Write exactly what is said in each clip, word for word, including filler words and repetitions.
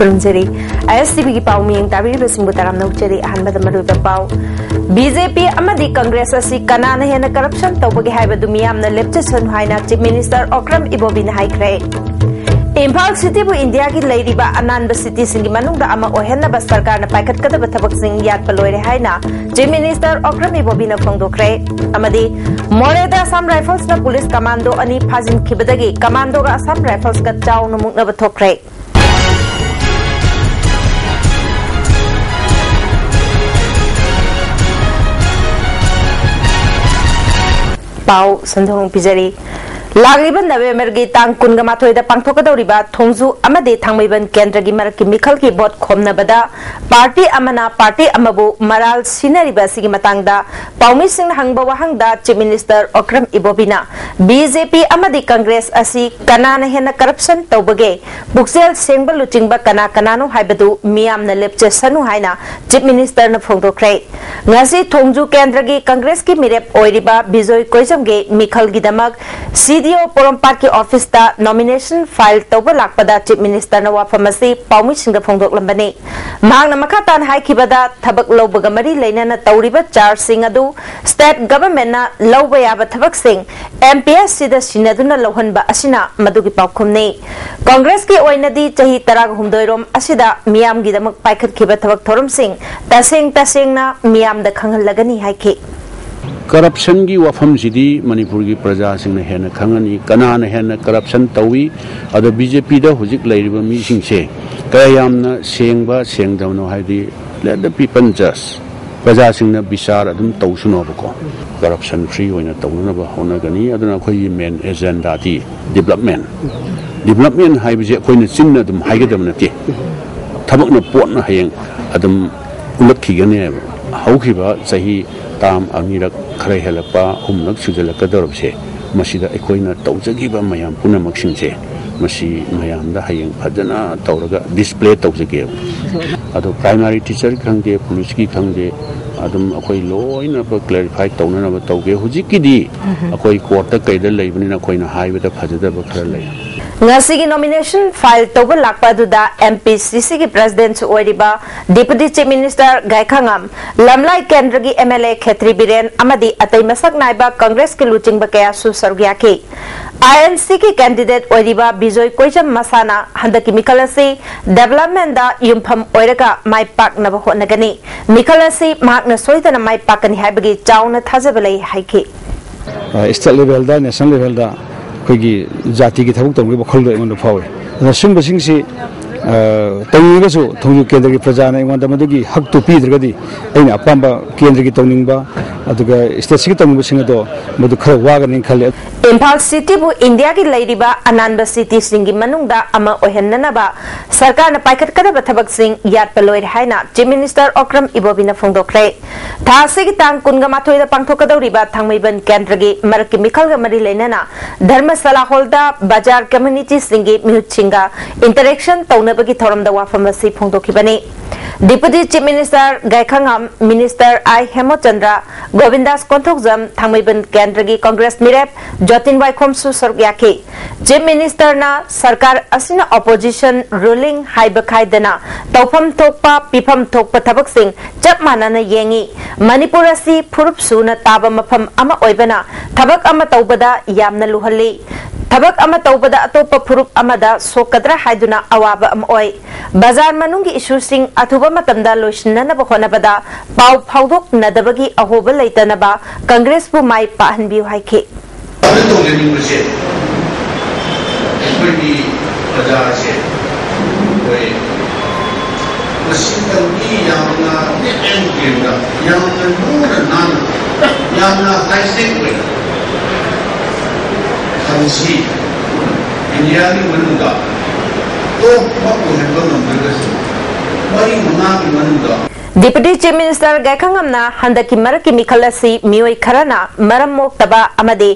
ꯈꯨꯔꯨꯝꯖꯔꯤ꯫ ꯑꯥꯏ ꯑꯦꯁ T ꯚꯤꯒꯤ ꯄꯥꯎ ꯃꯤꯌꯦꯡ ꯇꯥꯕꯤꯔꯤꯕꯁꯤꯡꯕꯨ ꯇꯔꯥꯝꯅ ꯑꯣꯛꯆꯔꯤ꯫ ꯑꯍꯥꯟꯕꯗ ꯃꯔꯨꯑꯣꯏꯕ ꯄꯥꯎ꯫ ꯕꯤ ꯖꯦ ꯄꯤ ꯑꯃꯗꯤ ꯀꯪꯒ꯭ꯔꯦꯁ ꯑꯁꯤ ꯀꯅꯥꯅ ꯍꯦꯟꯅ ꯀꯔꯞꯁꯟ ꯇꯧꯕꯒꯦ ꯍꯥꯏꯕꯗꯨ ꯃꯤꯌꯥꯝꯅ ꯂꯦꯞꯆꯁꯅꯨ ꯍꯥꯏꯅ ꯆꯤꯐ ꯃꯤꯅꯤꯁꯇꯔ ꯑꯣꯀ꯭ꯔꯝ ꯏꯕꯣꯕꯤꯅ ꯍꯥꯏꯈ꯭ꯔꯦ꯫ ꯏꯝꯐꯥꯜ ꯁꯤꯇꯤꯕꯨ ꯏꯟꯗꯤꯌꯥꯒꯤ ꯂꯩꯔꯤꯕ ꯑꯅꯥꯟꯕ ꯁꯤꯇꯤꯁꯤꯡꯒꯤ ꯃꯅꯨꯡꯗ ꯑꯃ ꯑꯣꯏꯍꯟꯅꯕ ꯁꯔꯀꯥꯔꯅ ꯄꯥꯏꯈꯠꯀꯗꯕ ꯊꯕꯛꯁꯤꯡ ꯌꯥꯠꯄ ꯂꯣꯏꯔꯦ ꯍꯥꯏꯅ ꯆꯤꯐ ꯃꯤꯅꯤꯁꯇꯔ ꯑꯣꯀ꯭ꯔꯝ ꯏꯕꯣꯕꯤꯅ ꯐꯣꯡꯗꯣꯛꯈ꯭ꯔꯦ꯫ ꯑꯃꯗꯤ ꯃꯣꯔꯦꯗ ꯑꯁꯥꯝ ꯔꯥꯏꯐꯜꯁꯅ ꯄꯨꯂꯤꯁ ꯀꯃꯥꯟꯗꯣ ꯑꯅꯤ ꯐꯥꯖꯤꯟꯈꯤꯕꯗꯒꯤ ꯀꯃꯥꯟꯗꯣꯒ ꯑꯁꯥꯝ ꯔꯥꯏꯐꯜꯁꯀ ꯆꯥꯎꯅ ꯃꯨꯛꯅꯕ ꯊꯣꯛꯈ꯭ꯔꯦ꯫ ꯄꯥꯎ ꯁꯟꯗꯣꯛꯅ ꯄꯤꯖꯔꯤ꯫ ꯂꯥꯛꯂꯤꯕ ꯅꯕꯦꯝꯕꯔꯒꯤ ꯇꯥꯡ ꯀꯨꯟꯒ ꯃꯥꯊꯣꯏꯗ ꯄꯥꯡꯊꯣꯛꯀꯗꯧꯔꯤꯕ ꯊꯣꯡꯖꯨ ꯑꯃꯗꯤ ꯊꯥꯡꯃꯩꯕꯟ ꯀꯦꯟꯗ꯭ꯔꯒꯤ ꯃꯔꯛꯀꯤ ꯃꯤꯈꯜꯒꯤ ꯚꯣꯠ ꯈꯣꯝꯅꯕꯗ ꯄꯥꯔꯇꯤ ꯑꯃꯅ ꯄꯥꯔꯇꯤ ꯑꯃꯕꯨ ꯃꯔꯥꯜ ꯁꯤꯟꯅꯔꯤꯕ ꯑꯁꯤꯒꯤ ꯃꯇꯥꯡꯗ ꯄꯥꯎꯃꯤꯁꯤꯡꯅ ꯍꯪꯕ ꯋꯥꯍꯪꯗ ꯆꯤꯐ ꯃꯤꯅꯤꯁꯇꯔ ꯑꯣꯀ꯭ꯔꯝ ꯏꯕꯣꯕꯤꯅ ꯕꯤ ꯖꯦ ꯄꯤ ꯑꯃꯗꯤ ꯀꯪꯒ꯭ꯔꯦꯁ ꯑꯁꯤ ꯀꯅꯥꯅ ꯍꯦꯟꯅ ꯀꯔꯞꯁꯟ ꯇꯧꯕꯒꯦ? ꯄꯨꯛꯆꯦꯜ ꯁꯦꯡꯕ ꯂꯨꯆꯤꯡꯕ ꯀꯅꯥ ꯀꯅꯥꯅꯣ ꯍꯥꯏꯕꯗꯨ ꯃꯤꯌꯥꯝꯅ ꯂꯦꯞꯆꯁꯅꯨ ꯍꯥꯏꯅ ꯆꯤꯐ ꯃꯤꯅꯤꯁꯇꯔꯅ ꯐꯣꯡꯗꯣꯛꯈ꯭ꯔꯦ꯫ ꯉꯁꯤ ꯊꯣꯡꯖꯨ ꯀꯦꯟꯗ꯭ꯔꯒꯤ ꯀꯪꯒ꯭ꯔꯦꯁꯀꯤ ꯃꯤꯔꯦꯞ ꯑꯣꯏꯔꯤꯕ ꯕꯤꯖꯣꯏ ꯀꯣꯏꯖꯝꯒꯤ ꯃꯤꯈꯜꯒꯤꯗꯃꯛ ꯁꯤ ꯗꯤ ꯑꯣ ꯄꯣꯔꯣꯝꯄꯥꯠꯀꯤ ꯑꯣꯐꯤꯁꯇ ꯅꯣꯃꯤꯅꯦꯁꯟ ꯐꯥꯏꯜ ꯇꯧꯕ ꯂꯥꯛꯄꯗ ꯆꯤꯐ ꯃꯤꯅꯤꯁꯇꯔꯅ ꯋꯥꯐꯝ ꯑꯁꯤ ꯄꯥꯎꯃꯤꯁꯤꯡꯗ ꯐꯣꯡꯗꯣꯛꯂꯝꯕꯅꯤ꯫ ꯃꯍꯥꯛꯅ ꯃꯈꯥ ꯇꯥꯅ ꯍꯥꯏꯈꯤꯕꯗ, ꯊꯕꯛ ꯂꯧꯕꯒ ꯃꯔꯤ ꯂꯩꯅꯅ ꯇꯧꯔꯤꯕ ꯆꯥꯔꯖꯁꯤꯡ ꯑꯗꯨ ꯁ꯭ꯇꯦꯠ ꯒꯚꯔꯟꯃꯦꯟꯠꯅ ꯂꯧꯕ ꯌꯥꯕ ꯊꯕꯛꯁꯤꯡ ꯑꯦꯝ ꯄꯤ ꯑꯦꯁ ꯁꯤꯗ ꯁꯤꯟꯅꯗꯨꯅ ꯂꯧꯍꯟꯕ ꯑꯁꯤꯅ ꯃꯗꯨꯒꯤ ꯄꯥꯎꯈꯨꯝꯅꯤ꯫ ꯀꯪꯒ꯭ꯔꯦꯁꯀꯤ ꯑꯣꯏꯅꯗꯤ ꯆꯍꯤ ꯇꯔꯥꯍꯨꯝꯗꯣꯏ ꯔꯣꯝ ꯑꯁꯤꯗ ꯃꯤꯌꯥꯝꯒꯤꯗꯃꯛ ꯄꯥꯏꯈꯠꯈꯤꯕ ꯊꯕꯛ ꯊꯧꯔꯝꯁꯤꯡ ꯇꯁꯦꯡ ꯇꯁꯦꯡꯅ ꯃꯤꯌꯥꯝꯗ ꯈꯪꯍꯜꯂꯒꯅꯤ ꯍꯥꯏꯈꯤ꯫ ꯀꯔꯞꯁꯟꯒꯤ ꯋꯥꯐꯝꯁꯤꯗꯤ ꯃꯅꯤꯄꯨꯔꯒꯤ ꯄ꯭ꯔꯖꯥꯁꯤꯡꯅ ꯍꯦꯟꯅ ꯈꯪꯉꯅꯤ, ꯀꯅꯥꯅ ꯍꯦꯟꯅ ꯀꯔꯞꯁꯟ ꯇꯧꯏ꯫ ꯑꯗꯣ ꯕꯤ ꯖꯦ ꯄꯤꯗ ꯍꯧꯖꯤꯛ ꯂꯩꯔꯤꯕ ꯃꯤꯁꯤꯡꯁꯦ ꯀꯌꯥ ꯌꯥꯝꯅ ꯁꯦꯡꯕ ꯁꯦꯡꯗꯕꯅꯣ ꯍꯥꯏꯗꯤ, let the people judge꯫ ꯄ꯭ꯔꯖꯥꯁꯤꯡꯅ ꯕꯤꯆꯥꯔ ꯑꯗꯨꯝ ꯇꯧꯁꯅꯣꯕꯀꯣ꯫ ꯀꯔꯞꯁꯟ ꯐ꯭ꯔꯤ ꯑꯣꯏꯅ ꯇꯧꯅꯅꯕ ꯍꯣꯠꯅꯒꯅꯤ꯫ ꯑꯗꯨꯅ ꯑꯩꯈꯣꯏꯒꯤ ꯃꯦꯟ ꯑꯦꯖꯦꯟꯗꯥꯗꯤ ꯗꯤꯕ꯭ꯂꯞꯃꯦꯟ꯫ ꯗꯤꯕ꯭ꯂꯞꯃꯦꯟ ꯍꯥꯏꯕꯁꯦ ꯑꯩꯈꯣꯏꯅ ꯆꯤꯟꯅ ꯑꯗꯨꯝ ꯍꯥꯏꯒꯗꯕ ꯅꯠꯇꯦ, ꯊꯕꯛꯅ ꯄꯣꯠꯅ ꯍꯌꯦꯡ ꯑꯗꯨꯝ ꯎꯠꯂꯛꯈꯤꯒꯅꯦꯕ꯫ ꯍꯧꯈꯤꯕ ꯆꯍꯤ ꯇꯥꯝ ꯑꯅꯤꯔꯛ ꯈꯔ ꯍꯦꯜꯂꯛꯄ, ꯑꯍꯨꯝꯂꯛ ꯁꯨꯖꯜꯂꯛꯀꯗꯧꯔꯕꯁꯦ, ꯃꯁꯤꯗ ꯑꯩꯈꯣꯏꯅ ꯇꯧꯖꯈꯤꯕ ꯃꯌꯥꯝ ꯄꯨꯝꯅꯃꯛꯁꯤꯡꯁꯦ, ꯃꯁꯤ ꯃꯌꯥꯝꯗ ꯍꯌꯦꯡ ꯐꯖꯅ ꯇꯧꯔꯒ ꯗꯤꯁꯄ꯭ꯂꯦ ꯇꯧꯖꯒꯦꯕ꯫ ꯑꯗꯣ ꯄ꯭ꯔꯥꯏꯃꯥꯔꯤ ꯇꯤꯆꯔ ꯈꯪꯗꯦ, ꯄꯨꯂꯤꯁꯀꯤ ꯈꯪꯗꯦ, ꯑꯗꯨꯝ ꯑꯩꯈꯣꯏ ꯂꯣꯏꯅꯃꯛ ꯀ꯭ꯂꯦꯔꯤꯐꯥꯏ ꯇꯧꯅꯅꯕ ꯇꯧꯒꯦ꯫ ꯍꯧꯖꯤꯛꯀꯤꯗꯤ ꯑꯩꯈꯣꯏ ꯀꯣꯔꯠꯇ ꯀꯩꯗ ꯂꯩꯕꯅꯤꯅ ꯑꯩꯈꯣꯏꯅ ꯍꯥꯏꯕꯗ ꯐꯖꯗꯕ ꯈꯔ ꯂꯩ꯫ ꯉꯁꯤꯒꯤ nomination file ꯇꯧꯕ ꯂꯥꯛꯄ ꯑꯗꯨꯗ M P C C ꯒꯤ president ꯁꯨ ꯑꯣꯏꯔꯤꯕ Deputy Chief Minister ꯒꯥꯏꯈꯉꯝ, ꯂꯝꯂꯥꯏ ꯀꯦꯟꯗ꯭ꯔꯒꯤ M L A ꯈꯦꯇ꯭ꯔꯤ ꯕꯤꯔꯦꯟ ꯑꯃꯗꯤ ꯑꯇꯩ ꯃꯁꯛ ꯅꯥꯏꯕ Congress ꯀꯤ ꯂꯨꯆꯤꯡꯕ ꯀꯌꯥꯁꯨ ꯁꯔꯨꯛ ꯌꯥꯈꯤ꯫ I N C ꯒꯤ candidate ꯑꯣꯏꯔꯤꯕ ꯕꯤꯖꯣꯏ ꯀꯣꯏꯖꯝ ꯃꯁꯥꯅ ꯍꯟꯗꯛꯀꯤ ꯃꯤꯈꯜ ꯑꯁꯤ development ꯗ ꯌꯨꯝꯐꯝ ꯑꯣꯏꯔꯒ ꯃꯥꯏ ꯄꯥꯛꯅꯕ ꯍꯣꯠꯅꯒꯅꯤ꯫ ꯃꯤꯈꯜ ꯑꯁꯤ ꯃꯍꯥꯛꯅ ꯁꯣꯏꯗꯅ ꯃꯥꯏ ꯄꯥꯛꯀꯅꯤ ꯍꯥꯏꯕꯒꯤ ꯆꯥꯎꯅ ꯊꯥꯖꯕ ꯂꯩ ꯍꯥꯏꯈꯤ꯫ State level ꯗ, national level ꯗ ꯑꯩꯈꯣꯏꯒꯤ ꯖꯥꯇꯤꯒꯤ ꯊꯕꯛ ꯇꯧꯅꯕꯒꯤ ꯋꯥꯈꯜꯗꯣ ꯑꯩꯉꯣꯟꯗ ꯐꯥꯎꯏ꯫ ꯑꯗꯨꯅ ꯁꯨꯝꯕꯁꯤꯡꯁꯤ ꯇꯧꯅꯤꯡꯉꯒꯁꯨ ꯊꯣꯡꯖꯨ ꯀꯦꯟꯗ꯭ꯔꯒꯤ ꯄ꯭ꯔꯖꯥꯅ ꯑꯩꯉꯣꯟꯗ ꯃꯗꯨꯒꯤ ꯍꯛꯇꯨ ꯄꯤꯗ꯭ꯔꯒꯗꯤ ꯑꯩꯅ ꯑꯄꯥꯝꯕ ꯀꯦꯟꯗ꯭ꯔꯒꯤ ꯇꯧꯅꯤꯡꯕ ꯑꯗꯨꯒ stateꯁꯤꯒꯤ ꯇꯧꯅꯤꯡꯕꯁꯤꯡ ꯑꯗꯣ ꯃꯗꯨ ꯈꯔ ꯋꯥꯒꯅꯤ ꯈꯜꯂꯤ꯫ ꯏꯝꯐꯥꯜ ꯁꯤꯇꯤꯕꯨ ꯏꯟꯗꯤꯌꯥꯒꯤ ꯂꯩꯔꯤꯕ ꯑꯅꯥꯟꯕ ꯁꯤꯇꯤꯁꯤꯡꯒꯤ ꯃꯅꯨꯡꯗ ꯑꯃ ꯑꯣꯏꯍꯟꯅꯅꯕ ꯁꯔꯀꯥꯔꯅ ꯄꯥꯏꯈꯠꯀꯗꯕ ꯊꯕꯛꯁꯤꯡ ꯌꯥꯠꯄ ꯂꯣꯏꯔꯦ ꯍꯥꯏꯅ Chief Minister ꯑꯣꯀ꯭ꯔꯝ ꯏꯕꯣꯕꯤꯅ ꯐꯣꯡꯗꯣꯛꯈ꯭ꯔꯦ꯫ ꯊꯥ ꯑꯁꯤꯒꯤ ꯇꯥꯡ ꯀꯨꯟꯒ ꯃꯥꯊꯣꯏꯗ ꯄꯥꯡꯊꯣꯛꯀꯗꯧꯔꯤꯕ ꯊꯥꯡꯃꯩꯕꯟ ꯀꯦꯟꯗ꯭ꯔꯒꯤ ꯃꯔꯛꯀꯤ ꯃꯤꯈꯜꯒ ꯃꯔꯤ ꯂꯩꯅꯅ ꯙꯔꯃꯁꯥꯂꯥ ꯍꯣꯜꯗ ꯕꯖꯥꯔ ꯀꯝꯃ꯭ꯌꯨꯅꯤꯇꯤꯁꯤꯡꯒꯤ ꯃꯤꯍꯨꯠꯁꯤꯡꯒ interaction ꯇꯧꯅꯕꯒꯤ ꯊꯧꯔꯝꯗ ꯋꯥꯐꯝ ꯑꯁꯤ ꯐꯣꯡꯗꯣꯛꯈꯤꯕꯅꯤ꯫ Deputy Chief Minister ꯒꯥꯏꯈꯉꯥꯝ, Minister I ꯍꯦꯃꯆꯟꯗ꯭ꯔ, ꯒꯣꯕꯤꯟꯗꯥꯁ ꯀꯣꯟꯊꯣꯛꯖꯝ, ꯊꯥꯡꯃꯩꯕꯟ ꯀꯦꯟꯗ꯭ꯔꯒꯤ Congress ꯃꯤꯔꯦꯞ ꯖꯣꯇꯤꯟ ꯋꯥꯏꯈꯣꯝꯁꯨ ꯁꯔꯨꯛ ꯌꯥꯈꯤ꯫ Chief Minister ꯅ ꯁꯔꯀꯥꯔ ꯑꯁꯤꯅ opposition, ruling ꯍꯥꯏꯕ ꯈꯥꯏꯗꯅ ꯇꯧꯐꯝ ꯊꯣꯛꯄ, ꯄꯤꯐꯝ ꯊꯣꯛꯄ ꯊꯕꯛꯁꯤꯡ ꯆꯞ ꯃꯥꯟꯅꯅ ꯌꯦꯡꯏ꯫ ꯃꯅꯤꯄꯨꯔ ꯑꯁꯤ ꯐꯨꯔꯨꯞ ꯁꯨꯅ ꯇꯥꯕ ꯃꯐꯝ ꯑꯃ ꯑꯣꯏꯕꯅ ꯊꯕꯛ ꯑꯃ ꯇꯧꯕꯗ ꯌꯥꯝꯅ ꯂꯨꯍꯜꯂꯤ꯫ ꯊꯕꯛ ꯑꯃ ꯇꯧꯕꯗ ꯑꯇꯣꯞꯄ ꯐꯨꯔꯨꯞ ꯑꯃꯗ ꯁꯣꯛꯀꯗ꯭ꯔꯥ ꯍꯥꯏꯗꯨꯅ ꯑꯋꯥꯕ ꯑꯃ ꯑꯣꯏ꯫ ꯕꯖꯥꯔ ꯃꯅꯨꯡꯒꯤ issueꯁꯤꯡ ꯑꯊꯨꯕ ꯃꯇꯝꯗ ꯂꯣꯏꯁꯤꯟꯅꯅꯕ ꯍꯣꯠꯅꯕꯗ ꯄꯥꯎ ꯐꯥꯎꯗꯣꯛꯅꯗꯕꯒꯤ ꯑꯍꯣꯕ ꯂꯩꯇꯅꯕ Congressꯄꯨ ꯃꯥꯏ ꯄꯥꯛꯍꯟꯕꯤꯌꯨ ꯍꯥꯏꯈꯤ꯫ ꯑꯗꯨ ꯇꯧꯖꯅꯤꯡꯕꯁꯦ ꯑꯩꯈꯣꯏꯒꯤ ꯄ꯭ꯔꯖꯥꯁꯦ ꯑꯩꯈꯣꯏ ꯃꯁꯤꯗꯪꯗꯤ ꯌꯥꯝꯅ neat and cleanꯗ, ꯌꯥꯝꯅ ꯂꯨꯅ ꯅꯥꯟꯅ, ꯌꯥꯝꯅ hygienic ꯑꯣꯏꯅ ꯊꯝꯁꯤ꯫ ꯏꯟꯗꯤꯌꯥꯒꯤ ꯃꯅꯨꯡꯗ top ꯑꯃ ꯑꯣꯏꯍꯟꯕ ꯉꯝꯗ꯭ꯔꯒꯁꯨ ꯃꯔꯤ ꯃꯉꯥꯒꯤ ꯃꯅꯨꯡꯗ꯫ Deputy Chief Minister ꯒꯥꯏꯈꯉꯝꯅ ꯍꯟꯗꯛꯀꯤ ꯃꯔꯛꯀꯤ ꯃꯤꯈꯜ ꯑꯁꯤ ꯃꯤꯑꯣꯏ ꯈꯔꯅ ꯃꯔꯝ ꯃꯣꯛꯇꯕ ꯑꯃꯗꯤ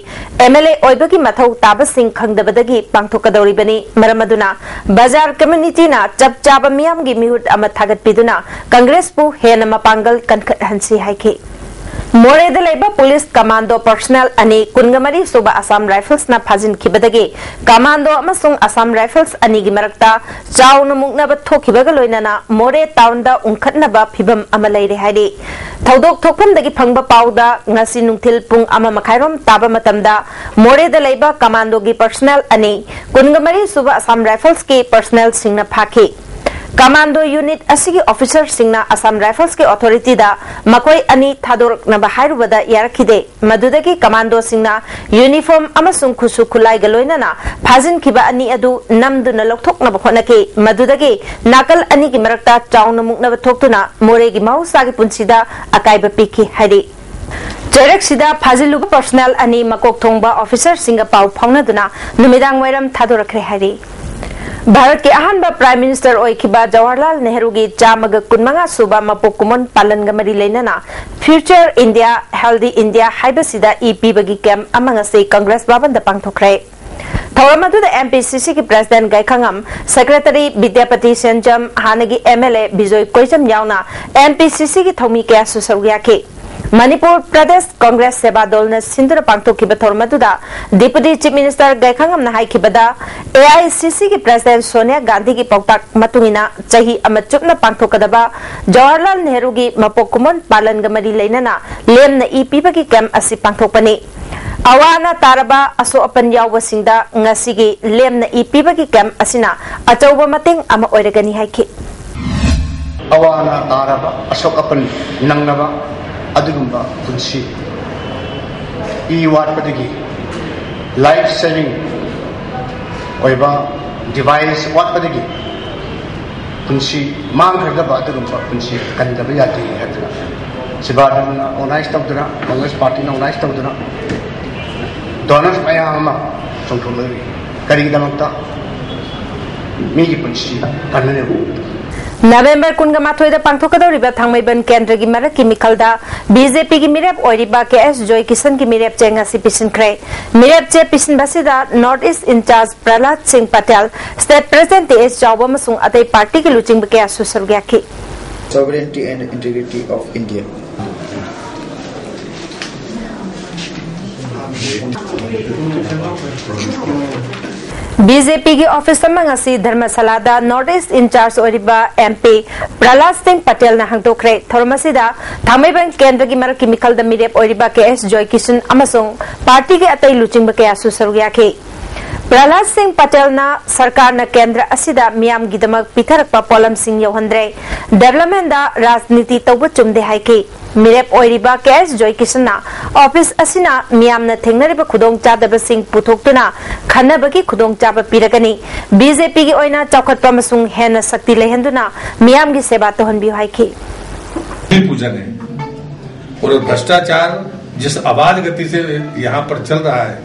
M L A ꯑꯣꯏꯕꯒꯤ ꯃꯊꯧ ꯇꯥꯕꯁꯤꯡ ꯈꯪꯗꯕꯗꯒꯤ ꯄꯥꯡꯊꯣꯛꯀꯗꯧꯔꯤꯕꯅꯤ꯫ ꯃꯔꯝ ꯑꯗꯨꯅ ꯕꯖꯥꯔ ꯀꯝꯃ꯭ꯌꯨꯅꯤꯇꯤꯅ ꯆꯞ ꯆꯥꯕ ꯃꯤꯌꯥꯝꯒꯤ ꯃꯤꯍꯨꯠ ꯑꯃ ꯊꯥꯒꯠꯄꯤꯗꯨꯅ Congressꯄꯨ ꯍꯦꯟꯅ ꯃꯄꯥꯡꯒꯜ ꯀꯟꯈꯠꯍꯟꯁꯤ ꯍꯥꯏꯈꯤ꯫ ꯃꯣꯔꯦꯗ ꯂꯩꯕ ꯄꯨꯂꯤꯁ ꯀꯃꯥꯟꯗꯣ ꯄꯔꯁꯅꯦꯜ ꯑꯅꯤ ꯀꯨꯟꯒ ꯃꯔꯤ ꯁꯨꯕ ꯑꯁꯥꯝ ꯔꯥꯏꯐꯜꯁꯅ ꯐꯥꯖꯤꯟꯈꯤꯕꯗꯒꯤ ꯀꯃꯥꯟꯗꯣ ꯑꯃꯁꯨꯡ ꯑꯁꯥꯝ ꯔꯥꯏꯐꯜꯁ ꯑꯅꯤꯒꯤ ꯃꯔꯛꯇ ꯆꯥꯎꯅ ꯃꯨꯛꯅꯕ ꯊꯣꯛꯈꯤꯕꯒ ꯂꯣꯏꯅꯅ ꯃꯣꯔꯦ ꯇꯥꯎꯟꯗ ꯎꯪꯈꯠꯅꯕ ꯐꯤꯚꯝ ꯑꯃ ꯂꯩꯔꯦ ꯍꯥꯏꯔꯤ꯫ ꯊꯧꯗꯣꯛ ꯊꯣꯛꯐꯝꯗꯒꯤ ꯐꯪꯕ ꯄꯥꯎꯗ ꯉꯁꯤ ꯅꯨꯡꯊꯤꯜ ꯄꯨꯡ ꯑꯃ ꯃꯈꯥꯏꯔꯣꯝ ꯇꯥꯕ ꯃꯇꯝꯗ ꯃꯣꯔꯦꯗ ꯂꯩꯕ ꯀꯃꯥꯟꯗꯣꯒꯤ ꯄꯔꯁꯅꯦꯜ ꯑꯅꯤ ꯀꯨꯟꯒ ꯃꯔꯤ ꯁꯨꯕ ꯑꯁꯥꯝ ꯔꯥꯏꯐꯜꯁꯀꯤ ꯄꯔꯁꯅꯦꯜꯁꯤꯡꯅ ꯐꯥꯈꯤ꯫ ꯀꯃꯥꯟꯗꯣ ꯌꯨꯅꯤꯠ ꯑꯁꯤꯒꯤ ꯑꯣꯐꯤꯁꯔꯁꯤꯡꯅ ꯑꯁꯥꯝ ꯔꯥꯏꯐꯜꯁꯀꯤ ꯑꯣꯊꯣꯔꯤꯇꯤꯗ ꯃꯈꯣꯏ ꯑꯅꯤ ꯊꯥꯗꯣꯔꯛꯅꯕ ꯍꯥꯏꯔꯨꯕꯗ ꯌꯥꯔꯛꯈꯤꯗꯦ꯫ ꯃꯗꯨꯗꯒꯤ ꯀꯃꯥꯟꯗꯣꯁꯤꯡꯅ ꯌꯨꯅꯤꯐꯣꯔꯝ ꯑꯃꯁꯨꯡ ꯈꯨꯠꯁꯨ ꯈꯨꯠꯂꯥꯏꯒ ꯂꯣꯏꯅꯅ ꯐꯥꯖꯤꯟꯈꯤꯕ ꯑꯅꯤ ꯑꯗꯨ ꯅꯝꯗꯨꯅ ꯂꯧꯊꯣꯛꯅꯕ ꯍꯣꯠꯅꯈꯤ꯫ ꯃꯗꯨꯗꯒꯤ ꯅꯥꯀꯜ ꯑꯅꯤꯒꯤ ꯃꯔꯛꯇ ꯆꯥꯎꯅ ꯃꯨꯛꯅꯕ ꯊꯣꯛꯇꯨꯅ ꯃꯣꯔꯦꯒꯤ ꯃꯍꯧꯁꯥꯒꯤ ꯄꯨꯟꯁꯤꯗ ꯑꯀꯥꯏꯕ ꯄꯤꯈꯤ ꯍꯥꯏꯔꯤ꯫ ꯆꯩꯔꯛꯁꯤꯗ ꯐꯥꯖꯤꯜꯂꯨꯕ ꯄꯔꯁꯅꯦꯜ ꯑꯅꯤ ꯃꯀꯣꯛ ꯊꯣꯡꯕ ꯑꯣꯐꯤꯁꯔꯁꯤꯡꯒ ꯄꯥꯎ ꯐꯥꯎꯅꯗꯨꯅ ꯅꯨꯃꯤꯗꯥꯡ ꯋꯥꯏꯔꯝ ꯊꯥꯗꯣꯔꯛꯈ꯭ꯔꯦ ꯍꯥꯏꯔꯤ꯫ ꯚꯥꯔꯠꯀꯤ ꯑꯍꯥꯟꯕ ꯄ꯭ꯔꯥꯏꯝ ꯃꯤꯅꯤꯁꯇꯔ ꯑꯣꯏꯈꯤꯕ ꯖꯋꯥꯍꯔꯂꯥꯜ ꯅꯦꯍꯔꯨꯒꯤ ꯆꯥꯝꯃꯒ ꯀꯨꯟꯃꯉꯥ ꯁꯨꯕ ꯃꯄꯣꯛ ꯀꯨꯝꯑꯣꯟ ꯄꯥꯂꯟꯒ ꯃꯔꯤ ꯂꯩꯅꯅ Future India, Healthy India ꯍꯥꯏꯕꯁꯤꯗ ꯏ ꯄꯤꯕꯒꯤ ꯀꯦꯝꯞ ꯑꯃ ꯉꯁꯤ ꯀꯪꯒ꯭ꯔꯦꯁ ꯚꯕꯟꯗ ꯄꯥꯡꯊꯣꯛꯈ꯭ꯔꯦ꯫ ꯊꯧꯔꯝ ꯑꯗꯨꯗ M P C C ꯒꯤ ꯄ꯭ꯔꯦꯁꯤꯗꯦꯟꯠ ꯒꯥꯏꯈꯉꯝ, ꯁꯦꯀ꯭ꯔꯦꯇꯔꯤ ꯕꯤꯗ꯭ꯌꯥꯄꯇꯤ ꯁꯦꯟꯖꯝ, ꯍꯥꯟꯅꯒꯤ M L A ꯕꯤꯖꯣꯏ ꯀꯣꯏꯖꯝ ꯌꯥꯎꯅ M P C C ꯒꯤ ꯊꯧꯃꯤ ꯀꯌꯥꯁꯨ ꯁꯔꯨꯛ ꯌꯥꯈꯤ꯫ ꯃꯅꯤꯄꯨꯔ ꯄ꯭ꯔꯗꯦꯁ ꯀꯪꯒ꯭ꯔꯦꯁ ꯁꯦꯕꯥ ꯗꯜꯅ ꯁꯤꯟꯗꯨꯅ ꯄꯥꯡꯊꯣꯛꯈꯤꯕ ꯊꯧꯔꯝ ꯑꯗꯨꯗ Deputy Chief Minister ꯒꯥꯏꯈꯉꯝꯅ ꯍꯥꯏꯈꯤꯕꯗ, A I C C ꯒꯤ ꯄ꯭ꯔꯦꯁꯤꯗꯦꯟꯠ ꯁꯣꯅꯤꯌꯥ ꯒꯥꯟꯙꯤꯒꯤ ꯄꯥꯎꯇꯥꯛ ꯃꯇꯨꯡ ꯏꯟꯅ ꯆꯍꯤ ꯑꯃ ꯆꯨꯞꯅ ꯄꯥꯡꯊꯣꯛꯀꯗꯕ ꯖꯋꯥꯍꯔꯂꯥꯜ ꯅꯦꯍꯔꯨꯒꯤ ꯃꯄꯣꯛ ꯀꯨꯝꯑꯣꯟ ꯄꯥꯂꯟꯒ ꯃꯔꯤ ꯂꯩꯅꯅ ꯂꯦꯝꯅ ꯏ ꯄꯤꯕꯒꯤ ꯀꯦꯝꯞ ꯑꯁꯤ ꯄꯥꯡꯊꯣꯛꯄꯅꯤ꯫ ꯑꯋꯥ ꯑꯅꯥ ꯇꯥꯔꯕ ꯑꯁꯣꯛ ꯑꯄꯟ ꯌꯥꯎꯕꯁꯤꯡꯗ ꯉꯁꯤꯒꯤ ꯂꯦꯝꯅ ꯏ ꯄꯤꯕꯒꯤ ꯀꯦꯝꯞ ꯑꯁꯤꯅ ꯑꯆꯧꯕ ꯃꯇꯦꯡ ꯑꯃ ꯑꯣꯏꯔꯒꯅꯤ ꯍꯥꯏꯈꯤ꯫ ꯑꯋꯥ ꯑꯅꯥ ꯇꯥꯔꯕ, ꯑꯁꯣꯛ ꯑꯄꯟ ꯅꯪꯂꯕ ꯑꯗꯨꯒꯨꯝꯕ ꯄꯨꯟꯁꯤ, ꯏ ꯋꯥꯠꯄꯗꯒꯤ, life saving ꯑꯣꯏꯕ device ꯋꯥꯠꯄꯗꯒꯤ ꯄꯨꯟꯁꯤ ꯃꯥꯡꯈ꯭ꯔꯒꯕ ꯑꯗꯨꯒꯨꯝꯕ ꯄꯨꯟꯁꯤ ꯀꯟꯗꯕ ꯌꯥꯗꯦ ꯍꯥꯏꯗꯅ ꯁꯦꯕꯥ ꯗꯜꯅ organize ꯇꯧꯗꯨꯅ, ꯀꯪꯒ꯭ꯔꯦꯁ ꯄꯥꯔꯇꯤꯅ organize ꯇꯧꯗꯨꯅ donors ꯃꯌꯥꯝ ꯑꯃ ꯆꯣꯡꯊꯣꯛꯅꯔꯤ꯫ ꯀꯔꯤꯒꯤꯗꯃꯛꯇ? ꯃꯤꯒꯤ ꯄꯨꯟꯁꯤ ꯀꯟꯅꯅꯕ꯫ ꯅꯕꯦꯝꯕꯔ ꯀꯨꯟꯒ ꯃꯥꯊꯣꯏꯗ ꯄꯥꯡꯊꯣꯛꯀꯗꯧꯔꯤꯕ ꯊꯥꯡꯃꯩꯕꯟ ꯀꯦꯟꯗ꯭ꯔꯒꯤ ꯃꯔꯛꯀꯤ ꯃꯤꯈꯜꯗ B J P ꯒꯤ ꯃꯤꯔꯦꯞ ꯑꯣꯏꯔꯤꯕ K S ꯖꯣꯏ ꯀꯤꯁꯟꯒꯤ ꯃꯤꯔꯦꯞ ꯆꯦ ꯉꯁꯤ ꯄꯤꯁꯤꯟꯈ꯭ꯔꯦ꯫ ꯃꯤꯔꯦꯞ ꯆꯦ ꯄꯤꯁꯤꯟꯕꯁꯤꯗ North East in charge ꯄ꯭ꯔꯍꯂꯥꯗ ꯁꯤꯡ Patel, state president T S ꯆꯥꯎꯕ ꯑꯃꯁꯨꯡ ꯑꯇꯩ ꯄꯥꯔꯇꯤꯒꯤ ꯂꯨꯆꯤꯡꯕ ꯀꯌꯥꯁꯨ ꯁꯔꯨꯛ ꯌꯥꯈꯤ꯫ Sovereignty and integrity of India. B J ꯄꯤꯒꯤ ꯑꯣꯐꯤꯁ ꯑꯃ ꯉꯁꯤ ꯙꯔꯃꯁꯥꯂꯥꯗ ꯅꯣꯔꯠ ꯏꯁ ꯏꯟꯆꯥꯔꯖ ꯑꯣꯏꯔꯤꯕ ꯑꯦꯝ ꯄꯤ ꯄ꯭ꯔꯍꯂꯥꯗ ꯁꯤꯡ ꯄꯇꯦꯜꯅ ꯍꯥꯡꯗꯣꯛꯈ꯭ꯔꯦ꯫ ꯊꯧꯔꯝ ꯑꯁꯤꯗ ꯊꯥꯡꯃꯩꯕꯟ ꯀꯦꯟꯗ꯭ꯔꯒꯤ ꯃꯔꯛꯀꯤ ꯃꯤꯈꯜꯗ ꯃꯤꯔꯦꯞ ꯑꯣꯏꯔꯤꯕ ꯀꯦ ꯑꯦꯁ ꯖꯣꯏꯀꯤꯁꯟ ꯑꯃꯁꯨꯡ ꯄꯥꯔꯇꯤꯒꯤ ꯑꯇꯩ ꯂꯨꯆꯤꯡꯕ ꯀꯌꯥꯁꯨ ꯁꯔꯨꯛ ꯌꯥꯈꯤ꯫ ꯄ꯭ꯔꯍꯂꯥꯗ ꯁꯤꯡ ꯄꯇꯦꯜꯅ ꯁꯔꯀꯥꯔꯅ ꯀꯦꯟꯗ꯭ꯔ ꯑꯁꯤꯗ ꯃꯤꯌꯥꯝꯒꯤꯗꯃꯛ ꯄꯤꯊꯔꯛꯄ ꯄꯣꯠꯂꯝꯁꯤꯡ ꯌꯧꯍꯟꯗ꯭ꯔꯦ, ꯗꯦꯕꯂꯞꯃꯦꯟꯗ ꯔꯥꯖꯅꯤꯇꯤ ꯇꯧꯕ ꯆꯨꯝꯗꯦ ꯍꯥꯏꯈꯤ꯫ ꯃꯤꯔꯦꯞ ꯑꯣꯏꯔꯤꯕ ꯀꯦ ꯑꯦꯁ ꯖꯣꯏꯀꯤꯁꯟꯅ ꯑꯣꯐꯤꯁ ꯑꯁꯤꯅ ꯃꯤꯌꯥꯝꯅ ꯊꯦꯡꯅꯔꯤꯕ ꯈꯨꯗꯣꯡꯆꯥꯗꯕꯁꯤꯡ ꯄꯨꯊꯣꯛꯇꯨꯅ ꯈꯟꯅꯕꯒꯤ ꯈꯨꯗꯣꯡꯆꯥꯕ ꯄꯤꯔꯒꯅꯤ꯫ ꯕꯤ ꯖꯦ ꯄꯤꯒꯤ ꯑꯣꯏꯅ ꯆꯥꯎꯈꯠꯄ ꯑꯃꯁꯨꯡ ꯍꯦꯟꯅ ꯁꯛꯇꯤ ꯂꯩꯍꯟꯗꯨꯅ ꯃꯤꯌꯥꯝꯒꯤ ꯁꯦꯕꯥ ꯇꯧꯍꯟꯕꯤꯌꯨ ꯍꯥꯏꯈꯤ꯫ भी पूजन है। और भ्रष्टाचार जिस अबाध गति से यहाँ पर चल रहा है,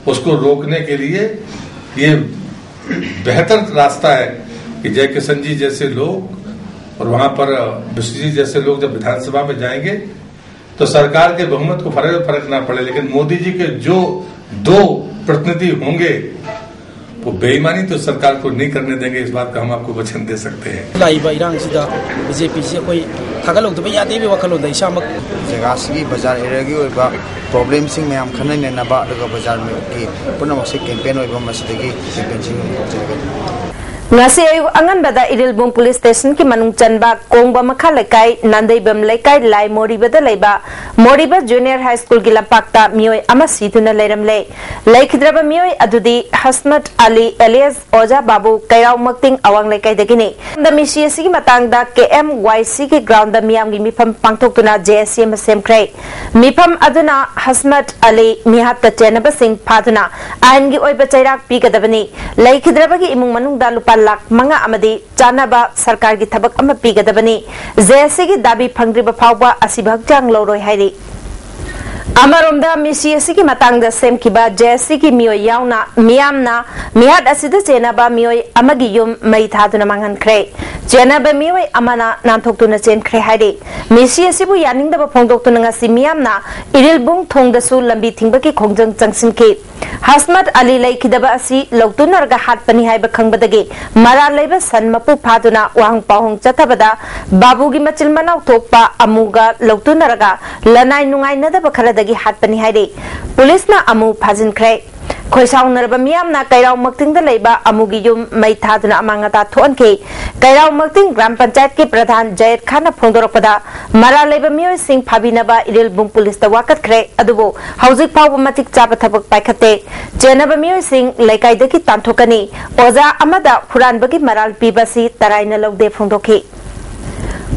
उसको रोकने के लिए ये बेहतर रास्ता है कि जयकिशन जी जैसे लोग और वहाँ पर मिश्र जी जैसे लोग जब विधानसभा में जाएंगे, तो सरकार के बहुमत को फर्क, फर्क ना पड़े, लेकिन मोदी जी के जो दो प्रतिनिधि होंगे, वो बेईमानी तो सरकार को नहीं करने देंगे, इस बात का हम आपको वचन दे सकते हैं। ꯂꯥꯛꯏꯕ ꯏꯔꯥꯡꯁꯤꯗ ꯕꯤ ꯖꯦ ꯄꯤꯁꯤ ꯑꯩꯈꯣꯏ ꯊꯥꯒꯠꯍꯧꯗꯕ ꯌꯥꯗꯦ ꯍꯥꯏꯕꯒꯤ ꯋꯥꯈꯜꯂꯣꯟꯗ ꯏꯁꯥꯃꯛ ꯖꯒꯥꯁꯤꯒꯤ ꯕꯖꯥꯔ ꯑꯦꯔꯤꯌꯥꯒꯤ ꯑꯣꯏꯕ ꯄ꯭ꯔꯣꯕ꯭ꯂꯦꯝꯁꯤꯡ ꯃꯌꯥꯝ ꯈꯟꯅ ꯅꯩꯅꯕ, ꯑꯗꯨꯒ ꯕꯖꯥꯔꯒꯤ ꯄꯨꯝꯅꯃꯛꯁꯦ ꯀꯦꯝꯄꯦꯟ ꯑꯣꯏꯕ ꯃꯁꯤꯗꯒꯤ ꯀꯦꯝꯄꯦꯟꯁꯤꯡ ꯍꯧꯖꯔꯒꯅꯤ꯫ ꯉꯁꯤ ꯑꯌꯨꯛ ꯑꯉꯟꯕꯗ ꯏꯔꯤꯜꯕꯨꯡ ꯄꯨꯂꯤꯁ ꯁ꯭ꯇꯦꯁꯟꯒꯤ ꯃꯅꯨꯡ ꯆꯟꯕ ꯀꯣꯡꯕ ꯃꯈꯥ ꯂꯩꯀꯥꯏ, ꯅꯥꯟꯗꯩꯕꯝ ꯂꯩꯀꯥꯏ, ꯂꯥꯏ ꯃꯣꯔꯤꯕꯗ ꯂꯩꯕ ꯃꯣꯔꯤꯕ ꯖꯨꯅꯤꯌꯔ ꯍꯥꯏ ꯁ꯭ꯀꯨꯜꯒꯤ ꯂꯝꯄꯥꯛꯇ ꯃꯤꯑꯣꯏ ꯑꯃ ꯁꯤꯗꯨꯅ ꯂꯩꯔꯝꯂꯦ꯫ ꯂꯩꯈꯤꯗ꯭ꯔꯕ ꯃꯤꯑꯣꯏ ꯑꯗꯨꯗꯤ ꯍꯁꯃꯠ ꯑꯂꯤ ꯑꯦꯂꯤꯌꯥꯁ ꯑꯣꯖꯥ ꯕꯥꯕꯨ, ꯀꯩꯔꯥꯎ ꯃꯛꯇꯤꯡ ꯑꯋꯥꯡ ꯂꯩꯀꯥꯏꯗꯒꯤꯅꯤ꯫ ꯃꯤꯁꯤ ꯑꯁꯤꯒꯤ ꯃꯇꯥꯡꯗ ꯀꯦ ꯑꯦꯝ ꯋꯥꯏ ꯁꯤꯒꯤ ꯒ꯭ꯔꯥꯎꯟꯗ ꯃꯤꯌꯥꯝꯒꯤ ꯃꯤꯐꯝ ꯄꯥꯡꯊꯣꯛꯇꯨꯅ ꯖꯦ ꯑꯦꯁ ꯁꯤ ꯑꯃ ꯁꯦꯝꯈ꯭ꯔꯦ꯫ ꯃꯤꯐꯝ ꯑꯗꯨꯅ ꯍꯁꯃꯠ ꯑꯂꯤ ꯃꯤꯍꯥꯠꯇ ꯆꯦꯟꯅꯕꯁꯤꯡ ꯐꯥꯗꯨꯅ ꯑꯥꯏꯟꯒꯤ ꯑꯣꯏꯕ ꯆꯩꯔꯥꯛ ꯄꯤꯒꯗꯕꯅꯤ꯫ ꯂꯩꯈꯤꯗ꯭ꯔꯕꯒꯤ ꯏꯃꯨꯡ ꯃꯅꯨꯡꯗ ꯂꯨꯄꯥ ꯂꯥꯈ ꯃꯉꯥ ꯑꯃꯗꯤ ꯆꯥꯅꯕ ꯁꯔꯀꯥꯔꯒꯤ ꯊꯕꯛ ꯑꯃ ꯄꯤꯒꯗꯕꯅꯤ꯫ ꯖꯦ ꯑꯦꯁ ꯁꯤꯒꯤ ꯗꯥꯕꯤ ꯐꯪꯗ꯭ꯔꯤꯕ ꯐꯥꯎꯕ ꯑꯁꯤꯕ ꯍꯛꯆꯥꯡ ꯂꯧꯔꯣꯏ ꯍꯥꯏꯔꯤ꯫ ꯑꯃꯔꯣꯝꯗ, ꯃꯤꯁꯤ ꯑꯁꯤꯒꯤ ꯃꯇꯥꯡꯗ ꯁꯦꯝꯈꯤꯕ ꯖꯦ ꯑꯦꯁ ꯁꯤꯒꯤ ꯃꯤꯑꯣꯏ ꯌꯥꯎꯅ ꯃꯤꯌꯥꯝꯅ ꯃꯤꯍꯥꯠ ꯑꯁꯤꯗ ꯆꯦꯟꯅꯕ ꯃꯤꯑꯣꯏ ꯑꯃꯒꯤ ꯌꯨꯝ ꯃꯩ ꯊꯥꯗꯨꯅ ꯃꯥꯡꯍꯟꯈ꯭ꯔꯦ꯫ ꯆꯦꯟꯅꯕ ꯃꯤꯑꯣꯏ ꯑꯃꯅ ꯅꯥꯟꯊꯣꯛꯇꯨꯅ ꯆꯦꯟꯈ꯭ꯔꯦ ꯍꯥꯏꯔꯤ꯫ ꯃꯤꯁꯤ ꯑꯁꯤꯕꯨ ꯌꯥꯅꯤꯡꯗꯕ ꯐꯣꯡꯗꯣꯛꯇꯨꯅ ꯉꯁꯤ ꯃꯤꯌꯥꯝꯅ ꯏꯔꯤꯜꯕꯨꯡ ꯊꯣꯡꯗꯁꯨ ꯂꯝꯕꯤ ꯊꯤꯡꯕꯒꯤ ꯈꯣꯡꯖꯪ ꯆꯪꯁꯤꯟꯈꯤ꯫ ꯍꯁꯃꯠ ꯑꯂꯤ ꯂꯩꯈꯤꯗꯕ ꯑꯁꯤ ꯂꯧꯇꯨꯅꯔꯒ ꯍꯥꯠꯄꯅꯤ ꯍꯥꯏꯕ ꯈꯪꯕꯗꯒꯤ ꯃꯔꯥꯜ ꯂꯩꯕ ꯁꯟ ꯃꯄꯨ ꯐꯥꯗꯨꯅ ꯋꯥꯍꯪ ꯄꯥꯎꯍꯪ ꯆꯠꯊꯕꯗ ꯕꯥꯕꯨꯒꯤ ꯃꯆꯤꯟ ꯃꯅꯥꯎ ꯊꯣꯛꯄ ꯑꯃꯨꯒ ꯂꯧꯇꯨꯅꯔꯒ ꯂꯅꯥꯏ ꯅꯨꯡꯉꯥꯏꯅꯗꯕ ꯈꯔꯗꯒꯤ ꯒꯤ ꯍꯥꯠꯄꯅꯤ ꯍꯥꯏꯔꯤ꯫ ꯄꯨꯂꯤꯁꯅ ꯑꯃꯨ ꯐꯥꯖꯤꯟꯈ꯭ꯔꯦ꯫ ꯈꯣꯏꯁꯥꯎꯅꯔꯕ ꯃꯤꯌꯥꯝꯅ ꯀꯩꯔꯥꯎ ꯃꯛꯇꯤꯡꯗ ꯂꯩꯕ ꯑꯃꯨꯒꯤ ꯌꯨꯝ ꯃꯩ ꯊꯥꯗꯨꯅ ꯑꯃꯥꯡ ꯑꯇꯥ ꯊꯣꯛꯍꯟꯈꯤ꯫ ꯀꯩꯔꯥꯎ ꯃꯛꯇꯤꯡ ꯒ꯭ꯔꯥꯝ ꯄꯟꯆꯥꯌꯠꯀꯤ ꯄ꯭ꯔꯙꯥꯟ ꯖꯌꯦꯠ ꯈꯥꯟꯅ ꯐꯣꯡꯗꯣꯔꯛꯄꯗ, ꯃꯔꯥꯜ ꯂꯩꯕ ꯃꯤꯑꯣꯏꯁꯤꯡ ꯐꯥꯕꯤꯅꯕ ꯏꯔꯤꯜꯕꯨꯡ ꯄꯨꯂꯤꯁꯇ ꯋꯥꯀꯠꯈ꯭ꯔꯦ, ꯑꯗꯨꯕꯨ ꯍꯧꯖꯤꯛ ꯐꯥꯎꯕ ꯃꯇꯤꯛ ꯆꯥꯕ ꯊꯕꯛ ꯄꯥꯏꯈꯠꯇꯦ꯫ ꯆꯦꯟꯅꯕ ꯃꯤꯑꯣꯏꯁꯤꯡ ꯂꯩꯀꯥꯏꯗꯒꯤ ꯇꯥꯟꯊꯣꯛꯀꯅꯤ꯫ ꯑꯣꯖꯥ ꯑꯃꯗ ꯍꯨꯔꯥꯟꯕꯒꯤ ꯃꯔꯥꯜ ꯄꯤꯕꯁꯤ ꯇꯔꯥꯏꯅ ꯂꯧꯗꯦ ꯐꯣꯡꯗꯣꯛꯈꯤ꯫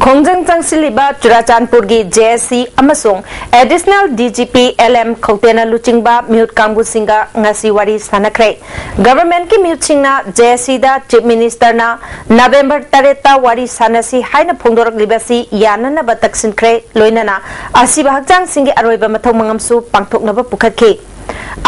ꯈꯣꯡꯖꯪ ꯆꯪꯁꯤꯜꯂꯤꯕ ꯆꯨꯔꯥꯆꯥꯟꯄꯨꯔꯒꯤ ꯖꯦ ꯑꯦꯁ ꯁꯤ ꯑꯃꯁꯨꯡ additional D G P L M ꯈꯧꯇꯦꯅ ꯂꯨꯆꯤꯡꯕ ꯃꯤꯍꯨꯠ ꯀꯥꯡꯕꯨꯁꯤꯡꯒ ꯉꯁꯤ ꯋꯥꯔꯤ ꯁꯥꯟꯅꯈ꯭ꯔꯦ꯫ ꯒꯚꯔꯟꯃꯦꯟꯠꯀꯤ ꯃꯤꯍꯨꯠꯁꯤꯡꯅ ꯖꯦ ꯑꯦꯁ ꯁꯤꯗ ꯆꯤꯐ ꯃꯤꯅꯤꯁꯇꯔꯅ ꯅꯕꯦꯝꯕꯔ ꯇꯔꯦꯠꯇ ꯋꯥꯔꯤ ꯁꯥꯟꯅꯁꯤ ꯍꯥꯏꯅ ꯐꯣꯡꯗꯣꯔꯛꯂꯤꯕꯁꯤ ꯌꯥꯅꯅꯕ ꯇꯛꯁꯤꯟꯈ꯭ꯔꯦ, ꯂꯣꯏꯅꯅ ꯑꯁꯤꯕ ꯍꯛꯆꯥꯡꯁꯤꯡꯒꯤ ꯑꯔꯣꯏꯕ ꯃꯊꯧ ꯃꯉꯝꯁꯨ ꯄꯥꯡꯊꯣꯛꯅꯕ ꯄꯨꯈꯠꯈꯤ꯫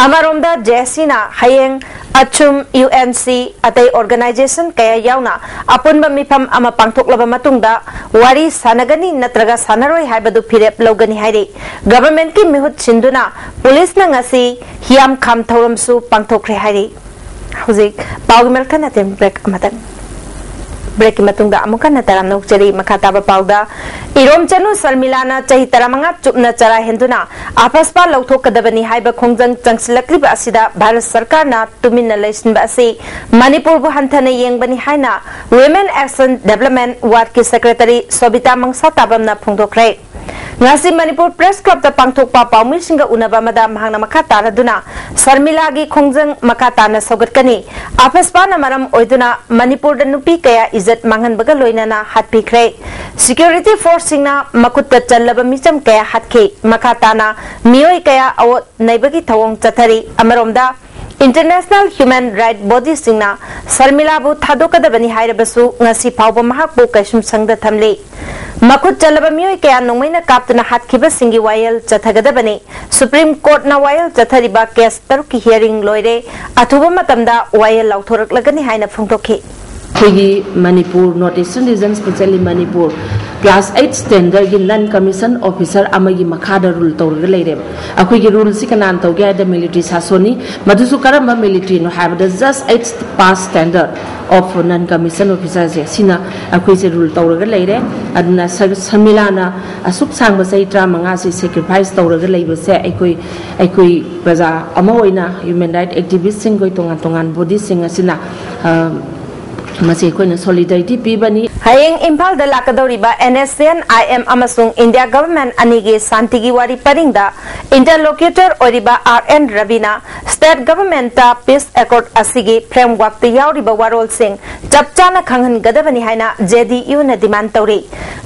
ꯑꯃꯔꯣꯝꯗ, ꯖꯦ ꯑꯦꯁ ꯁꯤꯅ ꯍꯌꯦꯡ ꯑꯆꯨꯝ, ꯌꯨ ꯑꯦꯟ ꯁꯤ, ꯑꯇꯩ ꯑꯣꯔꯒꯅꯥꯏꯖꯦꯁꯟ ꯀꯌꯥ ꯌꯥꯎꯅ ꯑꯄꯨꯟꯕ ꯃꯤꯐꯝ ꯑꯃ ꯄꯥꯡꯊꯣꯛꯂꯕ ꯃꯇꯨꯡꯗ ꯋꯥꯔꯤ ꯁꯥꯟꯅꯒꯅꯤ ꯅꯠꯇ꯭ꯔꯒ ꯁꯥꯟꯅꯔꯣꯏ ꯍꯥꯏꯕꯗꯨ ꯐꯤꯔꯦꯞ ꯂꯧꯒꯅꯤ ꯍꯥꯏꯔꯤ꯫ ꯒꯚꯔꯟꯃꯦꯟꯠꯀꯤ ꯃꯤꯍꯨꯠ ꯁꯤꯟꯗꯨꯅ ꯄꯨꯂꯤꯁꯅ ꯉꯁꯤ ꯍꯤꯌꯥꯝꯈꯥꯝ ꯊꯧꯔꯝꯁꯨ ꯄꯥꯡꯊꯣꯛꯈ꯭ꯔꯦ ꯍꯥꯏꯔꯤ꯫ ꯍꯧꯖꯤꯛ ꯄꯥꯎꯒꯤ ꯃꯔꯛ ꯊꯠꯅ ꯇꯦꯟ ꯕ꯭ꯔꯦꯛ ꯑꯃꯇꯪ꯫ ꯕ꯭ꯔꯦꯛꯀꯤ ꯃꯇꯨꯡꯗ ꯑꯃꯨꯛ ꯍꯟꯅ ꯇꯔꯥꯝꯅ ꯑꯣꯛꯆꯔꯤ꯫ ꯃꯈꯥ ꯇꯥꯕ ꯄꯥꯎꯗ, ꯏꯔꯣꯝꯆꯅꯨ ꯁꯔꯃꯤꯂꯥꯅ ꯆꯍꯤ ꯇꯔꯥꯃꯉꯥ ꯆꯨꯞꯅ ꯆꯔꯥ ꯍꯦꯟꯗꯨꯅ ꯑꯐꯁꯄꯥ ꯂꯧꯊꯣꯛꯀꯗꯕꯅꯤ ꯍꯥꯏꯕ ꯈꯣꯡꯖꯪ ꯆꯪꯁꯤꯜꯂꯛꯂꯤꯕ ꯑꯁꯤꯗ ꯚꯥꯔꯠ ꯁꯔꯀꯥꯔꯅ ꯇꯨꯃꯤꯟꯅ ꯂꯩꯁꯤꯟꯕ ꯑꯁꯤ ꯃꯅꯤꯄꯨꯔꯕꯨ ꯍꯟꯊꯅ ꯌꯦꯡꯕꯅꯤ ꯍꯥꯏꯅ Women Action Development Wardꯀꯤ ꯁꯦꯀ꯭ꯔꯦꯇꯔꯤ ꯁꯣꯕꯤꯇꯥ ꯃꯪꯁꯥꯇꯥꯕꯝꯅ ꯐꯣꯡꯗꯣꯛꯈ꯭ꯔꯦ꯫ ꯉꯁꯤ ꯃꯅꯤꯄꯨꯔ ꯄ꯭ꯔꯦꯁ ꯀ꯭ꯂꯕꯇ ꯄꯥꯡꯊꯣꯛꯄ ꯄꯥꯎꯃꯤꯁꯤꯡꯒ ꯎꯅꯕ ꯑꯃꯗ ꯃꯍꯥꯛꯅ ꯃꯈꯥ ꯇꯥꯔꯗꯨꯅ ꯁꯔꯃꯤꯂꯥꯒꯤ ꯈꯣꯡꯖꯪ ꯃꯈꯥ ꯇꯥꯅ ꯁꯧꯒꯠꯀꯅꯤ꯫ ꯑꯐꯁꯄꯥꯅ ꯃꯔꯝ ꯑꯣꯏꯗꯨꯅ ꯃꯅꯤꯄꯨꯔꯗ ꯅꯨꯄꯤ ꯀꯌꯥ ꯏꯖꯠ ꯃꯥꯡꯍꯟꯕꯒ ꯂꯣꯏꯅꯅ ꯍꯥꯠꯄꯤꯈ꯭ꯔꯦ꯫ ꯁꯦꯀ꯭ꯌꯨꯔꯤꯇꯤ ꯐꯣꯔꯁꯁꯤꯡꯅ ꯃꯈꯨꯠꯇ ꯆꯜꯂꯕ ꯃꯤꯆꯝ ꯀꯌꯥ ꯍꯥꯠꯈꯤ꯫ ꯃꯈꯥ ꯇꯥꯅ ꯃꯤꯑꯣꯏ ꯀꯌꯥ ꯑꯋꯣꯠ ꯅꯩꯕꯒꯤ ꯊꯧꯑꯣꯡ ꯆꯠꯊꯔꯤ꯫ ꯑꯃꯔꯣꯝꯗ, ꯏꯟꯇꯔꯅꯦꯁꯅꯦꯜ ꯍ꯭ꯌꯨꯃꯦꯟ ꯔꯥꯏꯠ ꯕꯣꯗꯤꯁꯤꯡꯅ ꯁꯔꯃꯤꯂꯥꯕꯨ ꯊꯥꯗꯣꯛꯀꯗꯕꯅꯤ ꯍꯥꯏꯔꯕꯁꯨ ꯉꯁꯤ ꯐꯥꯎꯕ ꯃꯍꯥꯛꯄꯨ ꯀꯩꯁꯨꯝꯁꯪꯗ ꯊꯝꯂꯤ꯫ ꯃꯈꯨꯠ ꯆꯜꯂꯕ ꯃꯤꯑꯣꯏ ꯀꯌꯥ ꯅꯣꯡꯃꯩꯅ ꯀꯥꯞꯇꯨꯅ ꯍꯥꯠꯈꯤꯕꯁꯤꯡꯒꯤ ꯋꯥꯌꯦꯜ ꯆꯠꯊꯒꯗꯕꯅꯤ꯫ ꯁꯨꯄ꯭ꯔꯤꯝ ꯀꯣꯔꯠꯅ ꯋꯥꯌꯦꯜ ꯆꯠꯊꯔꯤꯕ ꯀꯦꯁ ꯇꯔꯨꯛꯀꯤ ꯍꯤꯌꯥꯔꯤꯡ ꯂꯣꯏꯔꯦ꯫ ꯑꯊꯨꯕ ꯃꯇꯝꯗ ꯋꯥꯌꯦꯜ ꯂꯥꯎꯊꯣꯔꯛꯂꯒꯅꯤ ꯍꯥꯏꯅ ꯐꯣꯡꯗꯣꯛꯈꯤ꯫ ꯑꯩꯈꯣꯏꯒꯤ Manipur, North Eastern region, specially Manipur, Class eight standardꯒꯤ non commission officer ꯑꯃꯒꯤ ꯃꯈꯥꯗ rule ꯇꯧꯔꯒ ꯂꯩꯔꯦꯕ꯫ ꯑꯩꯈꯣꯏꯒꯤ ruleꯁꯤ ꯀꯅꯥꯅ ꯇꯧꯒꯦ ꯍꯥꯏꯗ military ꯁꯥꯁꯣꯟꯅꯤ꯫ ꯃꯗꯨꯁꯨ ꯀꯔꯝꯕ militaryꯅꯣ ꯍꯥꯏꯕꯗ just eight pass standard of non commission officerꯁꯦ ꯁꯤꯅ ꯑꯩꯈꯣꯏꯁꯦ rule ꯇꯧꯔꯒ ꯂꯩꯔꯦ꯫ ꯑꯗꯨꯅ ꯁꯔ- ꯁꯔꯃꯤꯂꯥꯅ ꯑꯁꯨꯛ ꯁꯥꯡꯕ ꯆꯍꯤ ꯇꯔꯥꯃꯉꯥꯁꯤ sacrifice ꯇꯧꯔꯒ ꯂꯩꯕꯁꯦ ꯑꯩꯈꯣꯏ ꯑꯩꯈꯣꯏ ꯄ꯭ꯔꯖꯥ ꯑꯃ ꯑꯣꯏꯅ human right activistꯁꯤꯡ ꯑꯩꯈꯣꯏ ꯇꯣꯉꯥꯟ ꯇꯣꯉꯥꯟ bodyꯁꯤꯡ ꯑꯁꯤꯅ ꯑ, ꯃꯁꯤ ꯑꯩꯈꯣꯏꯅ solidarity ꯄꯤꯕꯅꯤ꯫ ꯍꯌꯦꯡ ꯏꯝꯐꯥꯜꯗ ꯂꯥꯛꯀꯗꯧꯔꯤꯕ NSCN IM ꯑꯃꯁꯨꯡ India government ꯑꯅꯤꯒꯤ ꯁꯥꯟꯇꯤꯒꯤ ꯋꯥꯔꯤ ꯄꯔꯤꯡꯗ interlocutor ꯑꯣꯏꯔꯤꯕ R N ꯔꯕꯤꯅ state governmentꯇ peace accord ꯑꯁꯤꯒꯤ frameworkꯇ ꯌꯥꯎꯔꯤꯕ ꯋꯥꯔꯣꯜꯁꯤꯡ ꯆꯞ ꯆꯥꯅ ꯈꯪꯍꯟꯒꯗꯕꯅꯤ ꯍꯥꯏꯅ JDUꯅ demand ꯇꯧꯔꯤ꯫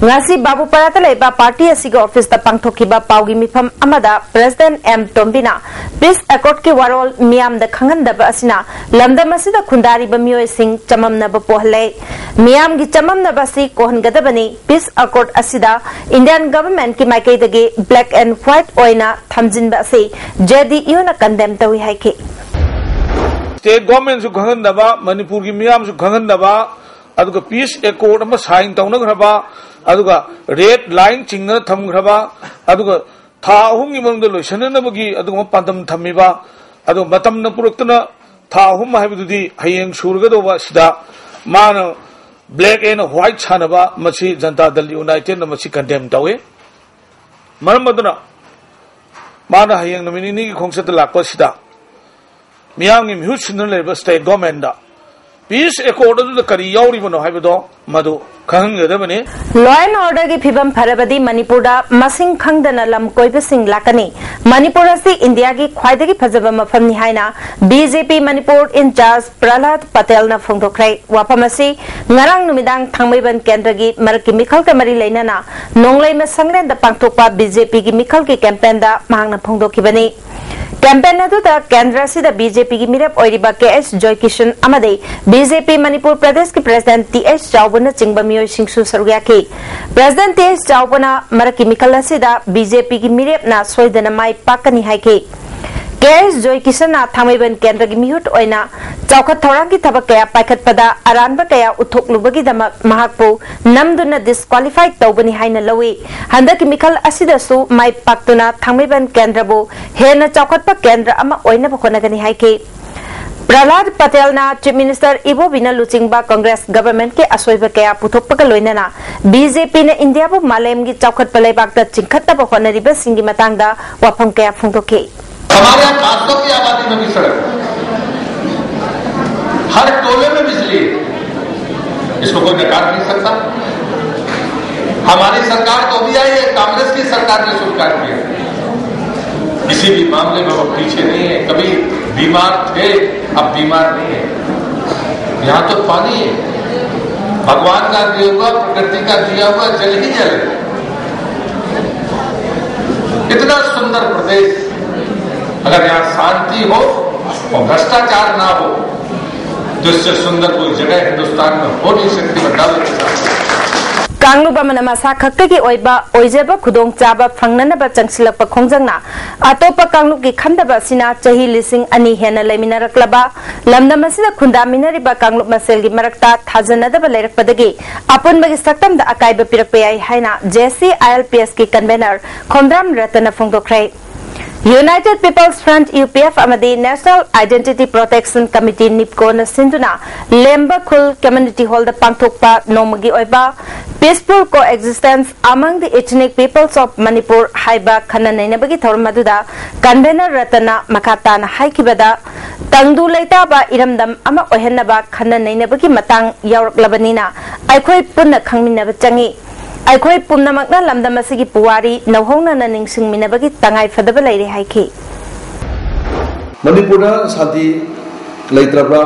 ꯉꯁꯤ ꯕꯥꯕꯨꯄꯥꯔꯥꯗ ꯂꯩꯕ party ꯑꯁꯤꯒꯤ officeꯇ ꯄꯥꯡꯊꯣꯛꯈꯤꯕ ꯄꯥꯎꯒꯤ ꯃꯤꯐꯝ ꯑꯃꯗ President M ꯇꯣꯝꯕꯤꯅ peace accordꯀꯤ ꯋꯥꯔꯣꯜ ꯃꯤꯌꯥꯝꯗ ꯈꯪꯍꯟꯗꯕ ꯑꯁꯤꯅ ꯂꯝꯗꯝ ꯑꯁꯤꯗ ꯈꯨꯟꯗꯥꯔꯤꯕ ꯃꯤꯑꯣꯏꯁꯤꯡ ꯆꯃꯝꯅꯕ ꯄꯣꯛꯍꯜꯂꯦ꯫ ꯃꯤꯌꯥꯝꯒꯤ ꯆꯃꯝꯅꯕ ꯑꯁꯤ ꯀꯣꯛꯍꯟꯒꯗꯕꯅꯤ꯫ Peace accord ꯑꯁꯤꯗ Indian governmentꯀꯤ ꯃꯥꯏꯀꯩꯗꯒꯤ black and white ꯑꯣꯏꯅ ꯊꯝꯖꯤꯟꯕ ꯑꯁꯤ JDUꯅ condemn ꯇꯧꯏ ꯍꯥꯏꯈꯤ꯫ State governmentꯁꯨ ꯈꯪꯍꯟꯗꯕ, ꯃꯅꯤꯄꯨꯔꯒꯤ ꯃꯤꯌꯥꯝꯁꯨ ꯈꯪꯍꯟꯗꯕ, ꯑꯗꯨꯒ peace accord ꯑꯃ sign ꯇꯧꯅꯈ꯭ꯔꯕ, ꯑꯗꯨꯒ red line ꯆꯤꯡꯗꯅ ꯊꯝꯈ꯭ꯔꯕ, ꯑꯗꯨꯒ ꯊꯥ ꯑꯍꯨꯝꯒꯤ ꯃꯅꯨꯡꯗ ꯂꯣꯏꯁꯤꯟꯅꯅꯕꯒꯤ ꯑꯗꯨꯒꯨꯝꯕ ꯄꯥꯟꯗꯝ ꯊꯝꯃꯤꯕ, ꯑꯗꯨꯒ ꯃꯇꯝꯅ ꯄꯨꯔꯛꯇꯅ ꯊꯥ ꯑꯍꯨꯝ ꯍꯥꯏꯕꯗꯨꯗꯤ ꯍꯌꯦꯡ ꯁꯨꯔꯒꯗꯧꯕ ꯑꯁꯤꯗ ꯃꯥꯅ black and white ꯁꯥꯟꯅꯕ, ꯃꯁꯤ Janata Dal Unitedꯅ ꯃꯁꯤ condemn ꯇꯧꯏ꯫ ꯃꯔꯝ ꯑꯗꯨꯅ ꯃꯥꯅ ꯍꯌꯦꯡ ꯅꯨꯃꯤꯠ ꯅꯤꯅꯤꯒꯤ ꯈꯣꯡꯆꯠꯇ ꯂꯥꯛꯄ ꯑꯁꯤꯗ ꯃꯤꯌꯥꯝꯒꯤ ꯃꯤꯍꯨꯠ ꯁꯤꯟꯗꯨꯅ ꯂꯩꯔꯤꯕ state governmentꯗ peace accord ꯑꯗꯨꯗ ꯀꯔꯤ ꯌꯥꯎꯔꯤꯕꯅꯣ ꯍꯥꯏꯕꯗꯣ ꯃꯗꯨ ꯈꯪꯍꯟꯒꯗꯕꯅꯤ꯫ Law and orderꯒꯤ ꯐꯤꯕꯝ ꯐꯔꯕꯗꯤ ꯃꯅꯤꯄꯨꯔꯗ ꯃꯁꯤꯡ ꯈꯪꯗꯅ ꯂꯝ ꯀꯣꯏꯕꯁꯤꯡ ꯂꯥꯛꯀꯅꯤ꯫ ꯃꯅꯤꯄꯨꯔ ꯑꯁꯤ ꯏꯟꯗꯤꯌꯥꯒꯤ ꯈ꯭ꯋꯥꯏꯗꯒꯤ ꯐꯖꯕ ꯃꯐꯝꯅꯤ ꯍꯥꯏꯅ BJP ꯃꯅꯤꯄꯨꯔ in charge ꯄ꯭ꯔꯍꯂꯥꯗ ꯄꯇꯦꯜꯅ ꯐꯣꯡꯗꯣꯛꯈ꯭ꯔꯦ꯫ ꯋꯥꯐꯝ ꯑꯁꯤ ꯉꯔꯥꯡ ꯅꯨꯃꯤꯗꯥꯡ ꯊꯥꯡꯃꯩꯕꯟ ꯀꯦꯟꯗ꯭ꯔꯒꯤ ꯃꯔꯛꯀꯤ ꯃꯤꯈꯜꯒ ꯃꯔꯤ ꯂꯩꯅꯅ ꯅꯣꯡꯂꯩꯃ ꯁꯪꯂꯦꯟꯗ ꯄꯥꯡꯊꯣꯛꯄ BJPꯒꯤ ꯃꯤꯈꯜꯒꯤ campaignꯗ ꯃꯍꯥꯛꯅ ꯐꯣꯡꯗꯣꯛꯈꯤꯕꯅꯤ꯫ Campaign ꯑꯗꯨꯗ ꯀꯦꯟꯗ꯭ꯔ ꯑꯁꯤꯗ BJPꯒꯤ ꯃꯤꯔꯦꯞ ꯑꯣꯏꯔꯤꯕ ꯀꯦ ꯑꯦꯁ ꯖꯣꯏꯀꯤꯁꯟ ꯑꯃꯗꯤ BJP ꯃꯅꯤꯄꯨꯔ ꯄ꯭ꯔꯗꯦꯁꯀꯤ President ꯇꯤ ꯑꯦꯁ ꯆꯥꯎꯕꯅꯆꯤꯡꯕ ꯃꯤꯑꯣꯏꯁꯤꯡꯁꯨ ꯁꯔꯨꯛ ꯌꯥꯈꯤ꯫ President ꯇꯤ ꯑꯦꯁ ꯆꯥꯎꯕꯅ ꯃꯔꯛꯀꯤ ꯃꯤꯈꯜ ꯑꯁꯤꯗ BJPꯒꯤ ꯃꯤꯔꯦꯞꯅ ꯁꯣꯏꯗꯅ ꯃꯥꯏ ꯄꯥꯛꯀꯅꯤ ꯍꯥꯏꯈꯤ꯫ ꯑꯦꯁ ꯖꯣꯏꯀꯤꯁꯟꯅ ꯊꯥꯡꯃꯩꯕꯟ ꯀꯦꯟꯗ꯭ꯔꯒꯤ ꯃꯤꯍꯨꯠ ꯑꯣꯏꯅ ꯆꯥꯎꯈꯠ ꯊꯧꯔꯥꯡꯒꯤ ꯊꯕꯛ ꯀꯌꯥ ꯄꯥꯏꯈꯠꯄꯗ ꯑꯔꯥꯟꯕ ꯀꯌꯥ ꯎꯠꯊꯣꯛꯂꯨꯕꯒꯤꯗꯃꯛ ꯃꯍꯥꯛꯄꯨ ꯅꯝꯗꯨꯅ ꯗꯤꯁꯀ꯭ꯋꯥꯂꯤꯐꯥꯏ ꯇꯧꯕꯅꯤ ꯍꯥꯏꯅ ꯂꯧꯏ꯫ ꯍꯟꯗꯛꯀꯤ ꯃꯤꯈꯜ ꯑꯁꯤꯗꯁꯨ ꯃꯥꯏ ꯄꯥꯛꯇꯨꯅ ꯊꯥꯡꯃꯩꯕꯟ ꯀꯦꯟꯗ꯭ꯔꯕꯨ ꯍꯦꯟꯅ ꯆꯥꯎꯈꯠꯄ ꯀꯦꯟꯗ꯭ꯔ ꯑꯃ ꯑꯣꯏꯅꯕ ꯍꯣꯠꯅꯒꯅꯤ ꯍꯥꯏꯈꯤ꯫ ꯄ꯭ꯔꯍꯂꯥꯗ ꯄꯇꯦꯜꯅ ꯆꯤꯐ ꯃꯤꯅꯤꯁꯇꯔ ꯏꯕꯣꯕꯤꯅ ꯂꯨꯆꯤꯡꯕ ꯀꯪꯒ꯭ꯔꯦꯁ ꯒꯚꯔꯟꯃꯦꯟꯠꯀꯤ ꯑꯁꯣꯏꯕ ꯀꯌꯥ ꯄꯨꯊꯣꯛꯄꯒ ꯂꯣꯏꯅꯅ ꯕꯤ ꯖꯦ ꯄꯤꯅ ꯏꯟꯗꯤꯌꯥꯕꯨ ꯃꯥꯂꯦꯝꯒꯤ ꯆꯥꯎꯈꯠꯄ ꯂꯩꯕꯥꯛꯇ ꯆꯤꯡꯈꯠꯅꯕ ꯍꯣꯠꯅꯔꯤꯕꯁꯤꯡꯒꯤ ꯃꯇꯥꯡꯗ ꯋꯥꯐꯝ ꯀꯌꯥ ꯐꯣꯡꯗꯣꯛꯈꯤ꯫ हमारे यहाँ पाँच सौ की आबादी में भी सड़क है, हर टोले में बिजली है, इसको कोई नकार नहीं सकता। हमारी सरकार तो भी आई है, कांग्रेस की सरकार ने शुरू कर दिया। किसी भी मामले में वो पीछे नहीं है। कभी बीमार थे, अब बीमार नहीं है। यहाँ तो पानी है, भगवान का दिया हुआ, प्रकृति का दिया हुआ जल ही जल है। इतना सुंदर प्रदेश, अगर यहाँ शांति हो और भ्रष्टाचार ना हो, तो इससे सुंदर कोई जगह हिंदुस्तान में हो नहीं सकती। मैं दावे के साथ कांग्लुप ꯑꯃꯅ ꯃꯁꯥ ꯈꯛꯇꯒꯤ ꯑꯣꯏꯕ ꯑꯣꯏꯖꯕ ꯈꯨꯗꯣꯡꯆꯥꯕ ꯐꯪꯅꯅꯕ ꯆꯪꯁꯤꯜꯂꯛꯄ ꯈꯣꯡꯖꯪꯅ ꯑꯇꯣꯞꯄ ꯀꯥꯡꯂꯨꯞꯀꯤ ꯈꯟꯗꯕ ꯑꯁꯤꯅ ꯆꯍꯤ ꯂꯤꯁꯤꯡ ꯑꯅꯤ ꯍꯦꯟꯅ ꯂꯩꯃꯤꯟꯅꯔꯛꯂꯕ ꯂꯝꯗꯝ ꯑꯁꯤꯗ ꯈꯨꯟꯗꯥꯃꯤꯟꯅꯔꯤꯕ ꯀꯥꯡꯂꯨꯞ ꯃꯁꯦꯜꯒꯤ ꯃꯔꯛꯇ ꯊꯥꯖꯅꯗꯕ ꯂꯩꯔꯛꯄꯗꯒꯤ ꯑꯄꯨꯟꯕꯒꯤ ꯁꯛꯇꯝꯗ ꯑꯀꯥꯏꯕ ꯄꯤꯔꯛꯄ ꯌꯥꯏ ꯍꯥꯏꯅ J C I L P ꯑꯦꯁꯀꯤ ꯀꯟꯚꯦꯅꯔ ꯈꯣꯝꯗ꯭ꯔꯥꯝ ꯔꯇꯟꯅ ꯐꯣꯡꯗꯣꯛꯈ꯭ꯔꯦ꯫ United People's Front, U P F, ꯑꯃꯗꯤ National Identity Protection Committee, ꯅꯤꯞꯀꯣꯅ ꯁꯤꯟꯗꯨꯅ ꯂꯦꯝꯕ ꯈꯨꯜ ꯀꯝꯃ꯭ꯌꯨꯅꯤꯇꯤ ꯍꯣꯜꯗ ꯄꯥꯡꯊꯣꯛꯄ ꯅꯣꯡꯃꯒꯤ ꯑꯣꯏꯕ Peaceful Coexistence Among the Ethnic Peoples of Manipur ꯍꯥꯏꯕ ꯈꯟꯅ ꯅꯩꯅꯕꯒꯤ ꯊꯧꯔꯝ ꯑꯗꯨꯗ ꯀꯟꯚꯦꯅꯔ ꯔꯇꯟꯅ ꯃꯈꯥ ꯇꯥꯅ ꯍꯥꯏꯈꯤꯕꯗ, ꯇꯪꯗꯨ ꯂꯩꯇꯥꯕ ꯏꯔꯝꯗꯝ ꯑꯃ ꯑꯣꯏꯍꯟꯅꯕ ꯈꯟꯅ ꯅꯩꯅꯕꯒꯤ ꯃꯇꯥꯡ ꯌꯥꯎꯔꯛꯂꯕꯅꯤꯅ ꯑꯩꯈꯣꯏ ꯄꯨꯟꯅ ꯈꯪꯃꯤꯟꯅꯕ ꯆꯪꯏ꯫ ꯑꯩꯈꯣꯏ ꯄꯨꯝꯅꯃꯛꯅ ꯂꯝꯗꯝ ꯑꯁꯤꯒꯤ ꯄꯨꯋꯥꯔꯤ ꯅꯧꯍꯧꯅꯅ ꯅꯤꯡꯁꯤꯡꯃꯤꯟꯅꯕꯒꯤ ꯇꯉꯥꯏ ꯐꯗꯕ ꯂꯩꯔꯦ ꯍꯥꯏꯈꯤ꯫ ꯃꯅꯤꯄꯨꯔꯗ ꯁꯥꯟꯇꯤ ꯂꯩꯇ꯭ꯔꯕ꯭ꯔꯥ?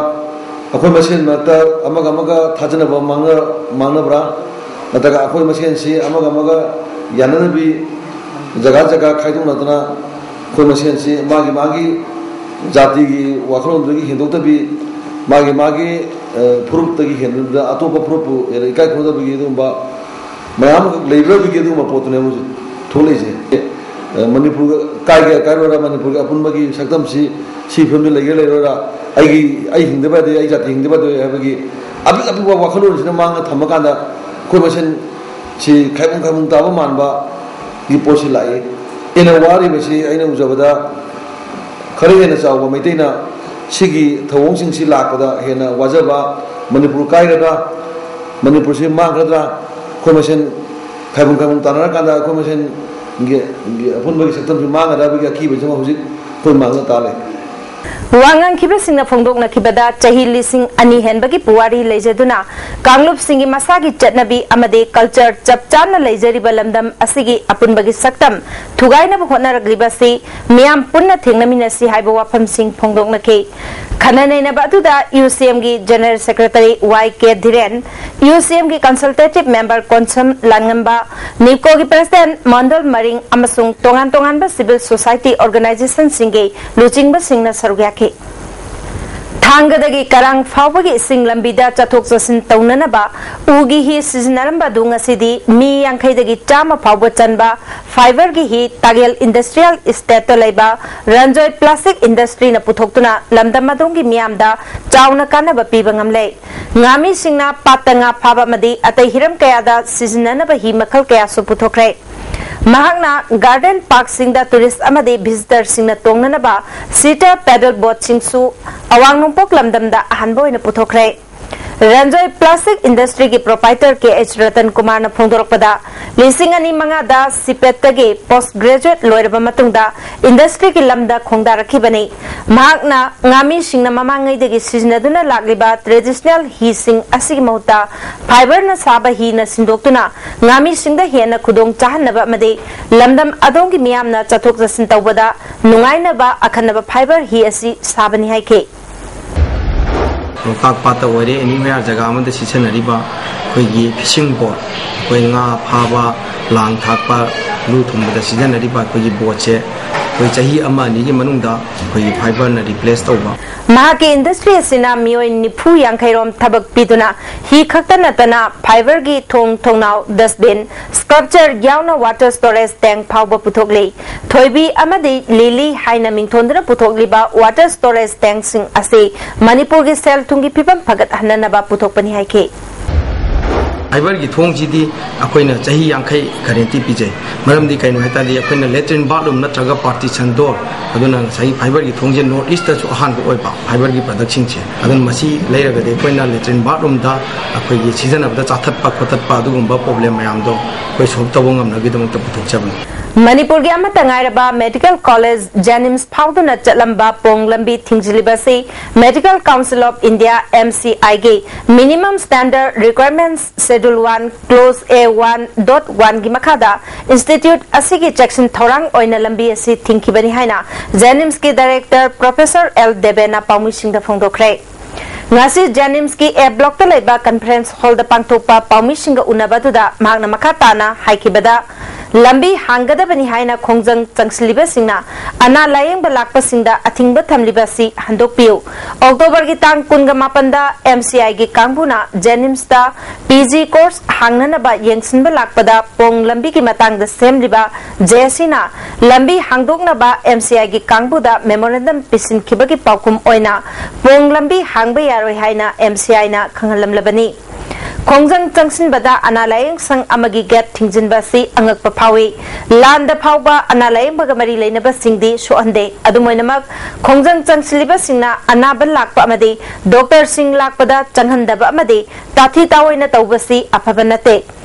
ꯑꯩꯈꯣꯏ ꯃꯁꯦꯟ ꯃꯔꯛꯇ ꯑꯃꯒ ꯑꯃꯒ ꯊꯥꯖꯅꯕ ꯃꯥꯡꯅ-, ꯃꯥꯡꯅꯕ꯭ꯔꯥ? ꯅꯠꯇ꯭ꯔꯒ ꯑꯩꯈꯣꯏ ꯃꯁꯦꯟꯁꯤ ꯑꯃꯒ ꯑꯃꯒ ꯌꯥꯅꯗꯕꯤ, ꯖꯒꯥ ꯖꯒꯥ ꯈꯥꯏꯗꯣꯛꯅꯗꯅ ꯑꯩꯈꯣꯏ ꯃꯁꯦꯟꯁꯤ ꯃꯥꯒꯤ ꯃꯥꯒꯤ ꯖꯥꯇꯤꯒꯤ ꯋꯥꯈꯜꯂꯣꯟꯗꯒꯤ ꯍꯦꯟꯗꯣꯛꯇꯕꯤ, ꯃꯥꯒꯤ ꯃꯥꯒꯤ, ꯑ, ꯐꯨꯔꯨꯞꯇꯒꯤ ꯍꯦꯟꯗꯣꯛꯇꯅ ꯑꯇꯣꯞꯄ ꯐꯨꯔꯨꯞꯄꯨ ꯍꯦꯟꯅ ꯏꯀꯥꯏ ꯈꯨꯝꯅꯗꯕꯒꯤ ꯑꯗꯨꯒꯨꯝꯕ ꯃꯌꯥꯝ ꯑꯃ ꯂꯩꯕ꯭ꯔꯥ? ꯑꯗꯨꯒꯤ ꯑꯗꯨꯒꯨꯝꯕ ꯄꯣꯠꯇꯨꯅꯦ ꯍꯧꯖꯤꯛ ꯊꯣꯛꯂꯛꯏꯁꯦ꯫ ꯃꯅꯤꯄꯨꯔ ꯀꯥꯏꯒꯦ ꯀꯥꯏꯔꯣꯏꯔꯥ, ꯃꯅꯤꯄꯨꯔꯒꯤ ꯑꯄꯨꯟꯕꯒꯤ ꯁꯛꯇꯝꯁꯤ ꯁꯤ ꯐꯤꯕꯝꯗ ꯂꯩꯒꯦ ꯂꯩꯔꯣꯏꯔꯥ, ꯑꯩꯒꯤ, ꯑꯩ ꯍꯤꯡꯗꯕ ꯌꯥꯗꯦ, ꯑꯩ ꯖꯥꯇꯤ ꯍꯤꯡꯗꯕ ꯌꯥꯗꯦ ꯍꯥꯏꯕꯒꯤ ꯑꯄꯤꯛ ꯑꯄꯤꯛꯄ ꯋꯥꯈꯜꯂꯣꯟꯁꯤꯅ ꯃꯥꯡꯗ ꯊꯝꯃꯀꯥꯟꯗ ꯑꯩꯈꯣꯏ ꯃꯁꯦꯟ ꯁꯤ ꯈꯥꯏꯕꯨꯡ ꯈꯥꯏꯕꯨꯡ ꯇꯥꯕ ꯃꯥꯟꯕꯒꯤ ꯄꯣꯠꯁꯤ ꯂꯥꯛꯏ꯫ ꯍꯦꯟꯅ ꯋꯥꯔꯤꯕꯁꯤ ꯑꯩꯅ ꯎꯖꯕꯗ ꯈꯔ ꯍꯦꯟꯅ ꯆꯥꯎꯕ ꯃꯩꯇꯩꯅ ꯁꯤꯒꯤ ꯊꯧꯑꯣꯡꯁꯤꯡꯁꯤ ꯂꯥꯛꯄꯗ ꯍꯦꯟꯅ ꯋꯥꯖꯕ, ꯃꯅꯤꯄꯨꯔ ꯀꯥꯏꯒꯗ꯭ꯔꯥ, ꯃꯅꯤꯄꯨꯔꯁꯤ ꯃꯥꯡꯒꯗ꯭ꯔꯥ, ꯑꯩꯈꯣꯏ ꯃꯁꯦꯟ ꯈꯥꯏꯕꯨꯡ ꯈꯥꯏꯕꯨꯡ ꯇꯥꯅꯔꯀꯥꯟꯗ ꯑꯩꯈꯣꯏ ꯃꯁꯦꯟꯒꯤ ꯑꯄꯨꯟꯕꯒꯤ ꯁꯛꯇꯝꯁꯤ ꯃꯥꯡꯒꯗ꯭ꯔꯥ ꯍꯥꯏꯕꯒꯤ ꯑꯀꯤꯕꯁꯤꯃ ꯍꯧꯖꯤꯛ ꯑꯩꯈꯣꯏ ꯃꯥꯡꯗ ꯇꯥ ꯂꯩ꯫ ꯋꯥ ꯉꯥꯡꯈꯤꯕꯁꯤꯡꯅ ꯐꯣꯡꯗꯣꯛꯅꯈꯤꯕꯗ, ꯆꯍꯤ ꯂꯤꯁꯤꯡ ꯑꯅꯤ ꯍꯦꯟꯕꯒꯤ ꯄꯨꯋꯥꯔꯤ ꯂꯩꯖꯗꯨꯅ ꯀꯥꯡꯂꯨꯞꯁꯤꯡꯒꯤ ꯃꯁꯥꯒꯤ ꯆꯠꯅꯕꯤ ꯑꯃꯗꯤ ꯀꯜꯆꯔ ꯆꯞ ꯆꯥꯅ ꯂꯩꯖꯔꯤꯕ ꯂꯝꯗꯝ ꯑꯁꯤꯒꯤ ꯑꯄꯨꯟꯕꯒꯤ ꯁꯛꯇꯝ ꯊꯨꯒꯥꯏꯅꯕ ꯍꯣꯠꯅꯔꯛꯂꯤꯕ ꯑꯁꯤ ꯃꯤꯌꯥꯝ ꯄꯨꯟꯅ ꯊꯦꯡꯅꯃꯤꯟꯅꯁꯤ ꯍꯥꯏꯕ ꯋꯥꯐꯝꯁꯤꯡ ꯐꯣꯡꯗꯣꯛꯅꯈꯤ꯫ ꯈꯟꯅ ꯅꯩꯅꯕ ꯑꯗꯨꯗ ꯌꯨ ꯁꯤ ꯑꯦꯝꯒꯤ ꯖꯦꯅꯔꯦꯜ ꯁꯦꯀ꯭ꯔꯦꯇꯔꯤ ꯋꯥꯏ ꯀꯦ ꯙꯤꯔꯦꯟ, ꯌꯨ ꯁꯤ ꯑꯦꯝꯒꯤ ꯀꯟꯁꯜꯇꯦꯇꯤꯚ ꯃꯦꯝꯕꯔ ꯀꯣꯟꯁꯝ ꯂꯥꯟꯉꯝꯕ, ꯅꯤꯞꯀꯣꯒꯤ ꯄ꯭ꯔꯁꯤꯗꯦꯟꯠ ꯃꯣꯟꯗꯣꯜ ꯃꯔꯤꯡ ꯑꯃꯁꯨꯡ ꯇꯣꯉꯥꯟ ꯇꯣꯉꯥꯟꯕ ꯁꯤꯚꯤꯜ ꯁꯣꯁꯥꯏꯇꯤ ꯑꯣꯔꯒꯅꯥꯏꯖꯦꯁꯟꯁꯤꯡꯒꯤ ꯂꯨꯆꯤꯡꯕꯁꯤꯡꯅ ꯁꯔꯨꯛ ꯌꯥꯈꯤ꯫ ꯊꯥꯡꯒꯗꯒꯤ ꯀꯔꯥꯡ ꯐꯥꯎꯕꯒꯤ ꯏꯁꯤꯡ ꯂꯝꯕꯤꯗ ꯆꯠꯊꯣꯛ ꯆꯠꯁꯤꯟ ꯇꯧꯅꯅꯕ ꯎꯒꯤ ꯍꯤ ꯁꯤꯖꯤꯟꯅꯔꯝꯕ ꯑꯗꯨ ꯉꯁꯤꯗꯤ ꯃꯤ ꯌꯥꯡꯈꯩꯗꯒꯤ ꯆꯥꯝꯃ ꯐꯥꯎꯕ ꯆꯟꯕ ꯐꯥꯏꯕꯔꯒꯤ ꯍꯤ ꯇꯥꯒꯦꯜ ꯏꯟꯗꯁꯇ꯭ꯔꯤꯌꯦꯜ ꯏꯁꯇꯦꯠꯇ ꯂꯩꯕ ꯔꯟꯖꯣꯏ ꯄ꯭ꯂꯥꯁꯇꯤꯛ ꯏꯟꯗꯁꯇ꯭ꯔꯤꯅ ꯄꯨꯊꯣꯛꯇꯨꯅ ꯂꯝꯗꯝ ꯑꯗꯣꯝꯒꯤ ꯃꯤꯌꯥꯝꯗ ꯆꯥꯎꯅ ꯀꯥꯟꯅꯕ ꯄꯤꯕ ꯉꯝꯂꯦ꯫ ꯉꯥꯃꯤꯁꯤꯡꯅ ꯄꯥꯠꯇ ꯉꯥ ꯐꯥꯕ ꯑꯃꯗꯤ ꯑꯇꯩ ꯍꯤꯔꯝ ꯀꯌꯥꯗ ꯁꯤꯖꯤꯟꯅꯅꯕ ꯍꯤ ꯃꯈꯜ ꯀꯌꯥꯁꯨ ꯄꯨꯊꯣꯛꯈ꯭ꯔꯦ꯫ ꯃꯍꯥꯛꯅ ꯒꯥꯔꯗꯦꯟ ꯄꯥꯔꯛꯁꯤꯡꯗ ꯇꯨꯔꯤꯁ ꯑꯃꯗꯤ ꯚꯤꯖꯤꯇꯔꯁꯤꯡꯅ ꯇꯣꯡꯅꯅꯕ ꯁꯤꯇꯔ ꯄꯦꯗꯜ ꯕꯣꯠꯁꯤꯡꯁꯨ ꯑꯋꯥꯡ ꯅꯣꯡꯄꯣꯛ ꯂꯝꯗꯝꯗ ꯑꯍꯥꯟꯕ ꯑꯣꯏꯅ ꯄꯨꯊꯣꯛꯈ꯭ꯔꯦ꯫ ꯔꯟꯖꯣꯏ ꯄ꯭ꯂꯥꯁꯇꯤꯛ ꯏꯟꯗꯁꯇ꯭ꯔꯤꯒꯤ ꯄ꯭ꯔꯣꯄꯥꯏꯇꯔ ꯀꯦ ꯑꯩꯆ ꯔꯇꯟ ꯀꯨꯃꯥꯔꯅ ꯐꯣꯡꯗꯣꯔꯛꯄꯗ, ꯂꯤꯁꯤꯡ ꯑꯅꯤ ꯃꯉꯥꯗ ꯁꯤꯄꯦꯠꯇꯒꯤ ꯄꯣꯁ ꯒ꯭ꯔꯦꯖꯨꯑꯦꯠ ꯂꯣꯏꯔꯕ ꯃꯇꯨꯡꯗ ꯏꯟꯗꯁꯇ꯭ꯔꯤꯒꯤ ꯂꯝꯗ ꯈꯣꯡꯗꯥꯔꯛꯈꯤꯕꯅꯤ꯫ ꯃꯍꯥꯛꯅ ꯉꯥꯃꯤꯁꯤꯡꯅ ꯃꯃꯥꯡꯉꯩꯗꯒꯤ ꯁꯤꯖꯤꯟꯅꯗꯨꯅ ꯂꯥꯛꯂꯤꯕ ꯇ꯭ꯔꯦꯗꯤꯁꯅꯦꯜ ꯍꯤꯁꯤꯡ ꯑꯁꯤꯒꯤ ꯃꯍꯨꯠꯇ ꯐꯥꯏꯕꯔꯅ ꯁꯥꯕ ꯍꯤꯅ ꯁꯤꯟꯗꯣꯛꯇꯨꯅ ꯉꯥꯃꯤꯁꯤꯡꯗ ꯍꯦꯟꯅ ꯈꯨꯗꯣꯡ ꯆꯥꯍꯟꯅꯕ ꯑꯃꯗꯤ ꯂꯝꯗꯝ ꯑꯗꯣꯝꯒꯤ ꯃꯤꯌꯥꯝꯅ ꯆꯠꯊꯣꯛ ꯆꯠꯁꯤꯟ ꯇꯧꯕꯗ ꯅꯨꯡꯉꯥꯏꯅꯕ ꯑꯈꯟꯅꯕ ꯐꯥꯏꯕꯔ ꯍꯤ ꯑꯁꯤ ꯁꯥꯕꯅꯤ ꯍꯥꯏꯈꯤ꯫ ꯂꯣꯛꯇꯥꯛ ꯄꯥꯠꯇ ꯑꯣꯏꯔꯦ, ꯑꯦꯅꯤꯋꯦꯌꯥꯔ ꯖꯒꯥ ꯑꯃꯗ ꯁꯤꯖꯤꯟꯅꯔꯤꯕ ꯑꯩꯈꯣꯏꯒꯤ ꯐꯤꯁꯤꯡ ꯕꯣꯠ, ꯑꯩꯈꯣꯏ ꯉꯥ ꯐꯥꯕ, ꯂꯥꯡ ꯊꯥꯛꯄ, ꯂꯨ ꯊꯨꯝꯕꯗ ꯁꯤꯖꯤꯟꯅꯔꯤꯕ ꯑꯩꯈꯣꯏꯒꯤ ꯕꯣꯠꯁꯦ ꯑꯩꯈꯣꯏ ꯆꯍꯤ ꯑꯃ ꯑꯅꯤꯒꯤ ꯃꯅꯨꯡꯗ ꯑꯩꯈꯣꯏꯒꯤ ꯐꯥꯏꯕꯔꯅ ꯔꯤꯄ꯭ꯂꯦꯁ ꯇꯧꯕ꯫ ꯃꯍꯥꯛꯀꯤ ꯏꯟꯗꯁꯇ꯭ꯔꯤ ꯑꯁꯤꯅ ꯃꯤꯑꯣꯏ ꯅꯤꯐꯨ ꯌꯥꯡꯈꯩꯔꯣꯝ ꯊꯕꯛ ꯄꯤꯗꯨꯅ ꯍꯤ ꯈꯛꯇ ꯅꯠꯇꯅ ꯐꯥꯏꯕꯔꯒꯤ ꯊꯣꯡ ꯊꯣꯡꯅꯥꯎ, ꯗꯁꯕꯤꯟ, ꯁ꯭ꯀꯜꯞꯆꯔ ꯌꯥꯎꯅ ꯋꯥꯇꯔ ꯁ꯭ꯇꯣꯔꯦꯖ ꯇꯦꯡ ꯐꯥꯎꯕ ꯄꯨꯊꯣꯛꯂꯤ꯫ ꯊꯣꯏꯕꯤ ꯑꯃꯗꯤ ꯂꯤꯂꯤ ꯍꯥꯏꯅ ꯃꯤꯡꯊꯣꯟꯗꯨꯅ ꯄꯨꯊꯣꯛꯂꯤꯕ ꯋꯥꯇꯔ ꯁ꯭ꯇꯣꯔꯦꯖ ꯇꯦꯡꯁꯤꯡ ꯑꯁꯤ ꯃꯅꯤꯄꯨꯔꯒꯤ ꯁꯦꯜ ꯊꯨꯝꯒꯤ ꯐꯤꯕꯝ ꯐꯒꯠꯍꯟꯅꯅꯕ ꯄꯨꯊꯣꯛꯄꯅꯤ ꯍꯥꯏꯈꯤ꯫ ꯐꯥꯏꯕꯔꯒꯤ ꯊꯣꯡꯁꯤꯗꯤ ꯑꯩꯈꯣꯏꯅ ꯆꯍꯤ ꯌꯥꯡꯈꯩ ꯒꯥꯔꯦꯟꯇꯤ ꯄꯤꯖꯩ꯫ ꯃꯔꯝꯗꯤ ꯀꯩꯅꯣ ꯍꯥꯏ ꯇꯥꯔꯗꯤ, ꯑꯩꯈꯣꯏꯅ ꯂꯦꯇ꯭ꯔꯤꯟ, ꯕꯥꯠꯔꯨꯝ ꯅꯠꯇ꯭ꯔꯒ ꯄꯥꯔꯇꯤꯁꯟ ꯗꯣꯔ, ꯑꯗꯨꯅ ꯉꯁꯥꯏꯒꯤ ꯐꯥꯏꯕꯔꯒꯤ ꯊꯣꯡꯁꯦ ꯅꯣꯔꯠ ꯏꯁꯇꯁꯨ ꯑꯍꯥꯟꯕ ꯑꯣꯏꯕ ꯐꯥꯏꯕꯔꯒꯤ ꯄ꯭ꯔꯗꯛꯁꯤꯡꯁꯦ꯫ ꯑꯗꯨꯅ ꯃꯁꯤ ꯂꯩꯔꯒꯗꯤ ꯑꯩꯈꯣꯏꯅ ꯂꯦꯇ꯭ꯔꯤꯟ, ꯕꯥꯠꯔꯨꯝꯗ ꯑꯩꯈꯣꯏꯒꯤ ꯁꯤꯖꯤꯟꯅꯕꯗ ꯆꯥꯊꯠꯄ ꯈꯣꯠꯇꯠꯄ ꯑꯗꯨꯒꯨꯝꯕ ꯄ꯭ꯔꯣꯕ꯭ꯂꯦꯝ ꯃꯌꯥꯝꯗꯣ ꯑꯩꯈꯣꯏ ꯁꯣꯜꯕ ꯇꯧꯕ ꯉꯝꯅꯕꯒꯤꯗꯃꯛꯇ ꯄꯨꯊꯣꯛꯆꯕꯅꯤ꯫ ꯃꯅꯤꯄꯨꯔꯒꯤ ꯑꯃꯠꯇ ꯉꯥꯏꯔꯕ ꯃꯦꯗꯤꯀꯦꯜ ꯀꯣꯂꯦꯖ ꯖꯦꯅꯤꯝꯁ ꯐꯥꯎꯗꯨꯅ ꯆꯠꯂꯝꯕ ꯄꯣꯡ ꯂꯝꯕꯤ ꯊꯤꯡꯖꯤꯜꯂꯤꯕ ꯑꯁꯤ medical council of India, M C ꯑꯥꯏꯒꯤ minimum standard requirements schedule one, close A one dot ꯋꯥꯟꯒꯤ ꯃꯈꯥꯗ ꯏꯟꯁꯇꯤꯇ꯭ꯌꯨꯠ ꯑꯁꯤꯒꯤ ꯆꯦꯛꯁꯤꯟ ꯊꯧꯔꯥꯡ ꯑꯣꯏꯅ ꯂꯝꯕꯤ ꯑꯁꯤ ꯊꯤꯡꯈꯤꯕꯅꯤ ꯍꯥꯏꯅ ꯖꯦꯅꯤꯝꯁꯀꯤ ꯗꯥꯏꯔꯦꯛꯇꯔ ꯄ꯭ꯔꯣꯐꯦꯁꯔ ꯑꯦꯜ ꯗꯦꯕꯦꯅ ꯄꯥꯎꯃꯤꯁꯤꯡꯗ ꯐꯣꯡꯗꯣꯛꯈ꯭ꯔꯦ꯫ ꯉꯁꯤ ꯖꯦꯅꯤꯝꯁꯀꯤ ꯑꯦ ꯕ꯭ꯂꯣꯛꯇ ꯂꯩꯕ ꯀꯟꯐꯔꯦꯟꯁ ꯍꯣꯜꯗ ꯄꯥꯡꯊꯣꯛꯄ ꯄꯥꯎꯃꯤꯁꯤꯡꯒ ꯎꯅꯕ ꯑꯗꯨꯗ ꯃꯍꯥꯛꯅ ꯃꯈꯥ ꯇꯥꯅ ꯍꯥꯏꯈꯤꯕꯗ, ꯂꯝꯕꯤ ꯍꯥꯡꯒꯗꯕꯅꯤ ꯍꯥꯏꯅ ꯈꯣꯡꯖꯪ ꯆꯪꯁꯤꯜꯂꯤꯕꯁꯤꯡꯅ ꯑꯅꯥ ꯂꯥꯌꯦꯡꯕ ꯂꯥꯛꯄꯁꯤꯡꯗ ꯑꯊꯤꯡꯕ ꯊꯝꯂꯤꯕ ꯑꯁꯤ ꯍꯟꯗꯣꯛꯄꯤꯌꯨ꯫ ꯑꯣꯛꯇꯣꯕꯔꯒꯤ ꯇꯥꯡ ꯀꯨꯟꯒ ꯃꯥꯄꯟꯗ ꯑꯦꯝ ꯁꯤ ꯑꯥꯏꯒꯤ ꯀꯥꯡꯕꯨꯅ ꯖꯦꯅꯤꯝꯁꯇ ꯄꯤ ꯖꯤ ꯀꯣꯔꯁ ꯍꯥꯡꯅꯅꯕ ꯌꯦꯡꯁꯤꯟꯕ ꯂꯥꯛꯄꯗ ꯄꯣꯡ ꯂꯝꯕꯤꯒꯤ ꯃꯇꯥꯡꯗ ꯁꯦꯝꯂꯤꯕ ꯖꯦ ꯑꯦ ꯁꯤꯅ ꯂꯝꯕꯤ ꯍꯥꯡꯗꯣꯛꯅꯕ ꯑꯦꯝ ꯁꯤ ꯑꯥꯏꯒꯤ ꯀꯥꯡꯕꯨꯗ ꯃꯦꯃꯣꯔꯦꯟꯗꯝ ꯄꯤꯁꯤꯟꯈꯤꯕꯒꯤ ꯄꯥꯎꯈꯨꯝ ꯑꯣꯏꯅ ꯄꯣꯡ ꯂꯝꯕꯤ ꯍꯥꯡꯕ ꯌꯥꯔꯣꯏ ꯍꯥꯏꯅ ꯑꯦꯝ ꯁꯤ ꯑꯥꯏꯅ ꯈꯪꯍꯜꯂꯝꯂꯕꯅꯤ꯫ ꯈꯣꯡꯖꯪ ꯆꯪꯁꯤꯟꯕꯗ ꯑꯅꯥ ꯂꯥꯌꯦꯡ ꯁꯪ ꯑꯃꯒꯤ ꯒꯦꯠ ꯊꯤꯡꯖꯤꯟꯕ ꯑꯁꯤ ꯑꯉꯛꯄ ꯐꯥꯎꯏ꯫ ꯂꯥꯟꯗ ꯐꯥꯎꯕ ꯑꯅꯥ ꯂꯥꯌꯦꯡꯕꯒ ꯃꯔꯤ ꯂꯩꯅꯕꯁꯤꯡꯗꯤ ꯁꯣꯛꯍꯟꯗꯦ꯫ ꯑꯗꯨꯝ ꯑꯣꯏꯅꯃꯛ, ꯈꯣꯡꯖꯪ ꯆꯪꯁꯤꯜꯂꯤꯕꯁꯤꯡꯅ ꯑꯅꯥꯕ ꯂꯥꯛꯄ ꯑꯃꯗꯤ ꯗꯣꯛꯇꯔꯁꯤꯡ ꯂꯥꯛꯄꯗ ꯆꯪꯍꯟꯗꯕ ꯑꯃꯗꯤ ꯇꯥꯊꯤ ꯇꯥꯑꯣꯏꯅ ꯇꯧꯕꯁꯤ ꯑꯐꯕ ꯅꯠꯇꯦ꯫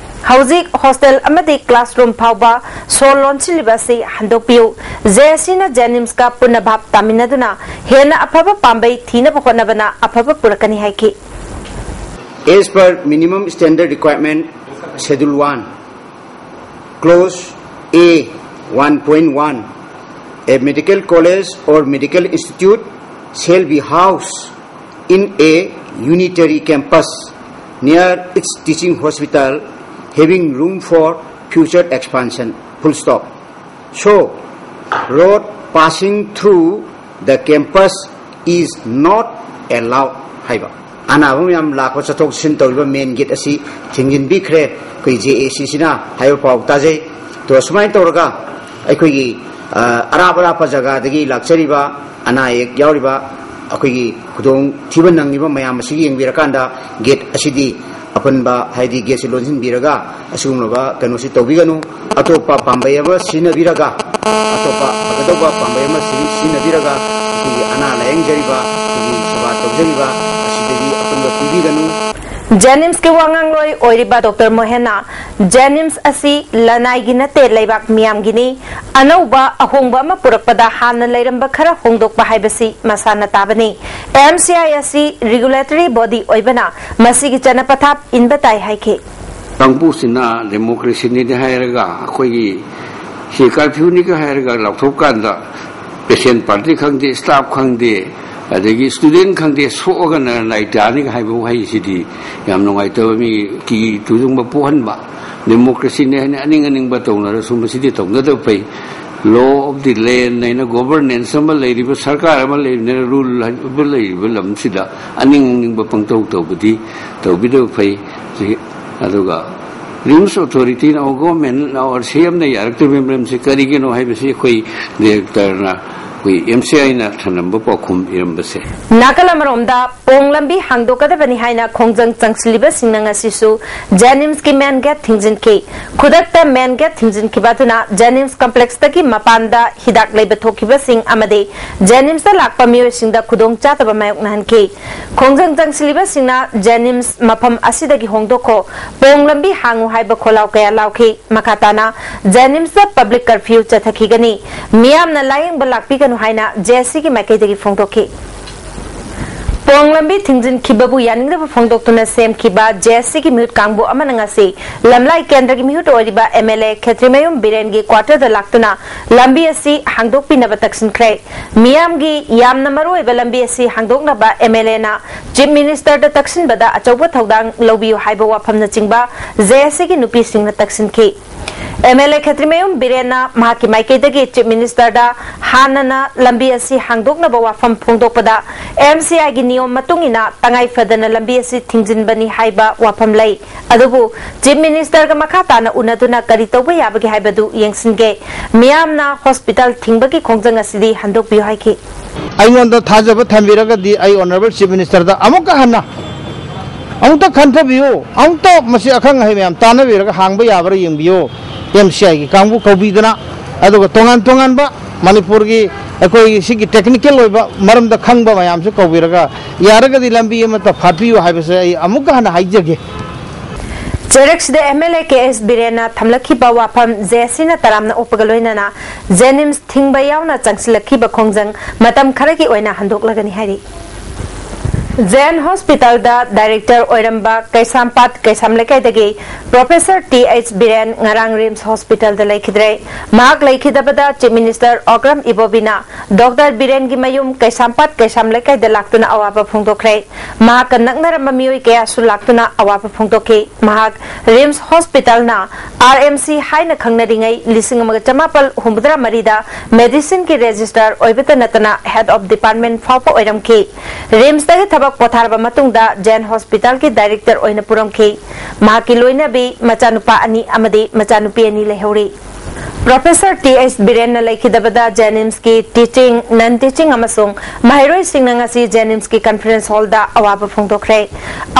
ꯍꯧꯖꯤꯛ ꯍꯣꯁꯇꯦꯜ ꯑꯃꯗꯤ ꯀ꯭ꯂꯥꯁꯔꯨꯝ ꯐꯥꯎꯕ ꯁꯣ ꯂꯣꯟꯁꯤꯜꯂꯤꯕ ꯑꯁꯤ ꯍꯟꯗꯣꯛꯄꯤꯌꯨ꯫ ꯖꯦ ꯑꯦ ꯁꯤꯅ ꯖꯦꯅꯤꯝꯁꯀ ꯄꯨꯟꯅ ꯚꯥꯞ ꯇꯥꯃꯤꯟꯅꯗꯨꯅ ꯍꯦꯟꯅ ꯑꯐꯕ ꯄꯥꯝꯕꯩ ꯊꯤꯅꯕ ꯍꯣꯠꯅꯕꯅ ꯑꯐꯕ ꯄꯨꯔꯛꯀꯅꯤ ꯍꯥꯏꯈꯤ꯫ As per minimum standard requirement, Schedule one, Clause A one point one, a medical college or medical institute shall be housed in a unitary campus near its teaching hospital, having room for future expansion. Full stop. So, Road passing through the campus is not allowed ꯍꯥꯏꯕ꯫ ꯑꯅꯥꯕ ꯃꯌꯥꯝ ꯂꯥꯛꯄ ꯆꯠꯊꯣꯛ ꯆꯠꯁꯤꯟ ꯇꯧꯔꯤꯕ main gate ꯑꯁꯤ ꯊꯤꯡꯖꯤꯟꯕꯤꯈ꯭ꯔꯦ ꯑꯩꯈꯣꯏ J A C ꯁꯤꯅ ꯍꯥꯏꯕ ꯄꯥꯎ ꯇꯥꯖꯩ꯫ ꯑꯗꯣ ꯁꯨꯃꯥꯏꯅ ꯇꯧꯔꯒ ꯑꯩꯈꯣꯏꯒꯤ, ꯑ, ꯑꯔꯥꯞ ꯑꯔꯥꯞꯄ ꯖꯒꯥꯗꯒꯤ ꯂꯥꯛꯆꯔꯤꯕ ꯑꯅꯥ ꯑꯌꯦꯛ ꯌꯥꯎꯔꯤꯕ ꯑꯩꯈꯣꯏꯒꯤ ꯈꯨꯗꯣꯡꯊꯤꯕ ꯅꯪꯉꯤꯕ ꯃꯌꯥꯝ ꯑꯁꯤꯒꯤ ꯌꯦꯡꯕꯤꯔꯀꯥꯟꯗ gate ꯑꯁꯤꯗꯤ ꯑꯄꯨꯟꯕ ꯍꯥꯏꯗꯤ gate ꯁꯤ ꯂꯣꯟꯁꯤꯟꯕꯤꯔꯒ ꯑꯁꯤꯒꯨꯝꯂꯕ ꯀꯩꯅꯣꯁꯤ ꯇꯧꯕꯤꯒꯅꯨ꯫ ꯑꯇꯣꯞꯄ ꯄꯥꯝꯕꯩ ꯑꯃ ꯁꯤꯖꯤꯟꯅꯕꯤꯔꯒ, ꯑꯇꯣꯞꯄ ꯐꯒꯗꯧꯕ ꯄꯥꯝꯕꯩ ꯑꯃ ꯁꯤ-, ꯁꯤꯖꯤꯟꯅꯕꯤꯔꯒ ꯑꯩꯈꯣꯏꯒꯤ ꯑꯅꯥ ꯂꯥꯌꯦꯡꯖꯔꯤꯕ, ꯑꯩꯈꯣꯏꯒꯤ ꯁꯦꯕꯥ ꯇꯧꯖꯔꯤꯕ ꯑꯁꯤꯗꯒꯤ ꯑꯄꯨꯟꯕ ꯄꯤꯕꯤꯒꯅꯨ꯫ JNIMSꯀꯤ ꯋꯥ ꯉꯥꯡꯂꯣꯏ ꯑꯣꯏꯔꯤꯕ ꯗꯣꯛꯇꯔ ꯃꯣꯍꯦꯟꯅ JNIMS ꯑꯁꯤ ꯂꯅꯥꯏꯒꯤ ꯅꯠꯇꯦ, ꯂꯩꯕꯥꯛ ꯃꯤꯌꯥꯝꯒꯤꯅꯤ꯫ ꯑꯅꯧꯕ ꯑꯍꯣꯡꯕ ꯑꯃ ꯄꯨꯔꯛꯄꯗ ꯍꯥꯟꯅ ꯂꯩꯔꯝꯕ ꯈꯔ ꯍꯣꯡꯗꯣꯛꯄ ꯍꯥꯏꯕꯁꯤ ꯃꯁꯥꯅ ꯇꯥꯕꯅꯤ꯫ MCI ꯑꯁꯤ regulatory body ꯑꯣꯏꯕꯅ ꯃꯁꯤꯒꯤ ꯆꯠꯅ ꯄꯊꯥꯞ ꯏꯟꯕ ꯇꯥꯏ ꯍꯥꯏꯈꯤ꯫ ꯀꯥꯡꯕꯨꯁꯤꯅ democracyꯅꯤꯗꯤ ꯍꯥꯏꯔꯒ, ꯑꯩꯈꯣꯏꯒꯤ ꯁꯤ curfewꯅꯤꯒ ꯍꯥꯏꯔꯒ ꯂꯥꯎꯊꯣꯛꯀꯥꯟꯗ, patient party ꯈꯪꯗꯦ, staff ꯈꯪꯗꯦ, ꯑꯗꯒꯤ student ꯈꯪꯗꯦ, ꯁꯣꯛꯑꯒꯅ ꯅꯥꯏ ꯇꯥꯅꯤꯒ ꯍꯥꯏꯕ ꯋꯥꯍꯩꯁꯤꯗꯤ ꯌꯥꯝ ꯅꯨꯡꯉꯥꯏꯇꯕ, ꯃꯤ ꯀꯤ ꯇꯨꯖꯨꯡꯕ ꯄꯣꯛꯍꯟꯕ꯫ Democracyꯅꯤ ꯍꯥꯏꯅ ꯑꯅꯤꯡ ꯑꯅꯤꯡꯕ ꯇꯧꯅꯔꯁꯨ ꯃꯁꯤꯗꯤ ꯇꯧꯅꯗꯕ ꯐꯩ꯫ Law of the land ꯍꯥꯏꯅ governance ꯑꯃ ꯂꯩꯔꯤꯕ, ꯁꯔꯀꯥꯔ ꯑꯃ ꯂꯩꯔꯤꯕꯅꯤꯅ, rule ꯍꯥꯏꯕ ꯂꯩꯔꯤꯕ ꯂꯝꯁꯤꯗ ꯑꯅꯤꯡ ꯑꯅꯤꯡꯕ ꯄꯪꯇꯧ ꯇꯧꯕꯗꯤ ꯇꯧꯕꯤꯗꯕ ꯐꯩ꯫ ꯁꯤ, ꯑꯗꯨꯒ RIMS authorityꯅ, our governmentꯅ, our CMꯅ ꯌꯥꯔꯛꯇꯕꯒꯤ ꯃꯔꯝꯁꯤ ꯀꯔꯤꯒꯤꯅꯣ ꯍꯥꯏꯕꯁꯤ ꯑꯩꯈꯣꯏ directorꯅ, ꯑꯩꯈꯣꯏ MCIꯅ ꯊꯅꯝꯕ ꯄꯥꯎꯈꯨꯝ ꯏꯔꯝꯕꯁꯦ꯫ ꯅꯥꯀꯜ ꯑꯃꯔꯣꯝꯗ ꯄꯣꯡ ꯂꯝꯕꯤ ꯍꯥꯡꯗꯣꯛꯀꯗꯕꯅꯤ ꯍꯥꯏꯅ ꯈꯣꯡꯖꯪ ꯆꯪꯁꯤꯜꯂꯤꯕꯁꯤꯡꯅ ꯉꯁꯤꯁꯨ JNIMSꯀꯤ main gate ꯊꯤꯡꯖꯤꯟꯈꯤ꯫ ꯈꯨꯗꯛꯇ main gate ꯊꯤꯡꯖꯤꯟꯈꯤꯕ ꯑꯗꯨꯅ JNIMS complexꯇꯒꯤ ꯃꯄꯥꯟꯗ ꯍꯤꯗꯥꯛ ꯂꯩꯕ ꯊꯣꯛꯈꯤꯕꯁꯤꯡ ꯑꯃꯗꯤ JNIMSꯇ ꯂꯥꯛꯄ ꯃꯤꯑꯣꯏꯁꯤꯡꯗ ꯈꯨꯗꯣꯡ ꯆꯥꯗꯕ ꯃꯥꯌꯣꯛꯅꯍꯟꯈꯤ꯫ ꯈꯣꯡꯖꯪ ꯆꯪꯁꯤꯜꯂꯤꯕꯁꯤꯡꯅ JNIMS ꯃꯐꯝ ꯑꯁꯤꯗꯒꯤ ꯍꯣꯡꯗꯣꯛꯈꯣ, ꯄꯣꯡ ꯂꯝꯕꯤ ꯍꯥꯡꯉꯨ ꯍꯥꯏꯕ ꯈꯣꯜꯂꯥꯎ ꯀꯌꯥ ꯂꯥꯎꯈꯤ꯫ ꯃꯈꯥ ꯇꯥꯅ JNIMSꯇ public curfew ꯆꯠꯊꯈꯤꯒꯅꯤ꯫ ꯃꯤꯌꯥꯝꯅ ꯂꯥꯌꯦꯡꯕ ꯂꯥꯛꯄꯤꯒꯅꯨ ꯍꯥꯏꯅ JACꯒꯤ ꯃꯥꯏꯀꯩꯗꯒꯤ ꯐꯣꯡꯗꯣꯛꯈꯤ꯫ ꯄꯣꯡ ꯂꯝꯕꯤ ꯊꯤꯡꯖꯤꯟꯈꯤꯕꯕꯨ ꯌꯥꯅꯤꯡꯗꯕ ꯐꯣꯡꯗꯣꯛꯇꯨꯅ ꯁꯦꯝꯈꯤꯕ JACꯒꯤ ꯃꯤꯍꯨꯠ ꯀꯥꯡꯕꯨ ꯑꯃꯅ ꯉꯁꯤ ꯂꯝꯂꯥꯏ ꯀꯦꯟꯗ꯭ꯔꯒꯤ ꯃꯤꯍꯨꯠ ꯑꯣꯏꯔꯤꯕ MLA ꯈꯦꯇ꯭ꯔꯤꯃꯌꯨꯝ ꯕꯤꯔꯦꯟꯒꯤ quarterꯗ ꯂꯥꯛꯇꯨꯅ ꯂꯝꯕꯤ ꯑꯁꯤ ꯍꯥꯡꯗꯣꯛꯄꯤꯅꯕ ꯇꯛꯁꯤꯟꯈ꯭ꯔꯦ꯫ ꯃꯤꯌꯥꯝꯒꯤ ꯌꯥꯝꯅ ꯃꯔꯨꯑꯣꯏꯕ ꯂꯝꯕꯤ ꯑꯁꯤ ꯍꯥꯡꯗꯣꯛꯅꯕ MLAꯅ Chief Ministerꯗ ꯇꯛꯁꯤꯟꯕꯗ ꯑꯆꯧꯕ ꯊꯧꯗꯥꯡ ꯂꯧꯕꯤꯌꯨ ꯍꯥꯏꯕ ꯋꯥꯐꯝꯅꯆꯤꯡꯕ JACꯒꯤ ꯅꯨꯄꯤꯁꯤꯡꯅ ꯇꯛꯁꯤꯟꯈꯤ꯫ ꯑꯦꯝ ꯑꯦꯜ ꯑꯦ ꯈꯦꯇ꯭ꯔꯤꯃꯌꯨꯝ ꯕꯤꯔꯦꯟꯅ ꯃꯍꯥꯛꯀꯤ ꯃꯥꯏꯀꯩꯗꯒꯤ ꯆꯤꯐ ꯃꯤꯅꯤꯁꯇꯔꯗ ꯍꯥꯟꯅꯅ ꯂꯝꯕꯤ ꯑꯁꯤ ꯍꯥꯡꯗꯣꯛꯅꯕ ꯋꯥꯐꯝ ꯐꯣꯡꯗꯣꯛꯄꯗ, ꯑꯦꯝ ꯁꯤ ꯑꯥꯏꯒꯤ ꯅꯤꯌꯣꯝ ꯃꯇꯨꯡ ꯏꯟꯅ ꯇꯉꯥꯏ ꯐꯗꯅ ꯂꯝꯕꯤ ꯑꯁꯤ ꯊꯤꯡꯖꯤꯟꯕꯅꯤ ꯍꯥꯏꯕ ꯋꯥꯐꯝ ꯂꯩ꯫ ꯑꯗꯨꯕꯨ ꯆꯤꯐ ꯃꯤꯅꯤꯁꯇꯔꯒ ꯃꯈꯥ ꯇꯥꯅ ꯎꯅꯗꯨꯅ ꯀꯔꯤ ꯇꯧꯕ ꯌꯥꯕꯒꯦ ꯍꯥꯏꯕꯗꯨ ꯌꯦꯡꯁꯤꯟꯒꯦ꯫ ꯃꯤꯌꯥꯝꯅ ꯍꯣꯁꯄꯤꯇꯥꯜ ꯊꯤꯡꯕꯒꯤ ꯈꯣꯡꯖꯪ ꯑꯁꯤꯗꯤ ꯍꯟꯗꯣꯛꯄꯤꯌꯨ ꯍꯥꯏꯈꯤ꯫ ꯑꯩꯉꯣꯟꯗ ꯊꯥꯖꯕ ꯊꯝꯕꯤꯔꯒꯗꯤ ꯑꯩ ꯑꯣꯅꯔꯦꯕꯜ ꯆꯤꯐ ꯃꯤꯅꯤꯁꯇꯔꯗ ꯑꯃꯨꯛꯀ ꯍꯟꯅ ꯑꯃꯨꯛꯇ ꯈꯟꯊꯕꯤꯌꯨ, ꯑꯃꯨꯛꯇ ꯃꯁꯤ ꯑꯈꯪ ꯑꯍꯩ ꯃꯌꯥꯝ ꯇꯥꯟꯅꯕꯤꯔꯒ ꯍꯥꯡꯕ ꯌꯥꯕ꯭ꯔꯥ ꯌꯦꯡꯕꯤꯌꯨ꯫ ꯑꯦꯝ ꯁꯤ ꯑꯥꯏꯒꯤ ꯀꯥꯡꯕꯨ ꯀꯧꯕꯤꯗꯅ, ꯑꯗꯨꯒ ꯇꯣꯉꯥꯟ ꯇꯣꯉꯥꯟꯕ ꯃꯅꯤꯄꯨꯔꯒꯤ ꯑꯩꯈꯣꯏꯒꯤ ꯁꯤꯒꯤ ꯇꯦꯛꯅꯤꯀꯦꯜ ꯑꯣꯏꯕ ꯃꯔꯝꯗ ꯈꯪꯕ ꯃꯌꯥꯝꯁꯨ ꯀꯧꯕꯤꯔꯒ, ꯌꯥꯔꯒꯗꯤ ꯂꯝꯕꯤ ꯑꯃꯠꯇ ꯐꯥꯠꯄꯤꯌꯨ ꯍꯥꯏꯕꯁꯦ ꯑꯩ ꯑꯃꯨꯛꯀ ꯍꯟꯅ ꯍꯥꯏꯖꯒꯦ꯫ ꯆꯦꯔꯦꯛꯁꯤꯗ ꯑꯦꯝ ꯑꯦꯜ ꯑꯦ ꯀꯦ ꯑꯦꯁ ꯕꯤꯔꯦꯟꯅ ꯊꯝꯂꯛꯈꯤꯕ ꯋꯥꯐꯝ ꯖꯦ ꯑꯦꯁ ꯁꯤꯅ ꯇꯔꯥꯝꯅ ꯑꯣꯛꯄꯒ ꯂꯣꯏꯅꯅ ꯖꯦꯅꯤꯝꯁ ꯊꯤꯡꯕ ꯌꯥꯎꯅ ꯆꯪꯁꯤꯜꯂꯛꯈꯤꯕ ꯈꯣꯡꯖꯪ ꯃꯇꯝ ꯈꯔꯒꯤ ꯑꯣꯏꯅ ꯍꯟꯗꯣꯛꯂꯒꯅꯤ ꯍꯥꯏꯔꯤ꯫ ꯖꯦꯟ ꯍꯣꯁꯄꯤꯇꯥꯜꯗ ꯗꯥꯏꯔꯦꯛꯇꯔ ꯑꯣꯏꯔꯝꯕ ꯀꯩꯁꯥꯝꯄꯥꯠ ꯀꯩꯁꯥꯝ ꯂꯩꯀꯥꯏꯗꯒꯤ ꯄ꯭ꯔꯣꯐꯦꯁꯔ ꯇꯤ ꯑꯩꯆ ꯕꯤꯔꯦꯟ ꯉꯔꯥꯡ ꯔꯤꯝꯁ ꯍꯣꯁꯄꯤꯇꯥꯜꯗ ꯂꯩꯈꯤꯗ꯭ꯔꯦ꯫ ꯃꯍꯥꯛ ꯂꯩꯈꯤꯗꯕꯗ ꯆꯤꯐ ꯃꯤꯅꯤꯁꯇꯔ ꯑꯣꯀ꯭ꯔꯝ ꯏꯕꯣꯕꯤꯅ ꯗꯣꯛꯇꯔ ꯕꯤꯔꯦꯟꯒꯤ ꯃꯌꯨꯝ ꯀꯩꯁꯥꯝꯄꯥꯠ ꯀꯩꯁꯥꯝ ꯂꯩꯀꯥꯏꯗ ꯂꯥꯛꯇꯨꯅ ꯑꯋꯥꯕ ꯐꯣꯡꯗꯣꯛꯈ꯭ꯔꯦ꯫ ꯃꯍꯥꯛꯀ ꯅꯛꯅꯔꯝꯕ ꯃꯤꯑꯣꯏ ꯀꯌꯥꯁꯨ ꯂꯥꯛꯇꯨꯅ ꯑꯋꯥꯕ ꯐꯣꯡꯗꯣꯛꯈꯤ꯫ ꯃꯍꯥꯛ ꯔꯤꯝꯁ ꯍꯣꯁꯄꯤꯇꯥꯜꯅ ꯑꯥꯔ ꯑꯦꯝ ꯁꯤ ꯍꯥꯏꯅ ꯈꯪꯅꯔꯤꯉꯩ ꯂꯤꯁꯤꯡ ꯑꯃꯒ ꯆꯃꯥꯄꯜ ꯍꯨꯝꯐꯨꯇꯔꯥ ꯃꯔꯤꯗ ꯃꯦꯗꯤꯁꯤꯟꯒꯤ ꯔꯦꯖꯤꯁꯇꯔ ꯑꯣꯏꯕꯇ ꯅꯠꯇꯅ ꯍꯦꯗ ꯑꯣꯐ ꯗꯤꯄꯥꯔꯠꯃꯦꯟ ꯐꯥꯎꯕ ꯑꯣꯏꯔꯝꯈꯤ꯫ ꯔꯤꯝꯁꯇꯒꯤ ꯊꯕꯛ ꯄꯣꯊꯥꯔꯕ ꯃꯇꯨꯡꯗ ꯖꯦꯟ ꯍꯣꯁꯄꯤꯇꯥꯜꯒꯤ ꯗꯥꯏꯔꯦꯛꯇꯔ ꯑꯣꯏꯅ ꯄꯨꯔꯝꯈꯤ꯫ ꯃꯍꯥꯛꯀꯤ ꯂꯣꯏꯅꯕꯤ ꯃꯆꯥꯅꯨꯄꯥ ꯑꯅꯤ ꯑꯃꯗꯤ ꯃꯆꯥꯅꯨꯄꯤ ꯑꯅꯤ ꯂꯩꯍꯧꯔꯤ꯫ ꯄ꯭ꯔꯣꯐꯦꯁꯔ ꯇꯤ ꯑꯩꯆ ꯕꯤꯔꯦꯟꯅ ꯂꯩꯈꯤꯗꯕꯗ ꯖꯦꯅꯤꯝꯁꯀꯤ ꯇꯤꯆꯤꯡ, ꯅꯟ ꯇꯤꯆꯤꯡ ꯑꯃꯁꯨꯡ ꯃꯍꯩꯔꯣꯏꯁꯤꯡꯅ ꯉꯁꯤ ꯖꯦꯅꯤꯝꯁꯀꯤ ꯀꯟꯐꯔꯦꯟꯁ ꯍꯣꯜꯗ ꯑꯋꯥꯕ ꯐꯣꯡꯗꯣꯛꯈ꯭ꯔꯦ꯫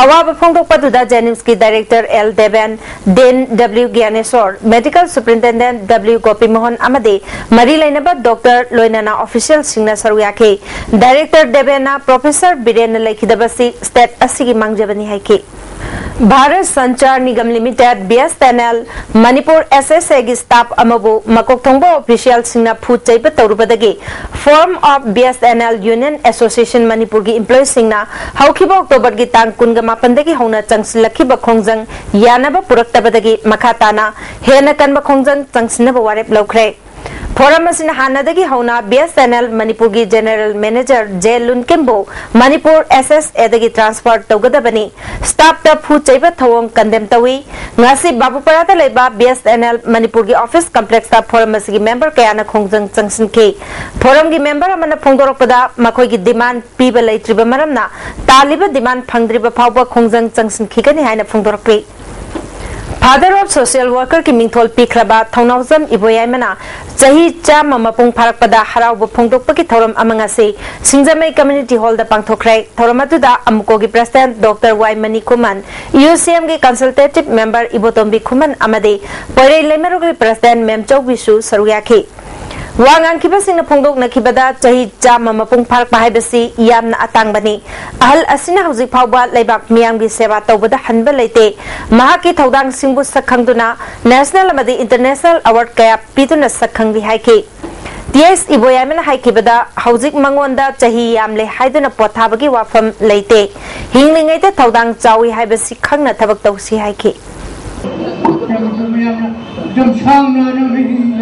ꯑꯋꯥꯕ ꯐꯣꯡꯗꯣꯛꯄꯗꯨꯗ ꯖꯦꯅꯤꯝꯁꯀꯤ director L Deben, dean W Gyaneshwor, medical superintendent W Gopimohan ꯑꯃꯗꯤ ꯃꯔꯤ ꯂꯩꯅꯕ ꯗꯣꯛꯇꯔ, ꯂꯣꯏꯅꯅ ꯑꯣꯐꯤꯁꯤꯌꯦꯜꯁꯤꯡꯅ ꯁꯔꯨꯛ ꯌꯥꯈꯤ꯫ ꯗꯥꯏꯔꯦꯛꯇꯔ ꯗꯦꯕꯦꯟꯅ ꯄ꯭ꯔꯣꯐꯦꯁꯔ ꯕꯤꯔꯦꯟꯅ ꯂꯩꯈꯤꯗꯕꯁꯤ ꯁ꯭ꯇꯦꯠ ꯑꯁꯤꯒꯤ ꯃꯥꯡꯖꯕꯅꯤ ꯍꯥꯏꯈꯤ꯫ Bharat Sanchar Nigam limited, B S N L, Manipur S S ꯑꯦꯒꯤ ꯁ꯭ꯇꯥꯐ ꯑꯃꯕꯨ ꯃꯀꯣꯛ ꯊꯣꯡꯕ ꯑꯣꯐꯤꯁꯤꯌꯦꯜꯁꯤꯡꯅ ꯐꯨ ꯆꯩꯕ ꯇꯧꯔꯨꯕꯗꯒꯤ Forum of B S N L Union Association Manipur ꯒꯤ ꯏꯝꯄ꯭ꯂꯣꯌꯤꯁꯤꯡꯅ ꯍꯧꯈꯤꯕ ꯑꯣꯛꯇꯣꯕꯔꯒꯤ ꯇꯥꯡ ꯀꯨꯟꯒ ꯃꯥꯄꯟꯗꯒꯤ ꯍꯧꯅ ꯆꯪꯁꯤꯜꯂꯛꯈꯤꯕ ꯈꯣꯡꯖꯪ ꯌꯥꯅꯕ ꯄꯨꯔꯛꯇꯕꯗꯒꯤ ꯃꯈꯥ ꯇꯥꯅ ꯍꯦꯟꯅ ꯀꯟꯕ ꯈꯣꯡꯖꯪ ꯆꯪꯁꯤꯟꯅꯕ ꯋꯥꯔꯦꯞ ꯂꯧꯈ꯭ꯔꯦ꯫ ꯐꯣꯔꯝ ꯑꯁꯤꯅ ꯍꯥꯟꯅꯗꯒꯤ ꯍꯧꯅ ꯕꯤ ꯑꯦꯁ ꯑꯦꯟ ꯑꯦꯜ ꯃꯅꯤꯄꯨꯔꯒꯤ general manager J ꯂꯨꯟꯀꯤꯝꯕꯨ Manipur S ꯑꯦꯁ ꯑꯦꯗꯒꯤ ꯇ꯭ꯔꯥꯟꯁꯐꯔ ꯇꯧꯒꯗꯕꯅꯤ, ꯁ꯭ꯇꯥꯐꯇ ꯐꯨ ꯆꯩꯕ ꯊꯧꯑꯣꯡ ꯀꯟꯗꯦꯝ ꯇꯧꯏ꯫ ꯉꯁꯤ ꯕꯥꯕꯨꯄꯥꯔꯥꯗ ꯂꯩꯕ ꯕꯤ ꯑꯦꯁ ꯑꯦꯟ ꯑꯦꯜ ꯃꯅꯤꯄꯨꯔꯒꯤ ꯑꯣꯐꯤꯁ ꯀꯝꯄ꯭ꯂꯦꯛꯁꯇ ꯐꯣꯔꯝ ꯑꯁꯤꯒꯤ ꯃꯦꯝꯕꯔ ꯀꯌꯥꯅ ꯈꯣꯡꯖꯪ ꯆꯪꯁꯤꯟꯈꯤ꯫ ꯐꯣꯔꯝꯒꯤ ꯃꯦꯝꯕꯔ ꯑꯃꯅ ꯐꯣꯡꯗꯣꯔꯛꯄꯗ ꯃꯈꯣꯏꯒꯤ ꯗꯤꯃꯥꯟ ꯄꯤꯕ ꯂꯩꯇ꯭ꯔꯤꯕ ꯃꯔꯝꯅ ꯇꯥꯜꯂꯤꯕ ꯗꯤꯃꯥꯟ ꯐꯪꯗ꯭ꯔꯤꯕ ꯐꯥꯎꯕ ꯈꯣꯡꯖꯪ ꯆꯪꯁꯤꯟꯈꯤꯒꯅꯤ ꯍꯥꯏꯅ ꯐꯣꯡꯗꯣꯔꯛꯂꯤ꯫ Father of Social Workerꯒꯤ ꯃꯤꯡꯊꯣꯜ ꯄꯤꯈ꯭ꯔꯕ ꯊꯧꯅꯥꯎꯖꯝ ꯏꯕꯣꯌꯥꯏꯃꯅ ꯆꯍꯤ ꯆꯥꯝꯃ ꯃꯄꯨꯡ ꯐꯥꯔꯛꯄꯗ ꯍꯔꯥꯎꯕ ꯐꯣꯡꯗꯣꯛꯄꯒꯤ ꯊꯧꯔꯝ ꯑꯃ ꯉꯁꯤ ꯁꯤꯡꯖꯃꯩ ꯀꯝꯃ꯭ꯌꯨꯅꯤꯇꯤ ꯍꯣꯜꯗ ꯄꯥꯡꯊꯣꯛꯈ꯭ꯔꯦ꯫ ꯊꯧꯔꯝ ꯑꯗꯨꯗ ꯑꯃꯨꯀꯣꯒꯤ ꯄ꯭ꯔꯁꯤꯗꯦꯟꯠ ꯗꯣꯛꯇꯔ ꯋꯥꯏ ꯃꯅꯤ ꯈꯨꯃꯟ, ꯌꯨ ꯁꯤ ꯑꯦꯝꯒꯤ ꯀꯟꯁꯜꯇꯦꯇꯤꯚ ꯃꯦꯝꯕꯔ ꯏꯕꯣꯇꯣꯝꯕꯤ ꯈꯨꯃꯟ ꯑꯃꯗꯤ ꯄꯣꯏꯔꯩ ꯂꯩꯃꯔꯨꯒꯤ ꯄ꯭ꯔꯁꯤꯗꯦꯟꯠ ꯃꯦꯝꯆꯧꯕꯤꯁꯨ ꯁꯔꯨꯛ ꯌꯥꯈꯤ꯫ ꯋꯥ ꯉꯥꯡꯈꯤꯕꯁꯤꯡꯅ ꯐꯣꯡꯗꯣꯛꯅꯈꯤꯕꯗ ꯆꯍꯤ ꯆꯥꯝꯃ ꯃꯄꯨꯡ ꯐꯥꯔꯛꯄ ꯍꯥꯏꯕꯁꯤ ꯌꯥꯝꯅ ꯑꯇꯥꯡꯕꯅꯤ꯫ ꯑꯍꯜ ꯑꯁꯤꯅ ꯍꯧꯖꯤꯛ ꯐꯥꯎꯕ ꯂꯩꯕꯥꯛ ꯃꯤꯌꯥꯝꯒꯤ ꯁꯦꯕꯥ ꯇꯧꯕꯗ ꯍꯟꯕ ꯂꯩꯇꯦ꯫ ꯃꯍꯥꯛꯀꯤ ꯊꯧꯗꯥꯡꯁꯤꯡꯕꯨ ꯁꯛ ꯈꯪꯗꯨꯅ ꯅꯦꯁꯅꯦꯜ ꯑꯃꯗꯤ ꯏꯟꯇꯔꯅꯦꯁꯅꯦꯜ ꯑꯦꯋꯥꯔꯗ ꯀꯌꯥ ꯄꯤꯗꯨꯅ ꯁꯛ ꯈꯪꯕꯤ ꯍꯥꯏꯈꯤ꯫ ꯇꯤ ꯑꯦꯁ ꯏꯕꯣꯌꯥꯏꯃꯅ ꯍꯥꯏꯈꯤꯕꯗ ꯍꯧꯖꯤꯛ ꯃꯉꯣꯟꯗ ꯆꯍꯤ ꯌꯥꯝꯂꯦ ꯍꯥꯏꯗꯨꯅ ꯄꯣꯊꯥꯕꯒꯤ ꯋꯥꯐꯝ ꯂꯩꯇꯦ꯫ ꯍꯤꯡꯂꯤꯉꯩꯗ ꯊꯧꯗꯥꯡ ꯆꯥꯎꯏ ꯍꯥꯏꯕꯁꯤ ꯈꯪꯅ ꯊꯕꯛ ꯇꯧꯁꯤ ꯍꯥꯏꯈꯤ꯫ ꯃꯌꯥꯝꯅ ꯑꯗꯨꯝ ꯁꯥꯡꯅ ꯅꯪ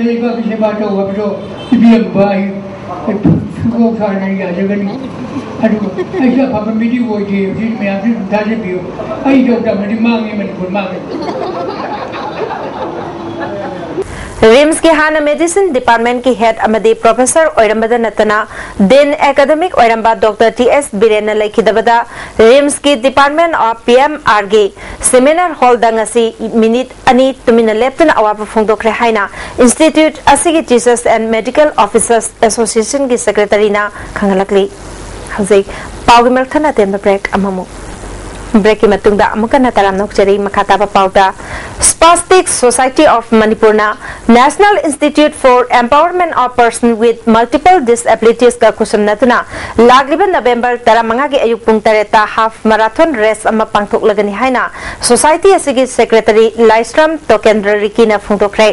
ꯂꯩꯕꯥꯛꯀꯤ ꯁꯦꯕꯥ ꯇꯧ ꯍꯥꯏꯕꯗꯣ ꯏꯕꯦꯝꯕ ꯑꯩ ꯁꯨꯡꯁꯣꯏ ꯁꯣꯏꯗꯅ ꯌꯥꯖꯒꯅꯤ꯫ ꯑꯗꯨꯒ ꯑꯩꯁꯨ ꯑꯐꯕ ꯃꯤꯗꯤ ꯑꯣꯏꯗꯦ, ꯍꯧꯖꯤꯛ ꯃꯌꯥꯝꯁꯨ ꯑꯗꯨꯝ ꯊꯥꯖꯕꯤꯌꯨ꯫ ꯑꯩ ꯌꯧꯗ꯭ꯔꯃꯗꯤ ꯃꯥꯡꯉꯦ, ꯃꯅꯤꯄꯨꯔ ꯃꯥꯡꯉꯦ꯫ ꯔꯤꯝꯁꯀꯤ ꯍꯥꯟꯅ ꯃꯦꯗꯤꯁꯤꯟ ꯗꯤꯄꯥꯔꯠꯃꯦꯟꯠꯀꯤ ꯍꯦꯗ ꯑꯃꯗꯤ ꯄ꯭ꯔꯣꯐꯦꯁꯔ ꯑꯣꯏꯔꯝꯕꯗ ꯅꯠꯇꯅ ꯗꯤꯟ ꯑꯦꯀꯥꯗꯦꯃꯤꯛ ꯑꯣꯏꯔꯝꯕ ꯗꯣꯛꯇꯔ ꯇꯤ ꯑꯦꯁ ꯕꯤꯔꯦꯟꯅ ꯂꯩꯈꯤꯗꯕꯗ ꯔꯤꯝꯁꯀꯤ ꯗꯤꯄꯥꯔꯠꯃꯦꯟꯠ ꯑꯣꯐ ꯄꯤ ꯑꯦꯝ ꯑꯥꯔꯒꯤ ꯁꯦꯃꯤꯅꯥꯔ ꯍꯣꯜꯗ ꯉꯁꯤ ꯃꯤꯅꯤꯠ ꯑꯅꯤ ꯇꯨꯃꯤꯟꯅ ꯂꯦꯞꯇꯨꯅ ꯑꯋꯥꯕ ꯐꯣꯡꯗꯣꯛꯈ꯭ꯔꯦ ꯍꯥꯏꯅ ꯏꯟꯁꯇꯤꯇ꯭ꯌꯨꯠ ꯑꯁꯤꯒꯤ ꯇꯤꯆꯔꯁ ꯑꯦꯟ ꯃꯦꯗꯤꯀꯦꯜ ꯑꯣꯐꯤꯁꯔꯁ ꯑꯦꯁꯣꯁꯤꯌꯦꯁꯟꯒꯤ ꯁꯦꯀ꯭ꯔꯦꯇꯔꯤꯅ ꯈꯪꯍꯜꯂꯛꯂꯤ꯫ ꯍꯧꯖꯤꯛ ꯄꯥꯎꯒꯤ ꯃꯔꯛ ꯊꯠꯅ ꯑꯇꯦꯟꯕ ꯕ꯭ꯔꯦꯛ ꯑꯃꯃꯨꯛ꯫ ꯕ꯭ꯔꯦꯛꯀꯤ ꯃꯇꯨꯡꯗ ꯑꯃꯨꯛ ꯍꯟꯅ ꯇꯔꯥꯝꯅ ꯑꯣꯛꯆꯔꯤ꯫ ꯃꯈꯥ ꯇꯥꯕ ꯄꯥꯎꯗ, Spastic Society of ꯃꯅꯤꯄꯨꯔꯅ National Institute for Empowerment of Persons with Multiple Disabilitiesꯀ ꯈꯨꯠꯁꯝꯅꯗꯨꯅ ꯂꯥꯛꯂꯤꯕ ꯅꯕꯦꯝꯕꯔ ꯇꯔꯥꯃꯉꯥꯒꯤ ꯑꯌꯨꯛ ꯄꯨꯡ ꯇꯔꯦꯠꯇ ꯍꯥꯐ ꯃꯔꯥꯊꯣꯟ ꯔꯦꯁ ꯑꯃ ꯄꯥꯡꯊꯣꯛꯂꯒꯅꯤ ꯍꯥꯏꯅ ꯁꯣꯁꯥꯏꯇꯤ ꯑꯁꯤꯒꯤ ꯁꯦꯀ꯭ꯔꯦꯇꯔꯤ ꯂꯥꯏꯁ꯭ꯔꯝ ꯇꯣꯀꯦꯟꯗ꯭ꯔ ꯔꯤꯀꯤꯅ ꯐꯣꯡꯗꯣꯛꯈ꯭ꯔꯦ꯫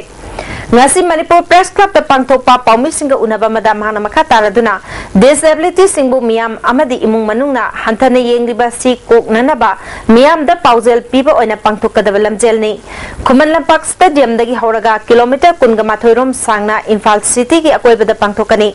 ꯉꯁꯤ ꯃꯅꯤꯄꯨꯔ ꯄ꯭ꯔꯦꯁ ꯀ꯭ꯂꯕꯇ ꯄꯥꯡꯊꯣꯛꯄ ꯄꯥꯎꯃꯤꯁꯤꯡꯒ ꯎꯅꯕ ꯑꯃꯗ ꯃꯍꯥꯛꯅ ꯃꯈꯥ ꯇꯥꯔꯗꯨꯅ, ꯗꯤꯁꯑꯦꯕꯤꯂꯤꯇꯤꯁꯤꯡꯕꯨ ꯃꯤꯌꯥꯝ ꯑꯃꯗꯤ ꯏꯃꯨꯡ ꯃꯅꯨꯡꯅ ꯍꯟꯊꯅ ꯌꯦꯡꯂꯤꯕ ꯑꯁꯤ ꯀꯣꯛꯅꯅꯕ ꯃꯤꯌꯥꯝꯗ ꯄꯥꯎꯖꯦꯜ ꯄꯤꯕ ꯑꯣꯏꯅ ꯄꯥꯡꯊꯣꯛꯀꯗꯕ ꯂꯝꯖꯦꯜꯅꯤ꯫ ꯈꯨꯃꯟ ꯂꯝꯄꯥꯛ ꯁ꯭ꯇꯦꯗꯤꯌꯝꯗꯒꯤ ꯍꯧꯔꯒ ꯀꯤꯂꯣꯃꯤꯇꯔ ꯀꯨꯟꯒ ꯃꯥꯊꯣꯏ ꯔꯣꯝ ꯁꯥꯡꯅ ꯏꯝꯐꯥꯜ ꯁꯤꯇꯤꯒꯤ ꯑꯀꯣꯏꯕꯗ ꯄꯥꯡꯊꯣꯛꯀꯅꯤ꯫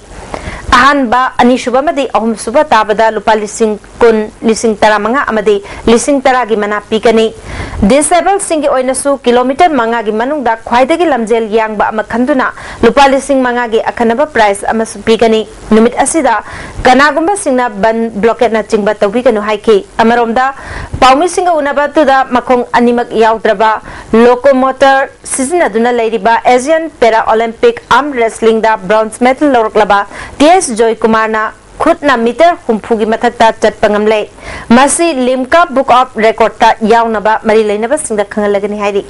ꯑꯍꯥꯟꯕ, ꯑꯅꯤꯁꯨꯕ ꯑꯃꯗꯤ ꯑꯍꯨꯝꯁꯨꯕ ꯇꯥꯕꯗ ꯂꯨꯄꯥ ꯂꯤꯁꯤꯡ ꯀꯨꯟ, ꯂꯤꯁꯤꯡ ꯇꯔꯥꯃꯉꯥ ꯑꯃꯗꯤ ꯂꯤꯁꯤꯡ ꯇꯔꯥꯒꯤ ꯃꯅꯥ ꯄꯤꯒꯅꯤ꯫ ꯗꯤꯁꯑꯦꯕꯜꯁꯤꯡꯒꯤ ꯑꯣꯏꯅꯁꯨ ꯀꯤꯂꯣꯃꯤꯇꯔ ꯃꯉꯥꯒꯤ ꯃꯅꯨꯡꯗ ꯈ꯭ꯋꯥꯏꯗꯒꯤ ꯂꯝꯖꯦꯜ ꯌꯥꯡꯕ ꯑꯃ ꯈꯟꯗꯨꯅ ꯂꯨꯄꯥ ꯂꯤꯁꯤꯡ ꯃꯉꯥꯒꯤ ꯑꯈꯟꯅꯕ ꯄ꯭ꯔꯥꯏꯖ ꯑꯃꯁꯨ ꯄꯤꯒꯅꯤ꯫ ꯅꯨꯃꯤꯠ ꯑꯁꯤꯗ ꯀꯅꯥꯒꯨꯝꯕꯁꯤꯡꯅ ꯕꯟ ꯕ꯭ꯂꯣꯀꯦꯠꯅꯆꯤꯡꯕ ꯇꯧꯕꯤꯒꯅꯨ ꯍꯥꯏꯈꯤ꯫ ꯑꯃꯔꯣꯝꯗ, ꯄꯥꯎꯃꯤꯁꯤꯡꯒ ꯎꯅꯕ ꯑꯗꯨꯗ ꯃꯈꯣꯡ ꯑꯅꯤꯃꯛ ꯌꯥꯎꯗ꯭ꯔꯕ ꯂꯣꯀꯣꯃꯣꯇꯔ ꯁꯤꯖꯤꯟꯅꯗꯨꯅ ꯂꯩꯔꯤꯕ ꯑꯦꯁꯤꯌꯥꯟ ꯄꯦꯔꯥ ꯑꯣꯂꯤꯝꯄꯤꯛ ꯑꯥꯔꯝ ꯔꯦꯁꯂꯤꯡꯗ ꯕ꯭ꯔꯣꯟꯖ ꯃꯦꯗꯜ ꯂꯧꯔꯛꯂꯕ ꯇꯤ ꯑꯦꯁ ꯖꯣꯏꯀꯨꯃꯥꯔꯅ ꯈꯨꯠꯅ ꯃꯤꯇꯔ ꯍꯨꯝꯐꯨꯒꯤ ꯃꯊꯛꯇ ꯆꯠꯄ ꯉꯝꯂꯦ꯫ ꯃꯁꯤ ꯂꯤꯝꯀꯥ ꯕꯨꯛ ꯑꯣꯐ ꯔꯦꯀꯣꯔꯗꯇ ꯌꯥꯎꯅꯕ ꯃꯔꯤ ꯂꯩꯅꯕꯁꯤꯡꯗ ꯈꯪꯍꯜꯂꯒꯅꯤ ꯍꯥꯏꯔꯤ꯫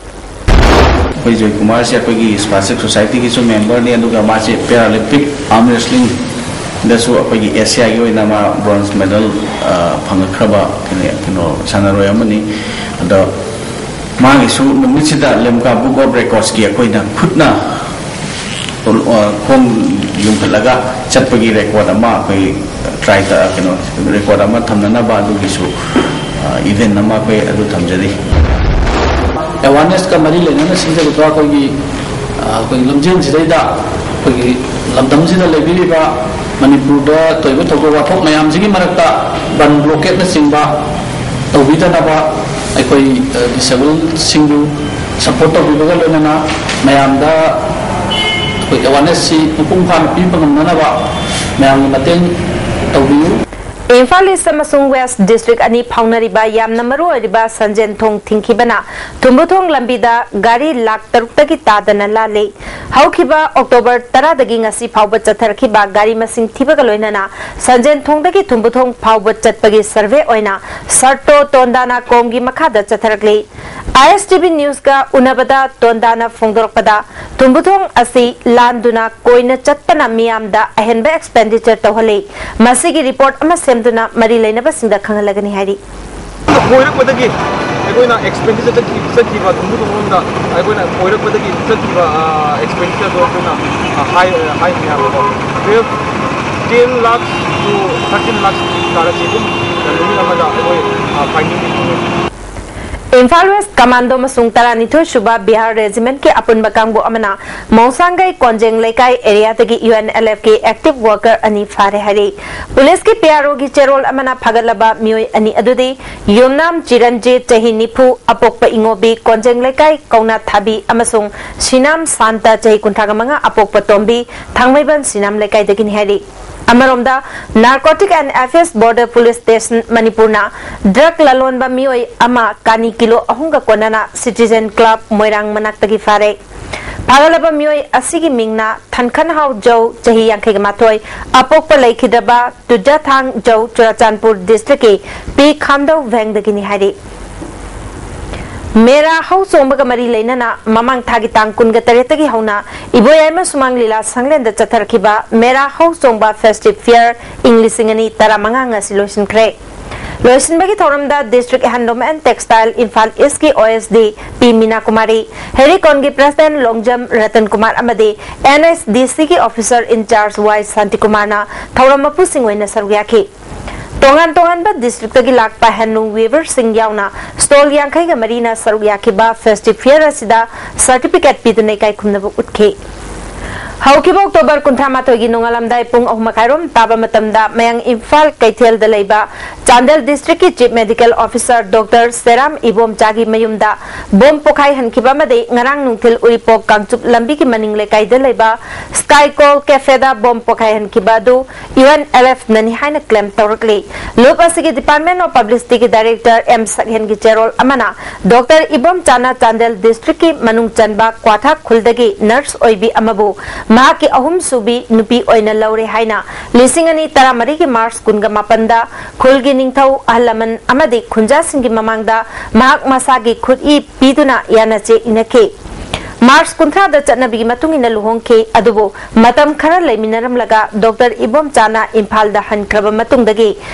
ꯑꯩꯈꯣꯏ ꯖꯣꯏꯀꯨꯃꯥꯔꯁꯦ ꯑꯩꯈꯣꯏꯒꯤ ꯁ꯭ꯄꯥꯁꯇꯤꯛ ꯁꯣꯁꯥꯏꯇꯤꯒꯤꯁꯨ ꯃꯦꯝꯕꯔꯅꯤ, ꯑꯗꯨꯒ ꯃꯥꯁꯦ ꯄꯦꯔꯥꯂꯤꯝꯄꯤꯛ ꯑꯥꯔꯝ ꯔꯦꯁꯂꯤꯡꯗꯁꯨ ꯑꯩꯈꯣꯏꯒꯤ ꯑꯦꯁꯤꯌꯥꯒꯤ ꯑꯣꯏꯅ ꯃꯥ ꯕ꯭ꯔꯣꯟꯖ ꯃꯦꯗꯜ, ꯑ, ꯐꯪꯉꯛꯈ꯭ꯔꯕ ꯀꯩꯅꯣ, ꯀꯩꯅꯣ ꯁꯥꯟꯅꯔꯣꯏ ꯑꯃꯅꯤ꯫ ꯑꯗꯣ ꯃꯥꯒꯤꯁꯨ ꯅꯨꯃꯤꯠꯁꯤꯗ ꯂꯤꯝꯀꯥ ꯕꯨꯛ ꯑꯣꯐ ꯔꯦꯀꯣꯔꯗꯁꯀꯤ ꯑꯩꯈꯣꯏꯅ ꯈꯨꯠꯅ, ꯑ, ꯈꯣꯡ ꯌꯨꯡꯈꯠꯂꯒ ꯆꯠꯄꯒꯤ ꯔꯦꯀꯣꯔꯗ ꯑꯃ ꯑꯩꯈꯣꯏ ꯇ꯭ꯔꯥꯏ ꯇ-, ꯀꯩꯅꯣ, ꯔꯦꯀꯣꯔꯗ ꯑꯃ ꯊꯝꯅꯅꯕ ꯑꯗꯨꯒꯤꯁꯨ, ꯑ, ꯏꯚꯦꯟ ꯑꯃ ꯑꯩꯈꯣꯏ ꯑꯗꯨ ꯊꯝꯖꯔꯤ꯫ ꯑꯦꯋꯥꯔꯅꯦꯁꯀ ꯃꯔꯤ ꯂꯩꯅꯅ ꯁꯤꯟꯖꯔꯤꯕ ꯑꯩꯈꯣꯏꯒꯤ, ꯑ, ꯑꯩꯈꯣꯏꯒꯤ ꯂꯝꯖꯦꯟꯁꯤꯗꯩꯗ ꯑꯩꯈꯣꯏꯒꯤ ꯂꯝꯗꯝꯁꯤꯗ ꯂꯩꯕꯤꯔꯤꯕ ꯃꯅꯤꯄꯨꯔꯗ ꯊꯣꯛꯏꯕ ꯊꯧꯗꯣꯛ ꯋꯥꯊꯣꯛ ꯃꯌꯥꯝꯁꯤꯒꯤ ꯃꯔꯛꯇ ꯕꯟ ꯕ꯭ꯂꯣꯀꯦꯠꯅꯆꯤꯡꯕ ꯇꯧꯕꯤꯗꯅꯕ ꯑꯩꯈꯣꯏ, ꯑ, ꯗꯤꯁꯦꯕꯜꯁꯤꯡꯕꯨ ꯁꯄꯣꯔꯠ ꯇꯧꯕꯤꯕꯒ ꯂꯣꯏꯅꯅ ꯃꯌꯥꯝꯗ ꯑꯩꯈꯣꯏ ꯑꯦꯋꯥꯔꯅꯦꯁꯁꯤ ꯃꯄꯨꯡ ꯐꯥꯅ ꯄꯤꯕ ꯉꯝꯅꯅꯕ ꯃꯌꯥꯝꯒꯤ ꯃꯇꯦꯡ ꯇꯧꯕꯤꯌꯨ꯫ ꯏꯝꯐꯥꯜ ꯏꯁ ꯑꯃꯁꯨꯡ ꯋꯦꯁ ꯗꯤꯁꯇ꯭ꯔꯤꯛ ꯑꯅꯤ ꯐꯥꯎꯅꯔꯤꯕ ꯌꯥꯝꯅ ꯃꯔꯨ ꯑꯣꯏꯔꯤꯕ ꯁꯟꯖꯦꯟꯊꯣꯡ ꯊꯤꯡꯈꯤꯕꯅ ꯊꯨꯝꯕꯨꯊꯣꯡ ꯂꯝꯕꯤꯗ ꯒꯥꯔꯤ ꯂꯥꯈ ꯇꯔꯨꯛꯇꯒꯤ ꯇꯥꯗꯅ ꯂꯥꯜꯂꯤ꯫ ꯍꯧꯈꯤꯕ ꯑꯣꯛꯇꯣꯕꯔ ꯇꯔꯥꯗꯒꯤ ꯉꯁꯤ ꯐꯥꯎꯕ ꯆꯠꯊꯔꯛꯈꯤꯕ ꯒꯥꯔꯤ ꯃꯁꯤꯡ ꯊꯤꯕꯒ ꯂꯣꯏꯅꯅ ꯁꯟꯖꯦꯟꯊꯣꯡꯗꯒꯤ ꯊꯨꯝꯕꯨꯊꯣꯡ ꯐꯥꯎꯕ ꯆꯠꯄꯒꯤ ꯁꯔꯚꯦ ꯑꯣꯏꯅ ꯁꯥꯔꯇꯣ ꯇꯣꯟꯗꯥꯅꯥ ꯀꯣꯝꯒꯤ ꯃꯈꯥꯗ ꯆꯠꯊꯔꯛꯂꯤ꯫ ꯑꯥꯏ ꯑꯦꯁ ꯇꯤ ꯚꯤ ꯅ꯭ꯌꯨꯁꯀ ꯎꯅꯕꯗ ꯇꯣꯟꯗꯥꯅ ꯐꯣꯡꯗꯣꯔꯛꯄꯗ, ꯊꯨꯝꯕꯨꯊꯣꯡ ꯑꯁꯤ ꯂꯥꯟꯗꯨꯅ ꯀꯣꯏꯅ ꯆꯠꯄꯅ ꯃꯤꯌꯥꯝꯗ ꯑꯍꯦꯟꯕ ꯑꯦꯛꯁꯄꯦꯟꯗꯤꯆꯔ ꯇꯧꯍꯜꯂꯤ꯫ ꯃꯁꯤꯒꯤ ꯔꯤꯄꯣꯔꯠ ꯑꯃ ꯁꯦꯝꯗꯨꯅ ꯃꯔꯤ ꯂꯩꯅꯕꯁꯤꯡꯗ ꯈꯪꯍꯜꯂꯒꯅꯤ ꯍꯥꯏꯔꯤ꯫ ꯀꯣꯏꯔꯛꯄꯗꯒꯤ ꯑꯩꯈꯣꯏꯅ ꯑꯦꯛꯁꯄꯦꯟꯗꯤꯆꯔ ꯆꯠꯈꯤ- ꯆꯠꯈꯤꯕ ꯊꯨꯝꯕꯨ ꯊꯨꯝꯕꯔꯣꯝꯗ ꯑꯩꯈꯣꯏꯅ ꯀꯣꯏꯔꯛꯄꯗꯒꯤ ꯆꯠꯈꯤꯕ ꯑꯦꯛꯁꯄꯦꯟꯗꯤꯆꯔꯗꯣ ꯑꯩꯈꯣꯏꯅ ꯍꯥꯏ ꯍꯥꯏꯅꯤ ꯍꯥꯏꯕꯀꯣ. Twelve ten lakhs to thirteen lakhs ꯇꯥꯔꯛꯈꯤ. ꯑꯗꯨꯝ ꯅꯨꯃꯤꯠ ꯑꯃꯗ ꯑꯩꯈꯣꯏ ꯐꯥꯏꯅꯤꯡꯗꯤ ꯐꯪꯉꯦ. ꯏꯝꯐꯥꯜ ꯋꯦꯁ ꯀꯃꯥꯟꯗꯣ ꯑꯃꯁꯨꯡ ꯇꯔꯥꯅꯤꯊꯣꯏ ꯁꯨꯕ ꯕꯤꯍꯥꯔ ꯔꯦꯖꯤꯃꯦꯟꯠꯀꯤ ꯑꯄꯨꯟꯕ ꯀꯥꯡꯕꯨ ꯑꯃꯅ ꯃꯣꯡꯁꯥꯡꯒꯩ ꯀꯣꯟꯖꯦꯡ ꯂꯩꯀꯥꯏ ꯑꯦꯔꯤꯌꯥꯗꯒꯤ ꯌꯨ ꯑꯦꯟ ꯑꯦꯜ ꯑꯦꯐꯀꯤ ꯑꯦꯛꯇꯤꯚ ꯋꯥꯔꯀꯔ ꯑꯅꯤ ꯐꯥꯔꯦ ꯍꯥꯏꯔꯤ꯫ ꯄꯨꯂꯤꯁꯀꯤ ꯄꯤ ꯑꯥꯔ ꯑꯣꯒꯤ ꯆꯦꯔꯣꯜ ꯑꯃꯅ ꯐꯥꯒꯠꯂꯕ ꯃꯤꯑꯣꯏ ꯑꯅꯤ ꯑꯗꯨꯗꯤ ꯌꯨꯝꯅꯥꯝ ꯆꯤꯔꯟꯖꯤꯠ ꯆꯍꯤ ꯅꯤꯐꯨ ꯑꯄꯣꯛꯄ ꯏꯉꯣꯕꯤ ꯀꯣꯟꯖꯦꯡ ꯂꯩꯀꯥꯏ ꯀꯧꯅꯥ ꯊꯥꯕꯤ ꯑꯃꯁꯨꯡ ꯁꯤꯅꯥꯝ ꯁꯥꯟꯇ ꯆꯍꯤ ꯀꯨꯟꯊ꯭ꯔꯥꯒ ꯃꯉꯥ ꯑꯄꯣꯛꯄ ꯇꯣꯝꯕꯤ ꯊꯥꯡꯃꯩꯕꯟ ꯁꯤꯅꯥꯝ ꯂꯩꯀꯥꯏꯗꯒꯤꯅꯤ ꯍꯥꯏꯔꯤ꯫ ꯑꯃꯔꯣꯝꯗ Narcotic and Abuse Border Police Station ꯃꯅꯤꯄꯨꯔꯅ ꯗ꯭ꯔꯒ ꯂꯂꯣꯟꯕ ꯃꯤꯑꯣꯏ ꯑꯃ ꯀꯥꯅꯤ ꯀꯤꯂꯣ ꯑꯍꯨꯝꯒ ꯀꯣꯟꯅꯅ ꯁꯤꯇꯤꯖꯦꯟ ꯀ꯭ꯂꯕ ꯃꯣꯏꯔꯥꯡ ꯃꯅꯥꯛꯇꯒꯤ ꯐꯥꯔꯦ꯫ ꯐꯥꯒꯠꯂꯕ ꯃꯤꯑꯣꯏ ꯑꯁꯤꯒꯤ ꯃꯤꯡꯅ ꯊꯟꯈꯟꯍꯥꯎ ꯖꯧ, ꯆꯍꯤ ꯌꯥꯡꯈꯩꯒ ꯃꯥꯊꯣꯏ, ꯑꯄꯣꯛꯄ ꯂꯩꯈꯤꯗ꯭ꯔꯕ ꯇꯨꯖꯥꯊꯥꯡ ꯖꯧ, ꯆꯨꯔꯥꯆꯥꯟꯄꯨꯔ ꯗꯤꯁꯇ꯭ꯔꯤꯛꯀꯤ ꯄꯤ ꯈꯥꯝꯗꯧ ꯚꯦꯡꯗꯒꯤꯅꯤ ꯍꯥꯏꯔꯤ꯫ ꯃꯦꯔꯥ ꯍꯧ ꯆꯣꯡꯕꯒ ꯃꯔꯤ ꯂꯩꯅꯅ ꯃꯃꯥꯡ ꯊꯥꯒꯤ ꯇꯥꯡ ꯀꯨꯟꯒ ꯇꯔꯦꯠꯇꯒꯤ ꯍꯧꯅ ꯏꯕꯣꯌꯥꯏꯃ ꯁꯨꯃꯥꯡ ꯂꯤꯂꯥ ꯁꯪꯂꯦꯟꯗ ꯆꯠꯊꯔꯛꯈꯤꯕ ꯃꯦꯔꯥ ꯍꯧ ꯆꯣꯡꯕ ꯐꯦꯁꯇꯤꯚ ꯐꯤꯌꯔ ꯏꯪ ꯂꯤꯁꯤꯡ ꯑꯅꯤ ꯇꯔꯥꯃꯉꯥ ꯉꯁꯤ ꯂꯣꯏꯁꯤꯟꯈ꯭ꯔꯦ꯫ ꯂꯣꯏꯁꯤꯟꯕꯒꯤ ꯊꯧꯔꯝꯗ ꯗꯤꯁꯇ꯭ꯔꯤꯛ ꯍꯦꯟꯂꯨꯝ ꯑꯦꯟ ꯇꯦꯛꯁꯇꯥꯏꯜ ꯏꯝꯐꯥꯜ ꯏꯁꯀꯤ O S D P Meena Kumari, ꯍꯦꯔꯤꯀꯣꯟꯒꯤ ꯄ꯭ꯔꯦꯁꯤꯗꯦꯟꯠ ꯂꯣꯡꯖꯝ ꯔꯇꯟ ꯀꯨꯃꯥꯔ ꯑꯃꯗꯤ ꯑꯦꯟ ꯑꯦꯁ ꯗꯤ ꯁꯤꯒꯤ ꯑꯣꯐꯤꯁꯔ ꯏꯟꯆꯥꯔꯖ ꯋꯥꯏ ꯁꯥꯟꯇꯤꯀꯨꯃꯥꯔꯅ ꯊꯧꯔꯝ ꯃꯄꯨꯁꯤꯡ ꯑꯣꯏꯅ ꯁꯔꯨꯛ ꯌꯥꯈꯤ꯫ ꯇꯣꯉꯥꯟ ꯇꯣꯉꯥꯟꯕ ꯗꯤꯁꯇ꯭ꯔꯤꯛꯇꯒꯤ ꯂꯥꯛꯄ ꯍꯦꯟꯂꯨꯝ ꯋꯤꯚꯔꯁꯤꯡ ꯌꯥꯎꯅ ꯁ꯭ꯇꯣꯜ ꯌꯥꯡꯈꯩꯒ ꯃꯔꯤꯅ ꯁꯔꯨꯛ ꯌꯥꯈꯤꯕ ꯐꯦꯁꯇꯤꯚ ꯐꯤꯌꯔ ꯑꯁꯤꯗ ꯁꯔꯇꯤꯐꯤꯀꯦꯠ ꯄꯤꯗꯨꯅ ꯏꯀꯥꯏ ꯈꯨꯝꯅꯕ ꯎꯠꯈꯤ꯫ ꯍꯧꯈꯤꯕ ꯑꯣꯛꯇꯣꯕꯔ ꯀꯨꯟꯊ꯭ꯔꯥ ꯃꯥꯊꯣꯏꯒꯤ ꯅꯣꯡꯉꯥꯜꯂꯝꯗꯥꯏ ꯄꯨꯡ ꯑꯍꯨꯝ ꯃꯈꯥꯏꯔꯣꯝ ꯇꯥꯕ ꯃꯇꯝꯗ ꯃꯌꯥꯡ ꯏꯝꯐꯥꯜ ꯀꯩꯊꯦꯜꯗ ꯂꯩꯕ ꯆꯥꯟꯗꯦꯜ ꯗꯤꯁꯇ꯭ꯔꯤꯛꯀꯤ ꯆꯤꯐ ꯃꯦꯗꯤꯀꯦꯜ ꯑꯣꯐꯤꯁꯔ ꯗꯣꯛꯇꯔ ꯁꯦꯔꯥꯝ ꯏꯕꯣꯝꯆꯥꯒꯤ ꯃꯌꯨꯝꯗ ꯕꯣꯝ ꯄꯣꯈꯥꯏꯍꯟꯈꯤꯕ ꯑꯃꯗꯤ ꯉꯔꯥꯡ ꯅꯨꯡꯊꯤꯜ ꯎꯔꯤꯄꯣꯛ ꯀꯥꯡꯆꯨꯞ ꯂꯝꯕꯤꯒꯤ ꯃꯅꯤꯡ ꯂꯩꯀꯥꯏꯗ ꯂꯩꯕ ꯁ꯭ꯀꯥꯏ ꯀꯣꯜ ꯀꯦꯐꯦꯗ ꯕꯣꯝ ꯄꯣꯈꯥꯏꯍꯟꯈꯤꯕ ꯑꯗꯨ ꯌꯨ ꯑꯦꯟ ꯑꯦꯜ ꯑꯦꯐꯅꯅꯤ ꯍꯥꯏꯅ ꯀ꯭ꯂꯦꯝ ꯇꯧꯔꯛꯂꯤ꯫ ꯂꯨꯞ ꯑꯁꯤꯒꯤ ꯗꯤꯄꯥꯔꯠꯃꯦꯟꯠ ꯑꯣꯐ ꯄꯕ꯭ꯂꯤꯁꯤꯇꯤꯒꯤ ꯗꯥꯏꯔꯦꯛꯇꯔ ꯑꯦꯝ ꯁꯛꯍꯦꯟꯒꯤ ꯆꯦꯔꯣꯜ ꯑꯃꯅ ꯗꯣꯛꯇꯔ ꯏꯕꯣꯝꯆꯥꯅ ꯆꯥꯟꯗꯦꯜ ꯗꯤꯁꯇ꯭ꯔꯤꯛꯀꯤ ꯃꯅꯨꯡ ꯆꯟꯕ ꯀ꯭ꯋꯥꯊꯥ ꯈꯨꯜꯗꯒꯤ ꯅꯔꯁ ꯑꯣꯏꯕꯤ ꯑꯃꯕꯨ ꯃꯍꯥꯛꯀꯤ ꯑꯍꯨꯝꯁꯨꯕꯤ ꯅꯨꯄꯤ ꯑꯣꯏꯅ ꯂꯧꯔꯦ ꯍꯥꯏꯅ ꯂꯤꯁꯤꯡ ꯑꯅꯤ ꯇꯔꯥꯃꯔꯤꯒꯤ ꯃꯥꯔꯆ ꯀꯨꯟꯒ ꯃꯥꯄꯟꯗ ꯈꯨꯜꯒꯤ ꯅꯤꯡꯊꯧ, ꯑꯍꯜ ꯂꯃꯟ ꯑꯃꯗꯤ ꯈꯨꯟꯖꯥꯁꯤꯡꯒꯤ ꯃꯃꯥꯡꯗ ꯃꯍꯥꯛ ꯃꯁꯥꯒꯤ ꯈꯨꯠꯏ ꯄꯤꯗꯨꯅ ꯌꯥꯅꯆꯦ ꯏꯅꯈꯤ꯫ ꯃꯥꯔꯆ ꯀꯨꯟꯊ꯭ꯔꯥꯗ ꯆꯠꯅꯕꯤꯒꯤ ꯃꯇꯨꯡ ꯏꯟꯅ ꯂꯨꯍꯣꯡꯈꯤ꯫ ꯑꯗꯨꯕꯨ ꯃꯇꯝ ꯈꯔ ꯂꯩꯃꯤꯟꯅꯔꯝꯂꯒ ꯗꯣꯛꯇꯔ ꯏꯕꯣꯝꯆꯥꯅ ꯏꯝꯐꯥꯜꯗ ꯍꯟꯈ꯭ꯔꯕ ꯃꯇꯨꯡꯗꯒꯤ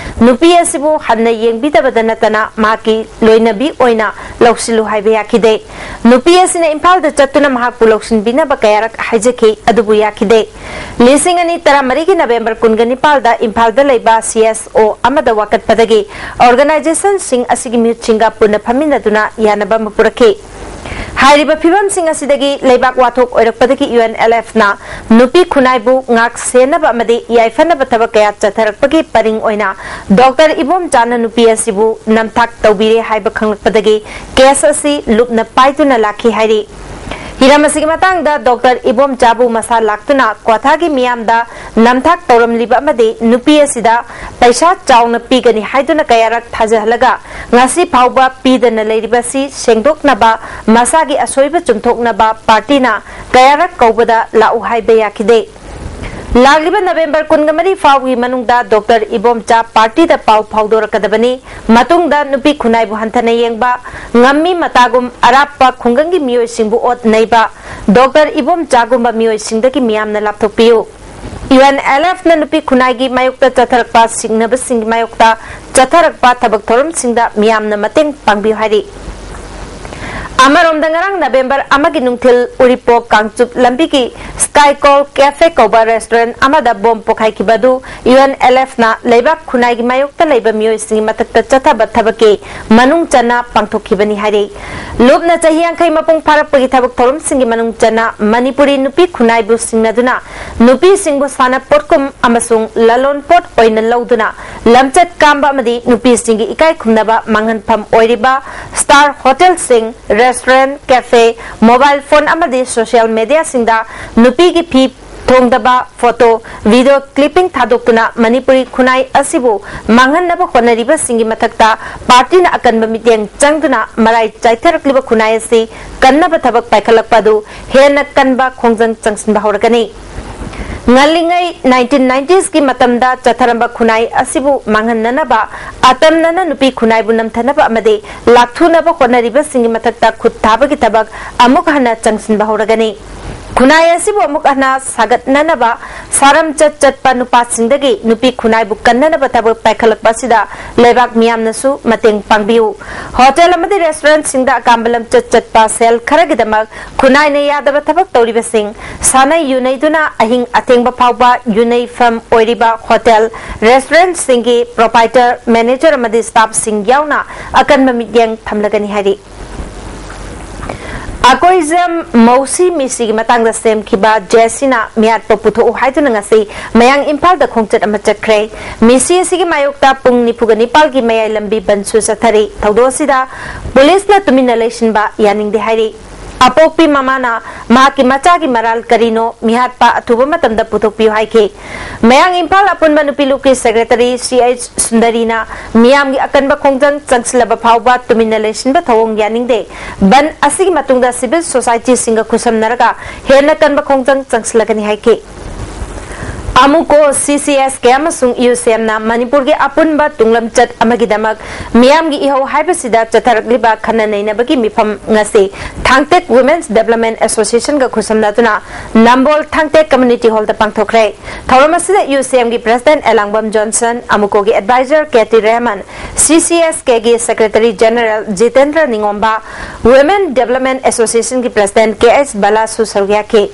ꯅꯨꯄꯤ ꯑꯁꯤꯕꯨ ꯍꯟꯅ ꯌꯦꯡꯕꯤꯗꯕꯗ ꯅꯠꯇꯅ ꯃꯍꯥꯛꯀꯤ ꯂꯣꯏꯅꯕꯤ ꯑꯣꯏꯅ ꯂꯧꯁꯤꯜꯂꯨ ꯍꯥꯏꯕ ꯌꯥꯈꯤꯗꯦ꯫ ꯅꯨꯄꯤ ꯑꯁꯤꯅ ꯏꯝꯐꯥꯜꯗ ꯆꯠꯇꯨꯅ ꯃꯍꯥꯛꯄꯨ ꯂꯧꯁꯤꯟꯕꯤꯅꯕ ꯀꯌꯥꯔꯛ ꯍꯥꯏꯖꯈꯤ, ꯑꯗꯨꯕꯨ ꯌꯥꯈꯤꯗꯦ꯫ ꯂꯤꯁꯤꯡ ꯑꯅꯤ ꯇꯔꯥꯃꯔꯤꯒꯤ ꯅꯕꯦꯝꯕꯔ ꯀꯨꯟꯒ ꯅꯤꯄꯥꯜꯗ ꯏꯝꯐꯥꯜꯗ ꯂꯩꯕ ꯁꯤ ꯑꯦꯁ ꯑꯣ ꯑꯃꯗ ꯋꯥꯀꯠꯄꯗꯒꯤ ꯑꯣꯔꯒꯅꯥꯏꯖꯦꯁꯟꯁꯤꯡ ꯑꯁꯤꯒꯤ ꯃꯤꯍꯨꯠꯁꯤꯡꯒ ꯄꯨꯟꯅ ꯐꯝꯃꯤꯟꯅꯗꯨꯅ ꯌꯥꯅꯕ ꯑꯃ ꯄꯨꯔꯛꯈꯤ꯫ ꯍꯥꯏꯔꯤꯕ ꯐꯤꯕꯝꯁꯤꯡ ꯑꯁꯤꯗꯒꯤ ꯂꯩꯕꯥꯛ ꯋꯥꯊꯣꯛ ꯑꯣꯏꯔꯛꯄꯗꯒꯤ ꯌꯨ ꯑꯦꯟ ꯑꯦꯜ ꯑꯦꯐꯅ ꯅꯨꯄꯤ ꯈꯨꯟꯅꯥꯏꯕꯨ ꯉꯥꯛ ꯁꯦꯟꯅꯕ ꯑꯃꯗꯤ ꯌꯥꯏꯐꯅꯕ ꯊꯕꯛ ꯀꯌꯥ ꯆꯠꯊꯔꯛꯄꯒꯤ ꯄꯔꯤꯡ ꯑꯣꯏꯅ ꯗꯣꯛꯇꯔ ꯏꯕꯣꯝꯆꯥꯅ ꯅꯨꯄꯤ ꯑꯁꯤꯕꯨ ꯅꯝꯊꯥꯛ ꯇꯧꯕꯤꯔꯦ ꯍꯥꯏꯕ ꯈꯪꯂꯛꯄꯗꯒꯤ ꯀꯦꯁ ꯑꯁꯤ ꯂꯨꯞꯅ ꯄꯥꯏꯗꯨꯅ ꯂꯥꯛꯈꯤ ꯍꯥꯏꯔꯤ꯫ ꯍꯤꯔꯝ ꯑꯁꯤꯒꯤ ꯃꯇꯥꯡꯗ ꯗꯣꯛꯇꯔ ꯏꯕꯣꯝꯆꯥꯕꯨ ꯃꯁꯥ ꯂꯥꯛꯇꯨꯅ ꯀ꯭ꯋꯥꯊꯥꯒꯤ ꯃꯤꯌꯥꯝꯗ ꯅꯝꯊꯥꯛ ꯇꯧꯔꯝꯂꯤꯕ ꯑꯃꯗꯤ ꯅꯨꯄꯤ ꯑꯁꯤꯗ ꯄꯩꯁꯥ ꯆꯥꯎꯅ ꯄꯤꯒꯅꯤ ꯍꯥꯏꯗꯨꯅ ꯀꯌꯥꯔꯛ ꯊꯥꯖꯍꯜꯂꯒ ꯉꯁꯤ ꯐꯥꯎꯕ ꯄꯤꯗꯅ ꯂꯩꯔꯤꯕꯁꯤ ꯁꯦꯡꯗꯣꯛꯅꯕ, ꯃꯁꯥꯒꯤ ꯑꯁꯣꯏꯕ ꯆꯨꯝꯊꯣꯛꯅꯕ ꯄꯥꯔꯇꯤꯅ ꯀꯌꯥꯔꯛ ꯀꯧꯕꯗ ꯂꯥꯛꯎ ꯍꯥꯏꯕ ꯌꯥꯈꯤꯗꯦ꯫ ꯂꯥꯛꯂꯤꯕ ꯅꯕꯦꯝꯕꯔ ꯀꯨꯟꯒ ꯃꯔꯤ ꯐꯥꯎꯒꯤ ꯃꯅꯨꯡꯗ ꯗꯣꯛꯇꯔ ꯏꯕꯣꯝꯆꯥ ꯄꯥꯔꯇꯤꯗ ꯄꯥꯎ ꯐꯥꯎꯗꯣꯔꯛꯀꯗꯕꯅꯤ꯫ ꯃꯇꯨꯡꯗ ꯅꯨꯄꯤ ꯈꯨꯟꯅꯥꯏꯕꯨ ꯍꯟꯊꯅ ꯌꯦꯡꯕ, ꯉꯝꯃꯤ ꯃꯇꯥꯒꯨꯝ ꯑꯔꯥꯞꯄ ꯈꯨꯡꯒꯪꯒꯤ ꯃꯤꯑꯣꯏꯁꯤꯡꯕꯨ ꯑꯣꯠ ꯅꯩꯕ, ꯗꯣꯛꯇꯔ ꯏꯕꯣꯝꯆꯥꯒꯨꯝꯕ ꯃꯤꯑꯣꯏꯁꯤꯡꯗꯒꯤ ꯃꯤꯌꯥꯝꯅ ꯂꯥꯞꯊꯣꯛꯄꯤꯌꯨ꯫ ꯌꯨ ꯑꯦꯟ ꯑꯦꯜ ꯑꯦꯐꯅ ꯅꯨꯄꯤ ꯈꯨꯟꯅꯥꯏꯒꯤ ꯃꯥꯌꯣꯛꯇ ꯆꯠꯊꯔꯛꯄ ꯁꯤꯡꯅꯕꯁꯤꯡꯒꯤ ꯃꯥꯌꯣꯛꯇ ꯆꯠꯊꯔꯛꯄ ꯊꯕꯛ ꯊꯧꯔꯝꯁꯤꯡꯗ ꯃꯤꯌꯥꯝꯅ ꯃꯇꯦꯡ ꯄꯥꯡꯕꯤꯌꯨ ꯍꯥꯏꯔꯤ꯫ ꯑꯃꯔꯣꯝꯗ, ꯉꯔꯥꯡ ꯅꯕꯦꯝꯕꯔ ꯑꯃꯒꯤ ꯅꯨꯡꯊꯤꯜ ꯎꯔꯤꯄꯣꯛ ꯀꯥꯡꯆꯨꯞ ꯂꯝꯕꯤꯒꯤ ꯁ꯭ꯀꯥꯏ ꯀꯣꯜ ꯀꯦꯐꯦ ꯀꯧꯕ ꯔꯦꯁꯇꯨꯔꯦꯟꯠ ꯑꯃꯗ ꯕꯣꯝ ꯄꯣꯈꯥꯏꯈꯤꯕ ꯑꯗꯨ ꯌꯨ ꯑꯦꯟ ꯑꯦꯜ ꯑꯦꯐꯅ ꯂꯩꯕꯥꯛ ꯈꯨꯟꯅꯥꯏꯒꯤ ꯃꯥꯌꯣꯛꯇ ꯂꯩꯕ ꯃꯤꯑꯣꯏꯁꯤꯡꯒꯤ ꯃꯊꯛꯇ ꯆꯠꯊꯕ ꯊꯕꯛꯀꯤ ꯃꯅꯨꯡ ꯆꯟꯅ ꯄꯥꯡꯊꯣꯛꯈꯤꯕꯅꯤ ꯍꯥꯏꯔꯤ꯫ ꯂꯨꯞꯅ ꯆꯍꯤ ꯌꯥꯡꯈꯩ ꯃꯄꯨꯡ ꯐꯥꯔꯛꯄꯒꯤ ꯊꯕꯛ ꯊꯧꯔꯝꯁꯤꯡꯒꯤ ꯃꯅꯨꯡ ꯆꯟꯅ ꯃꯅꯤꯄꯨꯔꯤ ꯅꯨꯄꯤ ꯈꯨꯟꯅꯥꯏꯕꯨ ꯁꯤꯡꯅꯗꯨꯅ ꯅꯨꯄꯤꯁꯤꯡꯕꯨ ꯁꯥꯟꯅꯄꯣꯠꯀꯨꯝ ꯑꯃꯁꯨꯡ ꯂꯂꯣꯟꯄꯣꯠ ꯑꯣꯏꯅ ꯂꯧꯗꯨꯅ ꯂꯝꯆꯠ ꯀꯥꯝꯕ ꯑꯃꯗꯤ ꯅꯨꯄꯤꯁꯤꯡꯒꯤ ꯏꯀꯥꯏ ꯈꯨꯝꯅꯕ ꯃꯥꯡꯍꯟꯐꯝ ꯑꯣꯏꯔꯤꯕ ꯁ꯭ꯇꯥꯔ ꯍꯣꯇꯦꯜꯁꯤꯡ, ꯔꯦꯁꯇꯨꯔꯦꯟꯠ, ꯀꯦꯐꯦ, ꯃꯣꯕꯥꯏꯜ ꯐꯣꯟ ꯑꯃꯗꯤ ꯁꯣꯁꯤꯌꯦꯜ ꯃꯦꯗꯤꯌꯥꯁꯤꯡꯗ ꯅꯨꯄꯤꯒꯤ ꯐꯤ ꯊꯣꯡꯗꯕ ꯐꯣꯇꯣ, ꯚꯤꯗꯤꯑꯣ ꯀ꯭ꯂꯤꯞꯄꯤꯡ ꯊꯥꯗꯣꯛꯇꯨꯅ ꯃꯅꯤꯄꯨꯔꯤ ꯈꯨꯟꯅꯥꯏ ꯑꯁꯤꯕꯨ ꯃꯥꯡꯍꯟꯅꯕ ꯍꯣꯠꯅꯔꯤꯕꯁꯤꯡꯒꯤ ꯃꯊꯛꯇ ꯄꯥꯔꯇꯤꯅ ꯑꯀꯟꯕ ꯃꯤꯠꯌꯦꯡ ꯆꯪꯗꯨꯅ ꯃꯔꯥꯏ ꯆꯥꯏꯊꯔꯛꯂꯤꯕ ꯈꯨꯟꯅꯥꯏ ꯑꯁꯤ ꯀꯟꯅꯕ ꯊꯕꯛ ꯄꯥꯏꯈꯠꯂꯛꯄ ꯑꯗꯨ ꯍꯦꯟꯅ ꯀꯟꯕ ꯈꯣꯡꯖꯪ ꯆꯪꯁꯤꯟꯕ ꯍꯧꯔꯒꯅꯤ꯫ ꯉꯜꯂꯤꯉꯩ ꯅꯥꯏꯟꯇꯤꯟ ꯅꯥꯏꯟꯇꯤꯁꯀꯤ ꯃꯇꯝꯗ ꯆꯠꯊꯔꯝꯕ ꯈꯨꯟꯅꯥꯏ ꯑꯁꯤꯕꯨ ꯃꯥꯡꯍꯟꯅꯅꯕ, ꯑꯇꯝꯅꯅ ꯅꯨꯄꯤ ꯈꯨꯟꯅꯥꯏꯕꯨ ꯅꯝꯊꯅꯕ ꯑꯃꯗꯤ ꯂꯥꯛꯊꯨꯅꯕ ꯍꯣꯠꯅꯔꯤꯕꯁꯤꯡꯒꯤ ꯃꯊꯛꯇ ꯈꯨꯠ ꯊꯥꯕꯒꯤ ꯊꯕꯛ ꯑꯃꯨꯛ ꯍꯟꯅ ꯆꯪꯁꯤꯟꯕ ꯍꯧꯔꯒꯅꯤ꯫ ꯈꯨꯟꯅꯥꯏ ꯑꯁꯤꯕꯨ ꯑꯃꯨꯛ ꯍꯟꯅ ꯁꯥꯒꯠꯅꯅꯕ ꯁꯥꯔꯝꯆꯠ ꯆꯠꯄ ꯅꯨꯄꯥꯁꯤꯡꯗꯒꯤ ꯅꯨꯄꯤ ꯈꯨꯟꯅꯥꯏꯕꯨ ꯀꯟꯅꯅꯕ ꯊꯕꯛ ꯄꯥꯏꯈꯠꯂꯛꯄ ꯑꯁꯤꯗ ꯂꯩꯕꯥꯛ ꯃꯤꯌꯥꯝꯅꯁꯨ ꯃꯇꯦꯡ ꯄꯥꯡꯕꯤꯌꯨ꯫ ꯍꯣꯇꯦꯜ ꯑꯃꯗꯤ ꯔꯦꯁꯇꯨꯔꯦꯟꯠꯁꯤꯡꯗ ꯑꯀꯥꯝꯕ ꯂꯝꯆꯠ ꯆꯠꯄ ꯁꯦꯜ ꯈꯔꯒꯤꯗꯃꯛ ꯈꯨꯟꯅꯥꯏꯅ ꯌꯥꯗꯕ ꯊꯕꯛ ꯇꯧꯔꯤꯕꯁꯤꯡ, ꯁꯥꯟꯅꯩ ꯌꯨꯅꯩꯗꯨꯅ ꯑꯍꯤꯡ ꯑꯊꯦꯡꯕ ꯐꯥꯎꯕ ꯌꯨꯅꯩꯐꯝ ꯑꯣꯏꯔꯤꯕ ꯍꯣꯇꯦꯜ, ꯔꯦꯁꯇꯨꯔꯦꯟꯠꯁꯤꯡꯒꯤ ꯄ꯭ꯔꯣꯄꯥꯏꯇꯔ, ꯃꯦꯅꯦꯖꯔ ꯑꯃꯗꯤ ꯁ꯭ꯇꯥꯐꯁꯤꯡ ꯌꯥꯎꯅ ꯑꯀꯟꯕ ꯃꯤꯠꯌꯦꯡ ꯊꯝꯂꯒꯅꯤ ꯍꯥꯏꯔꯤ꯫ ꯑꯀꯣꯏꯖꯝ ꯃꯧꯁꯤ ꯃꯤꯁꯤꯒꯤ ꯃꯇꯥꯡꯗ ꯁꯦꯝꯈꯤꯕ ꯖꯦꯁꯤꯅ ꯃꯤꯍꯥꯠꯄ ꯄꯨꯊꯣꯛꯎ ꯍꯥꯏꯗꯨꯅ ꯉꯁꯤ ꯃꯌꯥꯡ ꯏꯝꯐꯥꯜꯗ ꯈꯣꯡꯆꯠ ꯑꯃ ꯆꯠꯈ꯭ꯔꯦ꯫ ꯃꯤꯁꯤ ꯑꯁꯤꯒꯤ ꯃꯥꯌꯣꯛꯇ ꯄꯨꯡ ꯅꯤꯐꯨꯒ ꯅꯤꯄꯥꯜꯒꯤ ꯃꯌꯥꯏ ꯂꯝꯕꯤ ꯕꯟꯁꯨ ꯆꯠꯊꯔꯤ꯫ ꯊꯧꯗꯣꯛ ꯑꯁꯤꯗ ꯄꯨꯂꯤꯁꯅ ꯇꯨꯃꯤꯟꯅ ꯂꯩꯁꯤꯟꯕ ꯌꯥꯅꯤꯡꯗꯦ ꯍꯥꯏꯔꯤ꯫ ꯑꯄꯣꯛꯄꯤ ꯃꯃꯥꯅ ꯃꯍꯥꯛꯀꯤ ꯃꯆꯥꯒꯤ ꯃꯔꯥꯜ ꯀꯔꯤꯅꯣ ꯃꯤꯍꯥꯠꯄ ꯑꯊꯨꯕ ꯃꯇꯝꯗ ꯄꯨꯊꯣꯛꯄꯤꯌꯨ ꯍꯥꯏꯈꯤ꯫ ꯃꯌꯥꯡ ꯏꯝꯐꯥꯜ ꯑꯄꯨꯟꯕ ꯅꯨꯄꯤ ꯂꯨꯞꯀꯤ ꯁꯦꯀ꯭ꯔꯦꯇꯔꯤ ꯁꯤ ꯑꯩꯆ ꯁꯨꯟꯗꯔꯤꯅ ꯃꯤꯌꯥꯝꯒꯤ ꯑꯀꯟꯕ ꯈꯣꯡꯖꯪ ꯆꯪꯁꯤꯜꯂꯕ ꯐꯥꯎꯕ ꯇꯨꯃꯤꯟꯅ ꯂꯩꯁꯤꯟꯕ ꯊꯧꯑꯣꯡ ꯌꯥꯅꯤꯡꯗꯦ꯫ ꯕꯟ ꯑꯁꯤꯒꯤ ꯃꯇꯨꯡꯗ ꯁꯤꯚꯤꯜ ꯁꯣꯁꯥꯏꯇꯤꯁꯤꯡꯒ ꯈꯨꯠꯁꯝꯅꯔꯒ ꯍꯦꯟꯅ ꯀꯟꯕ ꯈꯣꯡꯖꯪ ꯆꯪꯁꯤꯜꯂꯒꯅꯤ ꯍꯥꯏꯈꯤ꯫ ꯑꯃꯨꯀꯣ, ꯁꯤ ꯁꯤ ꯑꯦꯁ ꯀꯦ ꯑꯃꯁꯨꯡ ꯌꯨ ꯁꯤ ꯑꯦꯝꯅ ꯃꯅꯤꯄꯨꯔꯒꯤ ꯑꯄꯨꯟꯕ ꯇꯨꯡꯂꯝꯆꯠ ꯑꯃꯒꯤꯗꯃꯛ ꯃꯤꯌꯥꯝꯒꯤ ꯏꯍꯧ ꯍꯥꯏꯕꯁꯤꯗ ꯆꯠꯊꯔꯛꯂꯤꯕ ꯈꯟꯅ ꯅꯩꯅꯕꯒꯤ ꯃꯤꯐꯝ ꯉꯁꯤ ꯊꯥꯡꯇꯦꯛ ꯋꯨꯃꯦꯟꯁ ꯗꯦꯕꯂꯞꯃꯦꯟ ꯑꯦꯁꯣꯁꯤꯌꯦꯁꯟꯒ ꯈꯨꯠꯁꯝꯅꯗꯨꯅ ꯅꯝꯕꯣꯜ ꯊꯥꯡꯇꯦꯛ ꯀꯝꯃ꯭ꯌꯨꯅꯤꯇꯤ ꯍꯣꯜꯗ ꯄꯥꯡꯊꯣꯛꯈ꯭ꯔꯦ꯫ ꯊꯧꯔꯝ ꯑꯁꯤꯗ ꯌꯨ ꯁꯤ ꯑꯦꯝꯒꯤ ꯄ꯭ꯔꯦꯁꯤꯗꯦꯟꯠ ꯑꯦꯂꯥꯡꯕꯝ ꯖꯣꯟꯁꯟ, ꯑꯃꯨꯀꯣꯒꯤ adviser K T Rehman, C C S ꯀꯦꯒꯤ secretary general Jitendra Ningomba, women development ꯑꯦꯁꯣꯁꯤꯌꯦꯁꯟꯒꯤ ꯄ꯭ꯔꯦꯁꯤꯗꯦꯟꯠ ꯀꯦ ꯑꯦꯁ ꯕꯂꯥꯁꯨ ꯁꯔꯨꯛ ꯌꯥꯈꯤ꯫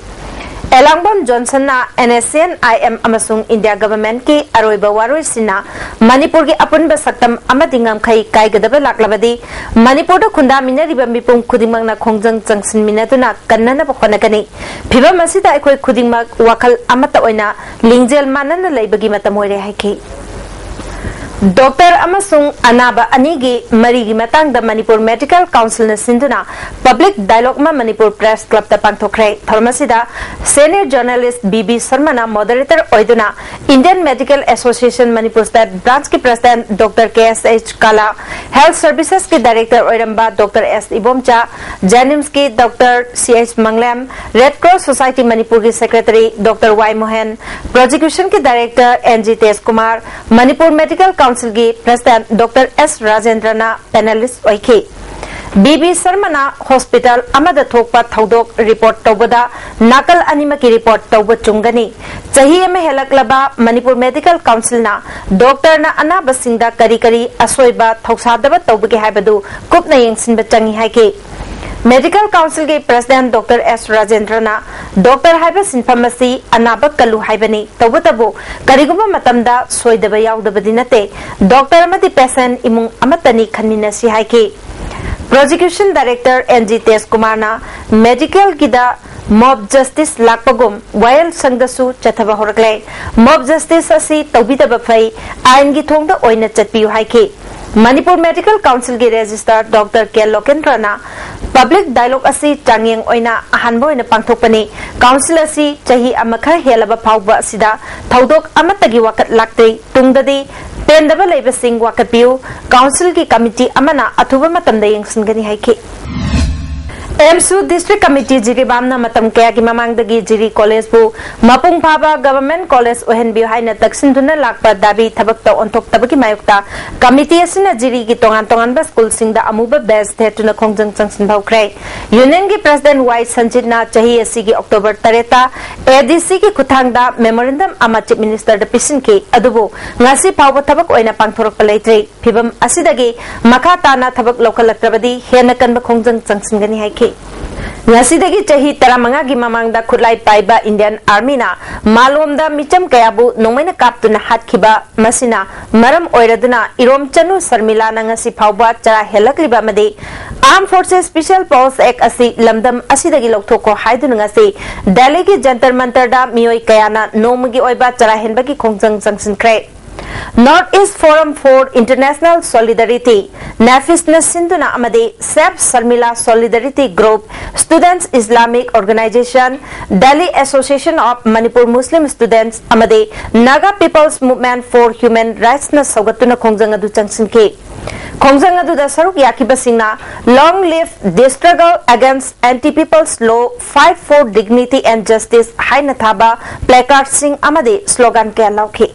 ꯑꯦꯂꯥꯡꯕꯝ ꯖꯣꯟꯁꯟꯅ N S N I M ꯑꯃꯁꯨꯡ ꯏꯟꯗꯤꯌꯥ ꯒꯚꯔꯟꯃꯦꯟꯠꯀꯤ ꯑꯔꯣꯏꯕ ꯋꯥꯔꯣꯏꯁꯤꯟꯅ ꯃꯅꯤꯄꯨꯔꯒꯤ ꯑꯄꯨꯟꯕ ꯁꯛꯇꯝ ꯑꯃꯗꯤ ꯉꯝꯈꯩ ꯀꯥꯏꯒꯗꯕ ꯂꯥꯛꯂꯕꯗꯤ ꯃꯅꯤꯄꯨꯔꯗ ꯈꯨꯟꯗꯥꯃꯤꯟꯅꯔꯤꯕ ꯃꯤꯄꯨꯝ ꯈꯨꯗꯤꯡꯃꯛꯅ ꯈꯣꯡꯖꯪ ꯆꯪꯁꯤꯟꯃꯤꯟꯅꯗꯨꯅ ꯀꯟꯅꯅꯕ ꯍꯣꯠꯅꯒꯅꯤ꯫ ꯐꯤꯚꯝ ꯑꯁꯤꯗ ꯑꯩꯈꯣꯏ ꯈꯨꯗꯤꯡꯃꯛ ꯋꯥꯈꯜ ꯑꯃꯠꯇ ꯑꯣꯏꯅ ꯂꯤꯡꯖꯦꯜ ꯃꯥꯟꯅꯅ ꯂꯩꯕꯒꯤ ꯃꯇꯝ ꯑꯣꯏꯔꯦ ꯍꯥꯏꯈꯤ꯫ ꯗꯣꯛꯇꯔ ꯑꯃꯁꯨꯡ ꯑꯅꯥꯕ ꯑꯅꯤꯒꯤ ꯃꯔꯤꯒꯤ ꯃꯇꯥꯡꯗ ꯃꯅꯤꯄꯨꯔ ꯃꯦꯗꯤꯀꯦꯜ ꯀꯥꯎꯟꯁꯤꯜꯅ ꯁꯤꯟꯗꯨꯅ ꯄꯕ꯭ꯂꯤꯛ ꯗꯥꯏꯂꯣꯒ ꯑꯃ ꯃꯅꯤꯄꯨꯔ ꯄ꯭ꯔꯦꯁ ꯀ꯭ꯂꯕꯇ ꯄꯥꯡꯊꯣꯛꯈ꯭ꯔꯦ꯫ ꯊꯧꯔꯝ ꯑꯁꯤꯗ ꯁꯦꯅꯤꯌꯔ ꯖꯔꯅꯦꯂꯤꯁ ꯕꯤ ꯕꯤ ꯁꯔꯃꯅ ꯃꯣꯗꯔꯦꯇꯔ ꯑꯣꯏꯗꯨꯅ Indian medical association Manipur state ꯕ꯭ꯔꯥꯟꯆꯀꯤ president doctor K S H Kala, health ꯁꯔꯚꯤꯁꯦꯁꯀꯤ ꯗꯥꯏꯔꯦꯛꯇꯔ ꯑꯣꯏꯔꯝꯕ ꯗꯣꯛꯇꯔ ꯑꯦꯁ ꯏꯕꯣꯝꯆꯥ, ꯖꯦꯅꯤꯝꯁꯀꯤ doctor C H Manglem, red cross society ꯃꯅꯤꯄꯨꯔꯒꯤ ꯁꯦꯀ꯭ꯔꯦꯇꯔꯤ ꯗꯣꯛꯇꯔ ꯋꯥꯏ ꯃꯣꯍꯦꯟ, ꯄ꯭ꯔꯣꯁꯤꯀ꯭ꯌꯨꯁꯟꯒꯤ director N G Tej Kumar, Manipur medical ꯀꯥꯎꯟꯁꯤꯜꯒꯤ president doctor S ꯔꯥꯖꯦꯟꯗ꯭ꯔꯅ ꯄꯦꯅꯦꯂꯤꯁ꯭ꯠ ꯑꯣꯏꯈꯤ꯫ ꯕꯤ ꯕꯤ ꯁꯔꯃꯅ ꯍꯣꯁꯄꯤꯇꯥꯜ ꯑꯃꯗ ꯊꯣꯛꯄ ꯊꯧꯗꯣꯛ ꯔꯤꯄꯣꯔꯠ ꯇꯧꯕꯗ ꯅꯥꯀꯜ ꯑꯅꯤꯃꯛꯀꯤ ꯔꯤꯄꯣꯔꯠ ꯇꯧꯕ ꯆꯨꯝꯒꯅꯤ꯫ ꯆꯍꯤ ꯑꯃ ꯍꯦꯜꯂꯛꯂꯕ ꯃꯅꯤꯄꯨꯔ ꯃꯦꯗꯤꯀꯦꯜ ꯀꯥꯎꯟꯁꯤꯜꯅ ꯗꯣꯛꯇꯔꯅ ꯑꯅꯥꯕꯁꯤꯡꯗ ꯀꯔꯤ ꯀꯔꯤ ꯑꯁꯣꯏꯕ ꯊꯧꯁꯥꯗꯕ ꯇꯧꯕꯒꯦ ꯍꯥꯏꯕꯗꯨ ꯀꯨꯞꯅ ꯌꯦꯡꯁꯤꯟꯕ ꯆꯪꯏ ꯍꯥꯏꯈꯤ꯫ ꯃꯦꯗꯤꯀꯦꯜ ꯀꯥꯎꯟꯁꯤꯜꯒꯤ ꯄ꯭ꯔꯁꯤꯗꯦꯟꯠ ꯗꯣꯛꯇꯔ ꯑꯦꯁ ꯔꯥꯖꯦꯟꯗ꯭ꯔꯅ ꯗꯣꯛꯇꯔ ꯍꯥꯏꯕ ꯁꯤꯟꯐꯝ ꯑꯁꯤ ꯑꯅꯥꯕ ꯀꯜꯂꯨ ꯍꯥꯏꯕꯅꯤ, ꯇꯧꯕꯇꯕꯨ ꯀꯔꯤꯒꯨꯝꯕ ꯃꯇꯝꯗ ꯁꯣꯏꯗꯕ ꯌꯥꯎꯗꯕꯗꯤ ꯅꯠꯇꯦ, ꯗꯣꯛꯇꯔ ꯑꯃꯗꯤ ꯄꯦꯁꯦꯟꯠ ꯏꯃꯨꯡ ꯑꯃꯠꯇꯅꯤ ꯈꯟꯃꯤꯟꯅꯁꯤ ꯍꯥꯏꯈꯤ꯫ ꯄ꯭ꯔꯣꯁꯤꯀ꯭ꯌꯨꯁꯟ ꯗꯥꯏꯔꯦꯛꯇꯔ ꯑꯦꯟ ꯖꯤ ꯇꯦꯖ ꯀꯨꯃꯥꯔꯅ ꯃꯦꯗꯤꯀꯦꯜꯒꯤꯗ ꯃꯣꯕ ꯖꯁꯇꯤꯁ ꯂꯥꯛꯄꯒꯨꯝ ꯋꯥꯌꯦꯜꯁꯪꯗꯁꯨ ꯆꯠꯊꯕ ꯍꯧꯔꯛꯂꯦ꯫ ꯃꯣꯕ ꯖꯁꯇꯤꯁ ꯑꯁꯤ ꯇꯧꯕꯤꯗꯕ ꯐꯩ, ꯑꯥꯏꯟꯒꯤ ꯊꯣꯡꯗ ꯑꯣꯏꯅ ꯆꯠꯄꯤꯌꯨ ꯍꯥꯏꯈꯤ꯫ ꯃꯅꯤꯄꯨꯔ ꯃꯦꯗꯤꯀꯦꯜ ꯀꯥꯎꯟꯁꯤꯜꯒꯤ ꯔꯦꯖꯤꯁꯇ꯭ꯔꯥꯔ ꯗꯣꯛꯇꯔ ꯀꯦ ꯂꯣꯀꯦꯟꯗ꯭ꯔꯅ ꯄꯕ꯭ꯂꯤꯛ ꯗꯥꯏꯂꯣꯒ ꯑꯁꯤ ꯆꯥꯡꯌꯦꯡ ꯑꯣꯏꯅ ꯑꯍꯥꯟꯕ ꯑꯣꯏꯅ ꯄꯥꯡꯊꯣꯛꯄꯅꯤ꯫ ꯀꯥꯎꯟꯁꯤꯜ ꯑꯁꯤ ꯆꯍꯤ ꯑꯃ ꯈꯔ ꯍꯦꯜꯂꯕ ꯐꯥꯎꯕ ꯑꯁꯤꯗ ꯊꯧꯗꯣꯛ ꯑꯃꯠꯇꯒꯤ ꯋꯥꯀꯠ ꯂꯥꯛꯇ꯭ꯔꯤ꯫ ꯇꯨꯡꯗꯗꯤ ꯄꯦꯟꯗꯕ ꯂꯩꯕꯁꯤꯡ ꯋꯥꯀꯠꯄꯤꯌꯨ꯫ ꯀꯥꯎꯟꯁꯤꯜꯒꯤ ꯀꯃꯤꯇꯤ ꯑꯃꯅ ꯑꯊꯨꯕ ꯃꯇꯝꯗ ꯌꯦꯡꯁꯤꯟꯒꯅꯤ ꯍꯥꯏꯈꯤ꯫ ꯑꯦꯝꯁꯨ ꯗꯤꯁꯇ꯭ꯔꯤꯛ ꯀꯃꯤꯇꯤ ꯖꯤꯔꯤꯕꯥꯝꯅ ꯃꯇꯝ ꯀꯌꯥꯒꯤ ꯃꯃꯥꯡꯗꯒꯤ ꯖꯤꯔꯤ ꯀꯣꯂꯦꯖꯄꯨ ꯃꯄꯨꯡ ꯐꯥꯕ ꯒꯚꯔꯟꯃꯦꯟꯠ ꯀꯣꯂꯦꯖ ꯑꯣꯏꯍꯟꯕꯤꯌꯨ ꯍꯥꯏꯅ ꯇꯛꯁꯤꯟꯗꯨꯅ ꯂꯥꯛꯄ ꯗꯥꯕꯤ ꯊꯕꯛꯇ ꯑꯣꯟꯊꯣꯛꯇꯕꯒꯤ ꯃꯥꯌꯣꯛꯇ ꯀꯃꯤꯇꯤ ꯑꯁꯤꯅ ꯖꯤꯔꯤꯒꯤ ꯇꯣꯉꯥꯟ ꯇꯣꯉꯥꯟꯕ ꯁ꯭ꯀꯨꯜꯁꯤꯡꯗ ꯑꯃꯨꯕ ꯕꯦꯖ ꯊꯦꯠꯇꯨꯅ ꯈꯣꯡꯖꯪ ꯆꯪꯁꯤꯟꯕ ꯍꯧꯈ꯭ꯔꯦ꯫ ꯌꯨꯅꯤꯌꯟꯒꯤ ꯄ꯭ꯔꯁꯤꯗꯦꯟꯠ ꯋꯥꯏ ꯁꯟꯖꯤꯠꯅ ꯆꯍꯤ ꯑꯁꯤꯒꯤ ꯑꯣꯛꯇꯣꯕꯔ ꯇꯔꯦꯠꯇ ꯑꯦ ꯗꯤ ꯁꯤꯒꯤ ꯈꯨꯠꯊꯥꯡꯗ ꯃꯦꯃꯣꯔꯦꯟꯗꯝ ꯑꯃ ꯆꯤꯐ ꯃꯤꯅꯤꯁꯇꯔꯗ ꯄꯤꯁꯤꯟꯈꯤ, ꯑꯗꯨꯕꯨ ꯉꯁꯤ ꯐꯥꯎꯕ ꯊꯕꯛ ꯑꯣꯏꯅ ꯄꯥꯡꯊꯣꯔꯛꯄ ꯂꯩꯇ꯭ꯔꯤ꯫ ꯐꯤꯚꯝ ꯑꯁꯤꯗꯒꯤ ꯃꯈꯥ ꯇꯥꯅ ꯊꯕꯛ ꯂꯧꯈꯠꯂꯛꯇ꯭ꯔꯕꯗꯤ ꯍꯦꯟꯅ ꯀꯟꯕ ꯈꯣꯡꯖꯪ ꯆꯪꯁꯤꯟꯒꯅꯤ ꯍꯥꯏꯈꯤ꯫ ꯉꯁꯤꯗꯒꯤ ꯆꯍꯤ ꯇꯔꯥꯃꯉꯥꯒꯤ ꯃꯃꯥꯡꯗ ꯈꯨꯠꯂꯥꯏ ꯄꯥꯏꯕ ꯏꯟꯗꯤꯌꯟ ꯑꯥꯔꯃꯤꯅ ꯃꯥꯂꯣꯝꯗ ꯃꯤꯆꯝ ꯀꯌꯥꯕꯨ ꯅꯣꯡꯃꯩꯅ ꯀꯥꯞꯇꯨꯅ ꯍꯥꯠꯈꯤꯕ, ꯃꯁꯤꯅ ꯃꯔꯝ ꯑꯣꯏꯔꯗꯨꯅ ꯏꯔꯣꯝꯆꯅꯨ ꯁꯔꯃꯤꯂꯥꯅ ꯉꯁꯤ ꯐꯥꯎꯕ ꯆꯔꯥ ꯍꯦꯜꯂꯛꯂꯤꯕ ꯑꯃꯗꯤ Armed Forces Special Powers Act ꯑꯁꯤ ꯂꯝꯗꯝ ꯑꯁꯤꯗꯒꯤ ꯂꯧꯊꯣꯛꯈꯣ ꯍꯥꯏꯗꯨꯅ ꯉꯁꯤ ꯗꯦꯜꯂꯤꯒꯤ ꯖꯟꯇꯔ ꯃꯟꯇꯔꯗ ꯃꯤꯑꯣꯏ ꯀꯌꯥꯅ ꯅꯣꯡꯃꯒꯤ ꯑꯣꯏꯕ ꯆꯔꯥ ꯍꯦꯟꯕꯒꯤ ꯈꯣꯡꯖꯪ ꯆꯪꯁꯤꯟꯈ꯭ꯔꯦ꯫ North East Forum for International Solidarity, NEFIS ꯅ ꯁꯤꯟꯗꯨꯅ ꯑꯃꯗꯤ Save Sharmila Solidarity Group, Students Islamic Organization, Delhi Association of Manipur Muslim Students ꯑꯃꯗꯤ Naga People's Movement for Human Rights ꯅ ꯁꯧꯒꯠꯇꯨꯅ ꯈꯣꯡꯖꯪ ꯑꯗꯨ ꯆꯪꯁꯤꯟꯈꯤ꯫ ꯈꯣꯡꯖꯪ ꯑꯗꯨꯗ ꯁꯔꯨꯛ ꯌꯥꯈꯤꯕꯁꯤꯡꯅ "Long live the struggle against anti-people's law, fight for dignity and justice" ꯍꯥꯏꯅ ꯊꯥꯕ placard ꯁꯤꯡ ꯑꯃꯗꯤ slogan ꯀꯌꯥ ꯂꯧꯈꯤ꯫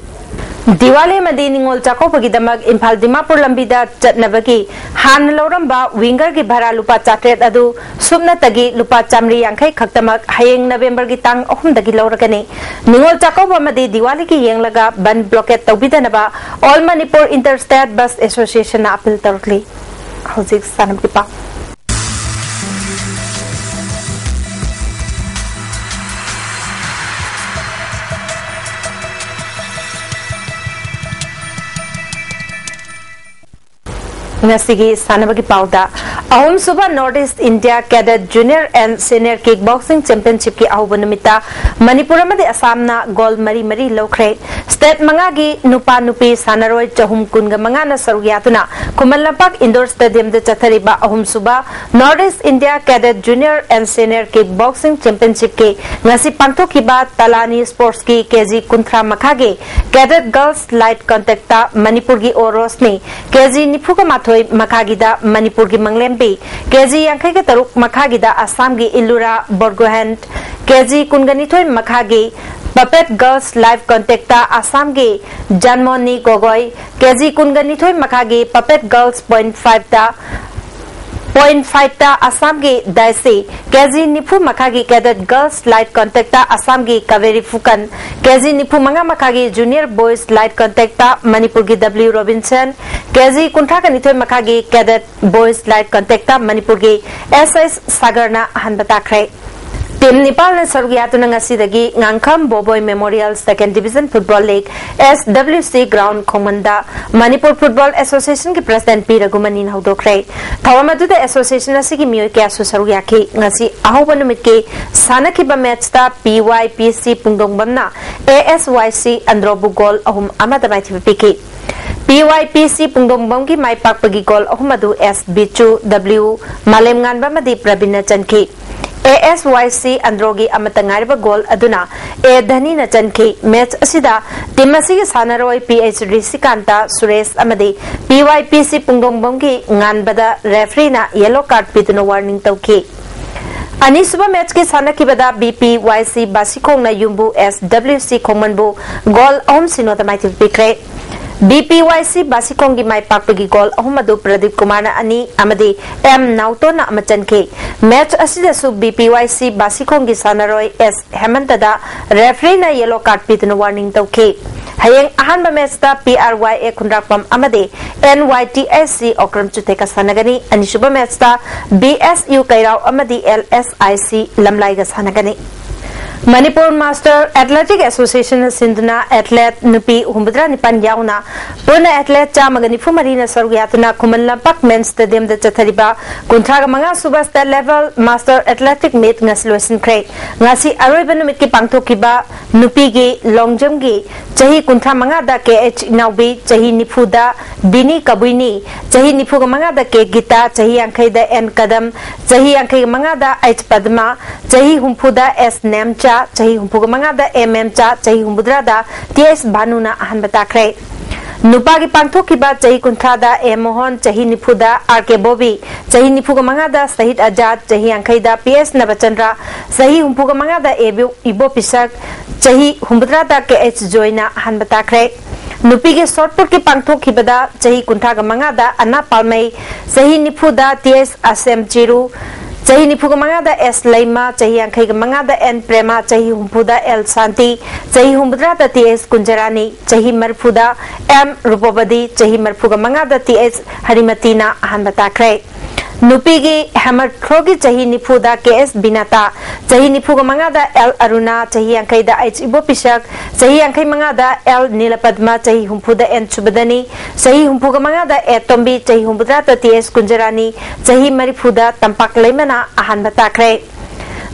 ꯗꯤꯋꯥꯂꯤ ꯑꯃꯗꯤ ꯅꯤꯉꯣꯜ ꯆꯥꯛꯀꯧꯕꯒꯤꯗꯃꯛ ꯏꯝꯐꯥꯜ ꯗꯤꯃꯥꯄꯨꯔ ꯂꯝꯕꯤꯗ ꯆꯠꯅꯕꯒꯤ ꯍꯥꯟꯅ ꯂꯧꯔꯝꯕ wingerꯒꯤ ꯚꯔꯥ ꯂꯨꯄꯥ ꯆꯥꯇ꯭ꯔꯦꯠ ꯑꯗꯨ ꯁꯨꯞꯅꯇꯒꯤ ꯂꯨꯄꯥ ꯆꯥꯃꯔꯤ ꯌꯥꯡꯈꯩ ꯈꯛꯇꯃꯛ ꯍꯌꯦꯡ ꯅꯕꯦꯝꯕꯔꯒꯤ ꯇꯥꯡ ꯑꯍꯨꯝꯗꯒꯤ ꯂꯧꯔꯒꯅꯤ꯫ ꯅꯤꯉꯣꯜ ꯆꯥꯛꯀꯧꯕ ꯑꯃꯗꯤ ꯗꯤꯋꯥꯂꯤꯒꯤ ꯌꯦꯡꯂꯒ ꯕꯟ blockade ꯇꯧꯕꯤꯗꯅꯕ All Manipur Inter-State Bus Association ꯅ appeal ꯇꯧꯔꯛꯂꯤ꯫ ꯍꯧꯖꯤꯛ ꯁꯥꯟꯅꯕꯒꯤ ꯄꯥꯎ꯫ ꯉꯁꯤꯒꯤ ꯁꯥꯟꯅꯕꯒꯤ ꯄꯥꯎꯗ, ꯑꯍꯨꯝꯁꯨꯕ North East India Cadet Junior and Senior Kickboxing Championship ꯀꯤ ꯑꯍꯧꯕ ꯅꯨꯃꯤꯠꯇ ꯃꯅꯤꯄꯨꯔ ꯑꯃꯗꯤ ꯑꯁꯥꯝꯅ ꯒꯣꯜ ꯃꯔꯤ ꯃꯔꯤ ꯂꯧꯈ꯭ꯔꯦ꯫ State ꯃꯉꯥꯒꯤ ꯅꯨꯄꯥ ꯅꯨꯄꯤ ꯁꯥꯟꯅꯔꯣꯏ ꯆꯍꯨꯝ ꯀꯨꯟꯒ ꯃꯉꯥꯅ ꯁꯔꯨꯛ ꯌꯥꯗꯨꯅ ꯈꯨꯃꯟ ꯂꯝꯄꯥꯛ Indoor Stadium ꯗ ꯆꯠꯊꯔꯤꯕ ꯑꯍꯨꯝꯁꯨꯕ North East India Cadet Junior and Senior Kickboxing Championship ꯀꯤ ꯉꯁꯤ ꯄꯥꯡꯊꯣꯛꯈꯤꯕ ꯇꯂꯥꯅꯤ Sports ꯀꯤ ꯀꯦ ꯖꯤ ꯀꯨꯟꯊ꯭ꯔꯥ ꯃꯈꯥꯒꯤ Cadet Girls Light Contact ꯇ ꯃꯅꯤꯄꯨꯔꯒꯤ ꯑꯣ ꯔꯣꯁꯅꯤ, ꯀꯦ ꯖꯤ ꯅꯤꯐꯨꯒ ꯃꯥꯊꯣꯏ ꯃꯈꯥꯒꯤꯗ ꯃꯅꯤꯄꯨꯔꯒꯤ ꯃꯪꯂꯦꯝꯕꯤ, ꯀꯦ ꯖꯤ ꯌꯥꯡꯈꯩꯒ ꯇꯔꯨꯛ ꯃꯈꯥꯒꯤꯗ ꯑꯁꯥꯝꯒꯤ ꯏꯂꯨꯔꯥ ꯕꯣꯔꯒꯣꯍꯦꯟ, ꯀꯦ ꯖꯤ ꯀꯨꯟꯒ ꯅꯤꯊꯣꯏ ꯃꯈꯥꯒꯤ Puppet Girls Light Contact ꯇ ꯑꯁꯥꯝꯒꯤ ꯖꯟꯃꯣꯅꯤ ꯒꯣꯒꯣꯏ, ꯀꯦ ꯖꯤ ꯀꯨꯟꯒ ꯅꯤꯊꯣꯏ ꯃꯈꯥꯒꯤ Puppet Girls Point Five ꯇ, Point Five ꯇ ꯑꯁꯥꯝꯒꯤ ꯗꯥꯏꯁꯤ, ꯀꯦ ꯖꯤ ꯅꯤꯐꯨ ꯃꯈꯥꯒꯤ Cadet Girls Light Contact ꯇ ꯑꯁꯥꯝꯒꯤ ꯀꯥꯕꯦꯔꯤ ꯐꯨꯀꯟ, ꯀꯦ ꯖꯤ ꯅꯤꯐꯨ ꯃꯉꯥ ꯃꯈꯥꯒꯤ Junior Boys Light Contact ꯇ ꯃꯅꯤꯄꯨꯔꯒꯤ ꯗꯕ꯭ꯂꯤꯎ ꯔꯣꯕꯤꯟꯁꯟ, ꯀꯦ ꯖꯤ ꯀꯨꯟꯊ꯭ꯔꯥꯒ ꯅꯤꯊꯣꯏ ꯃꯈꯥꯒꯤ Cadet Boys Light Contact ꯇ ꯃꯅꯤꯄꯨꯔꯒꯤ ꯑꯦꯁ ꯑꯦꯁ ꯁꯥꯒꯔꯅ ꯑꯍꯥꯟꯕ ꯇꯥꯈ꯭ꯔꯦ꯫ ꯇꯤꯝ ꯅꯤꯄꯥꯜꯅ ꯁꯔꯨꯛ ꯌꯥꯗꯨꯅ ꯉꯁꯤꯗꯒꯤ Ngangkham Boboi memorial second division football league, S W C ground, ꯈꯣꯡꯃꯟꯗ ꯃꯅꯤꯄꯨꯔ ꯐꯨꯠꯕꯣꯜ ꯑꯦꯁꯣꯁꯤꯌꯦꯁꯟꯒꯤ ꯄ꯭ꯔꯁꯤꯗꯦꯟꯠ ꯄꯤ ꯔꯘꯨꯃꯅꯤꯅ ꯍꯧꯗꯣꯛꯈ꯭ꯔꯦ꯫ ꯊꯧꯔꯝ ꯑꯗꯨꯗ ꯑꯦꯁꯣꯁꯤꯌꯦꯁꯟ ꯑꯁꯤꯒꯤ ꯃꯤꯑꯣꯏ ꯀꯌꯥꯁꯨ ꯁꯔꯨꯛ ꯌꯥꯈꯤ꯫ ꯉꯁꯤ ꯑꯍꯧꯕ ꯅꯨꯃꯤꯠꯀꯤ ꯁꯥꯟꯅꯈꯤꯕ ꯃꯦꯆꯇ P Y P C ꯄꯨꯡꯗꯣꯡꯕꯝꯅ A S Y C ꯑꯟꯗ꯭ꯔꯣꯕꯨ ꯒꯣꯜ ꯑꯍꯨꯝ ꯑꯃꯗ ꯃꯥꯏꯊꯤꯕ ꯄꯤꯈꯤ꯫ P Y P C ꯄꯨꯡꯗꯣꯡꯕꯝꯒꯤ ꯃꯥꯏ ꯄꯥꯛꯄꯒꯤ ꯒꯣꯜ ꯑꯍꯨꯝ ꯑꯗꯨ S ꯕꯤꯆꯨ, W ꯃꯥꯂꯦꯝꯉꯥꯟꯕ ꯑꯃꯗꯤ ꯄ꯭ꯔꯕꯤꯟꯅ ꯆꯟꯈꯤ꯫ A S Y C ꯑꯟꯗ꯭ꯔꯣꯒꯤ ꯑꯃꯠꯇ ꯉꯥꯏꯔꯕ ꯒꯣꯜ ꯑꯗꯨꯅ A ꯙꯅꯤꯅ ꯆꯟꯈꯤ꯫ ꯃꯦꯆ ꯑꯁꯤꯗ ꯇꯤꯝ ꯑꯁꯤꯒꯤ ꯁꯥꯟꯅꯔꯣꯏ P H ꯔꯤꯁꯤꯀꯥꯟꯇ, ꯁꯨꯔꯦꯁ ꯑꯃꯗꯤ P Y P C ꯄꯨꯡꯗꯣꯡꯕꯝꯒꯤ ꯉꯥꯟꯕꯗ ꯔꯦꯐ꯭ꯔꯤꯅ ꯌꯦꯂꯣ ꯀꯥꯔꯗ ꯄꯤꯗꯨꯅ ꯋꯥꯔꯅꯤꯡ ꯇꯧꯈꯤ꯫ ꯑꯅꯤꯁꯨꯕ ꯃꯦꯆꯀꯤ ꯁꯥꯟꯅꯈꯤꯕꯗ B P Y C ꯕꯥꯁꯤꯈꯣꯡꯅ ꯌꯨꯝꯕꯨ S W C ꯈꯣꯡꯃꯟꯕꯨ ꯒꯣꯜ ꯑꯍꯨꯝ ꯁꯤꯅꯣꯗ ꯃꯥꯏꯊꯤꯕ ꯄꯤꯈ꯭ꯔꯦ꯫ B P Y C ꯕꯥꯁꯤꯈꯣꯡꯒꯤ ꯃꯥꯏ ꯄꯥꯛꯄꯒꯤ ꯒꯣꯜ ꯑꯍꯨꯝ ꯑꯗꯨ ꯄ꯭ꯔꯗꯤꯞ ꯀꯨꯃꯥꯔꯅ ꯑꯅꯤ ꯑꯃꯗꯤ M ꯅꯥꯎꯇꯣꯟꯅ ꯑꯃ ꯆꯟꯈꯤ꯫ ꯃꯦꯆ ꯑꯁꯤꯗꯁꯨ B P Y C ꯕꯥꯁꯤꯈꯣꯡꯒꯤ ꯁꯥꯟꯅꯔꯣꯏ S ꯍꯦꯃꯟꯇꯗ ꯔꯦꯐ꯭ꯔꯤꯅ ꯌꯦꯂꯣ ꯀꯥꯔꯗ ꯄꯤꯗꯨꯅ ꯋꯥꯔꯅꯤꯡ ꯇꯧꯈꯤ꯫ ꯍꯌꯦꯡ ꯑꯍꯥꯟꯕ ꯃꯦꯆꯇ P R Y A ꯈꯨꯟꯗ꯭ꯔꯥꯛꯄꯝ ꯑꯃꯗꯤ N Y T S C Okram ꯆꯨꯊꯦꯛꯀ ꯁꯥꯟꯅꯒꯅꯤ꯫ ꯑꯅꯤꯁꯨꯕ ꯃꯦꯆꯇ B S U ꯀꯩꯔꯥꯎ ꯑꯃꯗꯤ L S I C ꯂꯝꯂꯥꯏꯒ ꯁꯥꯟꯅꯒꯅꯤ꯫ ꯃꯅꯤꯄꯨꯔ ꯃꯥꯁꯇꯔ ꯑꯦꯊꯂꯦꯇꯤꯛ ꯑꯦꯁꯣꯁꯤꯌꯦꯁꯟꯅ ꯁꯤꯟꯗꯨꯅ ꯑꯦꯊꯂꯦꯠ ꯅꯨꯄꯤ ꯍꯨꯝꯐꯨꯇꯔꯥ ꯅꯤꯄꯥꯟ ꯌꯥꯎꯅ ꯄꯨꯟꯅ ꯑꯦꯊꯂꯦꯠ ꯆꯥꯝꯃꯒ ꯅꯤꯐꯨ ꯃꯔꯤꯅ ꯁꯔꯨꯛ ꯌꯥꯗꯨꯅ ꯈꯨꯃꯟ ꯂꯝꯄꯥꯛ ꯃꯦꯟ ꯁ꯭ꯇꯦꯗꯤꯌꯝꯗ ꯆꯠꯊꯔꯤꯕ ꯀꯨꯟꯊ꯭ꯔꯥꯒ ꯃꯉꯥ ꯁꯨꯕ ꯁ꯭ꯇꯦꯠ ꯂꯦꯚꯦꯜ ꯃꯥꯁꯇꯔ ꯑꯦꯊꯂꯦꯇꯤꯛ ꯃꯤꯠ ꯉꯁꯤ ꯂꯣꯏꯁꯤꯟꯈ꯭ꯔꯦ꯫ ꯉꯁꯤ ꯑꯔꯣꯏꯕ ꯅꯨꯃꯤꯠꯀꯤ ꯄꯥꯡꯊꯣꯛꯈꯤꯕ ꯅꯨꯄꯤꯒꯤ ꯂꯣꯡ ꯖꯝꯒꯤ ꯆꯍꯤ ꯀꯨꯟꯊ꯭ꯔꯥ ꯃꯉꯥꯗ K H ꯏꯅꯥꯎꯕꯤ, ꯆꯍꯤ ꯅꯤꯐꯨꯗ ꯕꯤꯅꯤ ꯀꯕꯨꯏꯅꯤ, ꯆꯍꯤ ꯅꯤꯐꯨꯒ ꯃꯉꯥꯗ K ꯒꯤꯇꯥ, ꯆꯍꯤ ꯌꯥꯡꯈꯩꯗ N ꯀꯗꯝ, ꯆꯍꯤ ꯌꯥꯡꯈꯩꯒ ꯃꯉꯥꯗ H ꯄꯗꯃ, ꯆꯍꯤ ꯍꯨꯝꯐꯨꯗ S ꯅꯦꯝꯆꯥ, ꯆꯍꯤ ꯍꯨꯝꯐꯨꯒ ꯃꯉꯥꯗ M ꯃꯦꯝꯆꯥ, ꯆꯍꯤ ꯍꯨꯝꯐꯨꯇꯔꯥꯗ T S ꯚꯥꯅꯨꯅ ꯑꯍꯥꯟꯕ ꯇꯥꯈ꯭ꯔꯦ꯫ ꯅꯨꯄꯥꯒꯤ ꯄꯥꯡꯊꯣꯛꯈꯤꯕ ꯆꯍꯤ ꯀꯨꯟꯊ꯭ꯔꯥꯗ A ꯃꯣꯍꯟ, ꯆꯍꯤ ꯅꯤꯐꯨꯗ R K ꯕꯣꯕꯤ, ꯆꯍꯤ ꯅꯤꯐꯨꯒ ꯃꯉꯥꯗ ꯁꯍꯤꯗ ꯑꯖꯥꯗ, ꯆꯍꯤ ꯌꯥꯡꯈꯩꯗ P S ꯅꯕꯆꯟꯗ꯭ꯔ, ꯆꯍꯤ ꯍꯨꯝꯐꯨꯒ ꯃꯉꯥꯗ A ꯕꯤ ꯏꯕꯣ ꯄꯤꯁꯛ, ꯆꯍꯤ ꯍꯨꯝꯐꯨꯇꯔꯥꯗ K H ꯖꯣꯏꯅ ꯑꯍꯥꯟꯕ ꯇꯥꯈ꯭ꯔꯦ꯫ ꯅꯨꯄꯤꯒꯤ ꯁꯣꯠ ꯄꯨꯠꯀꯤ ꯄꯥꯡꯊꯣꯛꯈꯤꯕꯗ ꯆꯍꯤ ꯀꯨꯟꯊ꯭ꯔꯥꯒ ꯃꯉꯥꯗ ꯑꯅꯥ ꯄꯥꯜꯃꯩ, ꯆꯍꯤ ꯅꯤꯐꯨꯗ T S ꯑꯁꯦꯝ ꯆꯤꯔꯨ, ꯆꯍꯤ ꯅꯤꯐꯨꯒ ꯃꯉꯥꯗ S ꯂꯩꯃ, ꯆꯍꯤ ꯌꯥꯡꯈꯩꯒ ꯃꯉꯥꯗ N ꯄ꯭ꯔꯦꯃ, ꯆꯍꯤ ꯍꯨꯝꯐꯨꯗ L ꯁꯥꯟꯇꯤ, ꯆꯍꯤ ꯍꯨꯝꯐꯨꯇꯔꯥꯗ T S ꯀꯨꯟꯖꯔꯥꯅꯤ, ꯆꯍꯤ ꯃꯔꯤꯐꯨꯗ M ꯔꯨꯄꯣꯕꯗꯤ, ꯆꯍꯤ ꯃꯔꯤꯐꯨꯒ ꯃꯉꯥꯗ T S ꯍꯔꯤꯃꯇꯤꯅ ꯑꯍꯥꯟꯕ ꯇꯥꯈ꯭ꯔꯦ꯫ ꯅꯨꯄꯤꯒꯤ ꯍꯦꯃꯔ ꯊ꯭ꯔꯣꯒꯤ ꯆꯍꯤ ꯅꯤꯐꯨꯗ ꯀꯦ ꯑꯦꯁ ꯕꯤꯅꯥꯇꯥ, ꯆꯍꯤ ꯅꯤꯐꯨꯒ ꯃꯉꯥꯗ ꯑꯦꯜ ꯑꯔꯨꯅꯥ, ꯆꯍꯤ ꯌꯥꯡꯈꯩꯗ ꯑꯩꯆ ꯏꯕꯣꯄꯤꯁꯛ, ꯆꯍꯤ ꯌꯥꯡꯈꯩ ꯃꯉꯥꯗ ꯑꯦꯜ ꯅꯤꯂꯄꯗꯃ, ꯆꯍꯤ ꯍꯨꯝꯐꯨꯗ ꯑꯦꯟ ꯁꯨꯕꯗꯅꯤ, ꯆꯍꯤ ꯍꯨꯝꯐꯨꯒ ꯃꯉꯥꯗ ꯑꯦ ꯇꯣꯝꯕꯤ, ꯆꯍꯤ ꯍꯨꯝꯐꯨꯇꯔꯥꯗ ꯇꯤ ꯑꯦꯁ ꯀꯨꯟꯖꯔꯥꯅꯤ, ꯆꯍꯤ ꯃꯔꯤꯐꯨꯗ ꯇꯝꯄꯥꯛ ꯂꯩꯃꯅ ꯑꯍꯥꯟꯕ ꯇꯥꯈ꯭ꯔꯦ꯫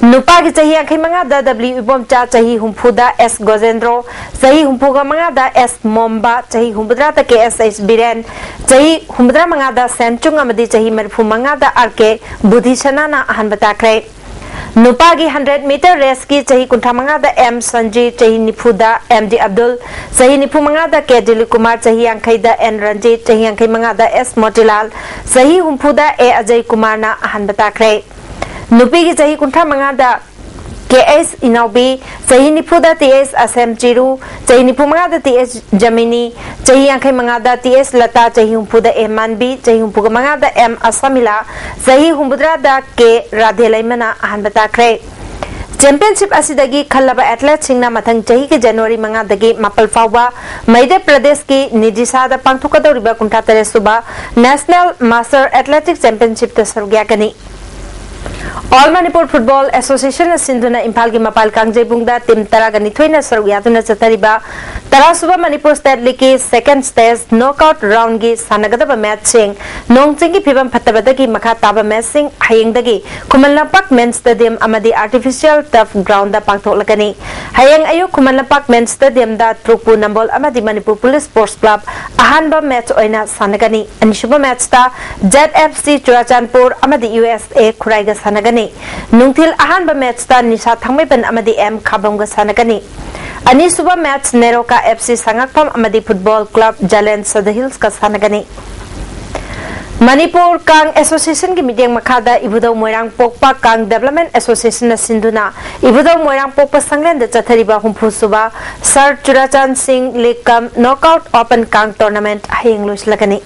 ꯅꯨꯄꯥꯒꯤ ꯆꯍꯤ ꯌꯥꯡꯈꯩ ꯃꯉꯥꯗ ꯗꯕ꯭ꯂꯤꯎ ꯏꯕꯣꯝꯆꯥ, ꯆꯍꯤ ꯍꯨꯝꯐꯨꯗ ꯑꯦꯁ ꯒꯣꯖꯦꯟꯗ꯭ꯔꯣ, ꯆꯍꯤ ꯍꯨꯝꯐꯨꯒ ꯃꯉꯥꯗ ꯑꯦꯁ ꯃꯣꯝꯕ, ꯆꯍꯤ ꯍꯨꯝꯐꯨꯇꯔꯥꯗ ꯀꯦ ꯑꯦꯁ ꯑꯩꯆ ꯕꯤꯔꯦꯟ, ꯆꯍꯤ ꯍꯨꯝꯐꯨꯇꯔꯥ ꯃꯉꯥꯗ ꯁꯦꯟꯆꯨꯡ ꯑꯃꯗꯤ ꯆꯍꯤ ꯃꯔꯤꯐꯨ ꯃꯉꯥꯗ ꯑꯥꯔ ꯀꯦ ꯕꯨꯙꯤꯁꯅꯥꯅ ꯑꯍꯥꯟꯕ ꯇꯥꯈ꯭ꯔꯦ꯫ ꯅꯨꯄꯥꯒꯤ ꯍꯟꯗ꯭ꯔꯦꯠ ꯃꯤꯇꯔ ꯔꯦꯁꯀꯤ ꯆꯍꯤ ꯀꯨꯟꯊ꯭ꯔꯥ ꯃꯉꯥꯗ ꯑꯦꯝ ꯁꯟꯖꯤ, ꯆꯍꯤ ꯅꯤꯐꯨꯗ ꯑꯦꯝ ꯗꯤ ꯑꯕꯗꯨꯜ, ꯆꯍꯤ ꯅꯤꯐꯨ ꯃꯉꯥꯗ ꯀꯦ ꯗꯤꯂꯤꯞ ꯀꯨꯃꯥꯔ, ꯆꯍꯤ ꯌꯥꯡꯈꯩꯗ ꯑꯦꯟ ꯔꯟꯖꯤꯠ, ꯆꯍꯤ ꯌꯥꯡꯈꯩ ꯃꯉꯥꯗ ꯑꯦꯁ ꯃꯣꯇꯤꯂꯥꯜ, ꯆꯍꯤ ꯍꯨꯝꯐꯨꯗ ꯑꯦ ꯑꯖꯌ ꯀꯨꯃꯥꯔꯅ ꯑꯍꯥꯟꯕ ꯇꯥꯈ꯭ꯔꯦ꯫ ꯅꯨꯄꯤꯒꯤ ꯆꯍꯤ ꯀꯨꯟꯊ꯭ꯔꯥ ꯃꯉꯥꯗ ꯀꯦ ꯑꯦꯁ ꯏꯅꯥꯎꯕꯤ, ꯆꯍꯤ ꯅꯤꯐꯨꯗ ꯇꯤ ꯑꯦꯁ ꯑꯁꯦꯝ ꯆꯤꯔꯨ, ꯆꯍꯤ ꯅꯤꯐꯨ ꯃꯉꯥꯗ ꯇꯤ ꯑꯦꯁ ꯖꯃꯤꯅꯤ, ꯆꯍꯤ ꯌꯥꯡꯈꯩ ꯃꯉꯥꯗ ꯇꯤ ꯑꯦꯁ ꯂꯇꯥ, ꯆꯍꯤ ꯍꯨꯝꯐꯨꯗ ꯑꯦ ꯃꯥꯟꯕꯤ, ꯆꯍꯤ ꯍꯨꯝꯐꯨꯒ ꯃꯉꯥꯗ ꯑꯦꯝ ꯑꯁꯥꯃꯤꯂꯥ, ꯆꯍꯤ ꯍꯨꯝꯐꯨꯇꯔꯥꯗ ꯀꯦ ꯔꯥꯙꯦꯂꯩꯃꯅ ꯑꯍꯥꯟꯕ ꯇꯥꯈ꯭ꯔꯦ꯫ ꯆꯦꯝꯄꯤꯌꯟꯁꯤꯞ ꯑꯁꯤꯗꯒꯤ ꯈꯜꯂꯕ ꯑꯦꯊꯂꯦꯠꯁꯤꯡꯅ ꯃꯊꯪ ꯆꯍꯤꯒꯤ ꯖꯅꯋꯥꯔꯤ ꯃꯉꯥꯗꯒꯤ ꯃꯥꯄꯜ ꯐꯥꯎꯕ ꯃꯙ꯭ꯌ ꯄ꯭ꯔꯗꯦꯁꯀꯤ ꯅꯤꯗꯤꯁꯥꯗ ꯄꯥꯡꯊꯣꯛꯀꯗꯧꯔꯤꯕ ꯀꯨꯟꯊ꯭ꯔꯥ ꯇꯔꯦꯠ ꯁꯨꯕ ꯅꯦꯁꯅꯦꯜ ꯃꯥꯁꯇꯔ ꯑꯦꯊꯂꯦꯇꯤꯛ ꯆꯦꯝꯄꯤꯌꯟꯁꯤꯞꯇ ꯁꯔꯨꯛ ꯌꯥꯒꯅꯤ꯫ ꯑꯣꯜ ꯃꯅꯤꯄꯨꯔ ꯐꯨꯠꯕꯣꯜ ꯑꯦꯁꯣꯁꯤꯌꯦꯁꯟꯅ ꯁꯤꯟꯗꯨꯅ ꯏꯝꯐꯥꯜꯒꯤ ꯃꯄꯥꯜ ꯀꯥꯡꯖꯩꯕꯨꯡꯗ ꯇꯤꯝ ꯇꯔꯥꯒ ꯅꯤꯊꯣꯏꯅ ꯁꯔꯨꯛ ꯌꯥꯗꯨꯅ ꯆꯠꯊꯔꯤꯕ ꯇꯔꯥꯁꯨꯕ ꯃꯅꯤꯄꯨꯔ ꯁ꯭ꯇꯦꯠ ꯂꯤꯒꯀꯤ ꯁꯦꯀꯦꯟ ꯁ꯭ꯇꯦꯖ ꯅꯣꯛꯑꯥꯎꯠ ꯔꯥꯎꯟꯒꯤ ꯁꯥꯟꯅꯒꯗꯕ ꯃꯦꯆꯁꯤꯡ ꯅꯣꯡ ꯆꯤꯡꯒꯤ ꯐꯤꯕꯝ ꯐꯠꯇꯕꯗꯒꯤ ꯃꯈꯥ ꯇꯥꯕ ꯃꯦꯆꯁꯤꯡ ꯍꯌꯦꯡꯗꯒꯤ ꯈꯨꯃꯟ ꯂꯝꯄꯥꯛ ꯃꯦꯟ ꯁ꯭ꯇꯦꯗꯤꯌꯝ ꯑꯃꯗꯤ ꯑꯥꯔꯇꯤꯐꯤꯁꯤꯌꯦꯜ ꯇꯔꯐ ꯒ꯭ꯔꯥꯎꯟꯗ ꯄꯥꯡꯊꯣꯛꯂꯒꯅꯤ꯫ ꯍꯌꯦꯡ ꯑꯌꯨꯛ ꯈꯨꯃꯟ ꯂꯝꯄꯥꯛ ꯃꯦꯟ ꯁ꯭ꯇꯦꯗꯤꯌꯝꯗ ꯇ꯭ꯔꯨꯛꯄꯨ ꯅꯝꯕꯣꯜ ꯑꯃꯗꯤ ꯃꯅꯤꯄꯨꯔ ꯄꯨꯂꯤꯁ ꯁ꯭ꯄꯣꯔꯠꯁ ꯀ꯭ꯂꯕ ꯑꯍꯥꯟꯕ ꯃꯦꯆ ꯑꯣꯏꯅ ꯁꯥꯟꯅꯒꯅꯤ꯫ ꯑꯅꯤꯁꯨꯕ ꯃꯦꯆꯇ ꯖꯦꯗ ꯑꯦꯐ ꯁꯤ ꯆꯨꯔꯥꯆꯥꯟꯄꯨꯔ ꯑꯃꯗꯤ ꯌꯨ ꯑꯦꯁ ꯑꯦ ꯈꯨꯔꯥꯏꯒ ꯁꯥꯟꯅꯒꯅꯤ꯫ ꯅꯨꯡꯊꯤꯜ ꯑꯍꯥꯟꯕ ꯃꯦꯆꯇ ꯅꯤꯁꯥ ꯊꯥꯡꯃꯩꯕꯟ ꯑꯃꯗꯤ ꯑꯦꯝ ꯈꯥꯕꯝꯒ ꯁꯥꯟꯅꯒꯅꯤ꯫ ꯑꯅꯤꯁꯨꯕ ꯃꯦꯆ ꯅꯦꯔꯣꯀꯥ ꯑꯦꯐ ꯁꯤ ꯁꯉꯥꯛꯐꯝ ꯑꯃꯗꯤ ꯐꯨꯠꯕꯣꯜ ꯀ꯭ꯂꯕ ꯖꯂꯦꯟ ꯁꯗ ꯍꯤꯜꯁꯀ ꯁꯥꯟꯅꯒꯅꯤ꯫ ꯃꯅꯤꯄꯨꯔ ꯀꯥꯡ ꯑꯦꯁꯣꯁꯤꯌꯦꯁꯟꯒꯤ ꯃꯤꯠꯌꯦꯡ ꯃꯈꯥꯗ ꯏꯕꯨꯙꯧ ꯃꯣꯏꯔꯥꯡ ꯄꯣꯛꯄ ꯀꯥꯡ ꯗꯦꯕꯂꯞꯃꯦꯟ ꯑꯦꯁꯣꯁꯤꯌꯦꯁꯟꯅ ꯁꯤꯟꯗꯨꯅ ꯏꯕꯨꯙꯧ ꯃꯣꯏꯔꯥꯡ ꯄꯣꯛꯄ ꯁꯪꯂꯦꯟꯗ ꯆꯠꯊꯔꯤꯕ ꯍꯨꯝꯐꯨ ꯁꯨꯕ ꯁꯔ ꯆꯨꯔꯥꯆꯥꯟ ꯁꯤꯡ ꯂꯤꯒ ꯀꯝ ꯅꯣꯛꯑꯥꯎꯠ ꯑꯣꯄꯟ ꯀꯥꯡ ꯇꯣꯔꯅꯥꯃꯦꯟꯠ ꯍꯌꯦꯡ ꯂꯣꯏꯁꯤꯜꯂꯒꯅꯤ꯫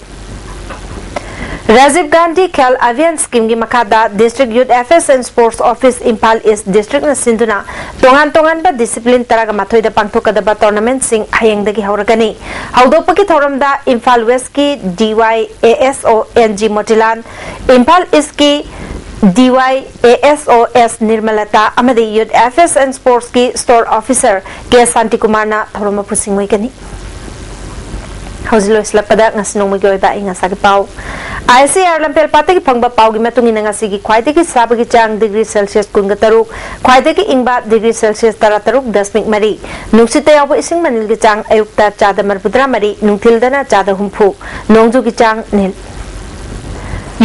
ꯔꯥꯖꯤꯕ ꯒꯥꯟꯙꯤ ꯈꯦꯜ ꯑꯚꯤꯌꯥꯟ ꯁ꯭ꯀꯤꯝꯒꯤ ꯃꯈꯥꯗ District Youth Affairs and Sports Office Imphal East Districtꯅ ꯁꯤꯟꯗꯨꯅ ꯇꯣꯉꯥꯟ ꯇꯣꯉꯥꯟꯕ discipline ꯇꯔꯥꯒ ꯃꯥꯊꯣꯏꯗ ꯄꯥꯡꯊꯣꯛꯀꯗꯕ tournamentꯁꯤꯡ ꯍꯌꯦꯡꯗꯒꯤ ꯍꯧꯔꯒꯅꯤ꯫ ꯍꯧꯗꯣꯛꯄꯒꯤ ꯊꯧꯔꯝꯗ Imphal Westꯀꯤ D Y A S O N G Motilan, Imphal Eastꯀꯤ D Y A S O S Nirmalata ꯑꯃꯗꯤ Youth Affairs and Sportsꯀꯤ Store Officer K Shantikumar ꯊꯧꯔꯝ ꯃꯄꯨꯁꯤꯡ ꯑꯣꯏꯒꯅꯤ꯫ ꯍꯧꯖꯤꯛ ꯂꯣꯏꯁꯤꯜꯂꯛꯄꯗ ꯉꯁꯤ ꯅꯣꯡꯃꯒꯤ ꯑꯣꯏꯕ ꯑꯏꯪ ꯑꯁꯥꯒꯤ ꯄꯥꯎ꯫ ICAR ꯂꯝꯐꯦꯜ ꯄꯥꯠꯇꯒꯤ ꯐꯪꯕ ꯄꯥꯎꯒꯤ ꯃꯇꯨꯡ ꯏꯟꯅ ꯉꯁꯤꯒꯤ ꯈ꯭ꯋꯥꯏꯗꯒꯤ ꯁꯥꯕꯒꯤ ꯆꯥꯡ degree Celsius ꯀꯨꯟꯒ ꯇꯔꯨꯛ, ꯈ꯭ꯋꯥꯏꯗꯒꯤ ꯏꯪꯕ degree Celsius ꯇꯔꯥꯇꯔꯨꯛ ꯗꯁꯃꯤꯛ ꯃꯔꯤ, ꯅꯨꯡꯁꯤꯠꯇ ꯌꯥꯎꯕ ꯏꯁꯤꯡ ꯃꯅꯤꯜꯒꯤ ꯆꯥꯡ ꯑꯌꯨꯛꯇ ꯆꯥꯗ ꯃꯔꯤꯐꯨꯇꯔꯥ ꯃꯔꯤ, ꯅꯨꯡꯊꯤꯜꯗꯅ ꯆꯥꯗ ꯍꯨꯝꯐꯨ, ꯅꯣꯡꯖꯨꯒꯤ ꯆꯥꯡ ꯅꯤꯜ꯫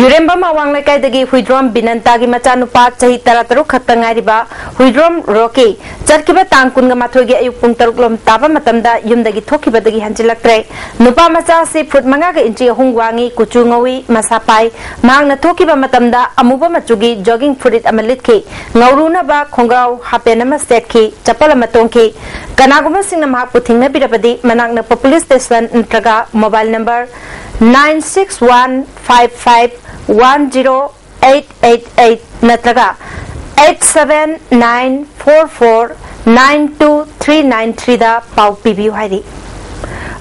ꯌꯨꯔꯦꯝꯕꯝ ꯑꯋꯥꯡ ꯂꯩꯀꯥꯏꯗꯒꯤ ꯍꯨꯏꯗ꯭ꯔꯣꯝ ꯕꯤꯅꯟꯇꯥꯒꯤ ꯃꯆꯥꯅꯨꯄꯥ ꯆꯍꯤ ꯇꯔꯥꯇꯔꯨꯛ ꯈꯛꯇ ꯉꯥꯏꯔꯤꯕ ꯍꯨꯏꯗ꯭ꯔꯣꯝ ꯔꯣꯀꯤ ꯆꯠꯈꯤꯕ ꯇꯥꯡ ꯀꯨꯟꯒ ꯃꯥꯊꯣꯏꯒꯤ ꯑꯌꯨꯛ ꯄꯨꯡ ꯇꯔꯨꯛ ꯂꯣꯝ ꯇꯥꯕ ꯃꯇꯝꯗ ꯌꯨꯝꯗꯒꯤ ꯊꯣꯛꯈꯤꯕꯗꯒꯤ ꯍꯟꯖꯤꯜꯂꯛꯇ꯭ꯔꯦ꯫ ꯅꯨꯄꯥ ꯃꯆꯥ ꯑꯁꯤ ꯐꯨꯠ ꯃꯉꯥꯒ ꯏꯟꯆꯤ ꯑꯍꯨꯝ ꯋꯥꯡꯏ, ꯀꯨꯆꯨ ꯉꯧꯏ, ꯃꯁꯥ ꯄꯥꯏ꯫ ꯃꯍꯥꯛꯅ ꯊꯣꯛꯈꯤꯕ ꯃꯇꯝꯗ ꯑꯃꯨꯕ ꯃꯆꯨꯒꯤ jogging ꯐꯨꯔꯤꯠ ꯑꯃ ꯂꯤꯠꯈꯤ, ꯉꯧꯔꯨꯅꯕ ꯈꯣꯡꯒ꯭ꯔꯥꯎ half pant ꯑꯃ ꯁꯦꯠꯈꯤ, ꯆꯄꯜ ꯑꯃ ꯇꯣꯡꯈꯤ꯫ ꯀꯅꯥꯒꯨꯝꯕꯁꯤꯡꯅ ꯃꯍꯥꯛꯄꯨ ꯊꯦꯡꯅꯕꯤꯔꯕꯗꯤ ꯃꯅꯥꯛ ꯅꯛꯄ police station ꯅꯠꯇ꯭ꯔꯒ mobile number nine six one five five one zero eight eight eight ꯅꯠꯇ꯭ꯔꯒ eight seven nine four four nine two three nine threeꯗ ꯄꯥꯎ ꯄꯤꯕꯤꯌꯨ ꯍꯥꯏꯔꯤ꯫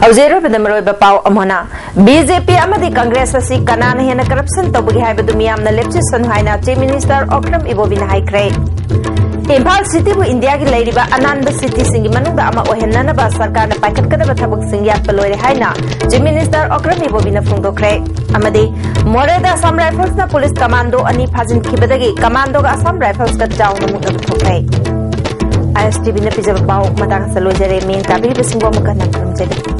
ꯍꯧꯖꯤꯛ ꯑꯔꯣꯏꯕꯗ ꯃꯔꯨꯑꯣꯏꯕ ꯄꯥꯎ ꯑꯃꯨꯛ ꯍꯟꯅ꯫ BJP ꯑꯃꯗꯤ Congress ꯑꯁꯤ ꯀꯅꯥꯅ ꯍꯦꯟꯅ corruption ꯇꯧꯕꯒꯦ ꯍꯥꯏꯕꯗꯨ ꯃꯤꯌꯥꯝꯅ ꯂꯦꯞꯆꯁꯅꯨ ꯍꯥꯏꯅ Chief Minister Okram Ibobiꯅ ꯍꯥꯏꯈ꯭ꯔꯦ꯫ ꯏꯝꯐꯥꯜ cityꯕꯨ ꯏꯟꯗꯤꯌꯥꯒꯤ ꯂꯩꯔꯤꯕ ꯑꯅꯥꯟꯕ cityꯁꯤꯡꯒꯤ ꯃꯅꯨꯡꯗ ꯑꯃ ꯑꯣꯏꯍꯟꯅꯅꯕ ꯁꯔꯀꯥꯔꯅ ꯄꯥꯏꯈꯠꯀꯗꯕ ꯊꯕꯛꯁꯤꯡ ꯌꯥꯠꯄ ꯂꯣꯏꯔꯦ ꯍꯥꯏꯅ Chief Minister Okram Ibobiꯅ ꯐꯣꯡꯗꯣꯛꯈ꯭ꯔꯦ꯫ ꯑꯃꯗꯤ ꯃꯣꯔꯦꯗ Assam Riflesꯅ police commando ꯑꯅꯤ ꯐꯥꯖꯤꯟꯈꯤꯕꯗꯒꯤ commandoꯒ Assam Riflesꯀ ꯆꯥꯎꯅ ꯃꯨꯛꯅꯕ ꯊꯣꯛꯈ꯭ꯔꯦ꯫ ISTVꯅ ꯄꯤꯖꯕ ꯄꯥꯎ ꯃꯇꯥꯡ ꯑꯁꯤꯗ ꯂꯣꯏꯖꯔꯦ꯫ ꯃꯤꯠꯌꯦꯡ ꯇꯥꯕꯤꯔꯤꯕꯁꯤꯡꯕꯨ ꯑꯃꯨꯛꯀ ꯍꯟꯅ ꯈꯨꯔꯨꯝꯖꯔꯤ꯫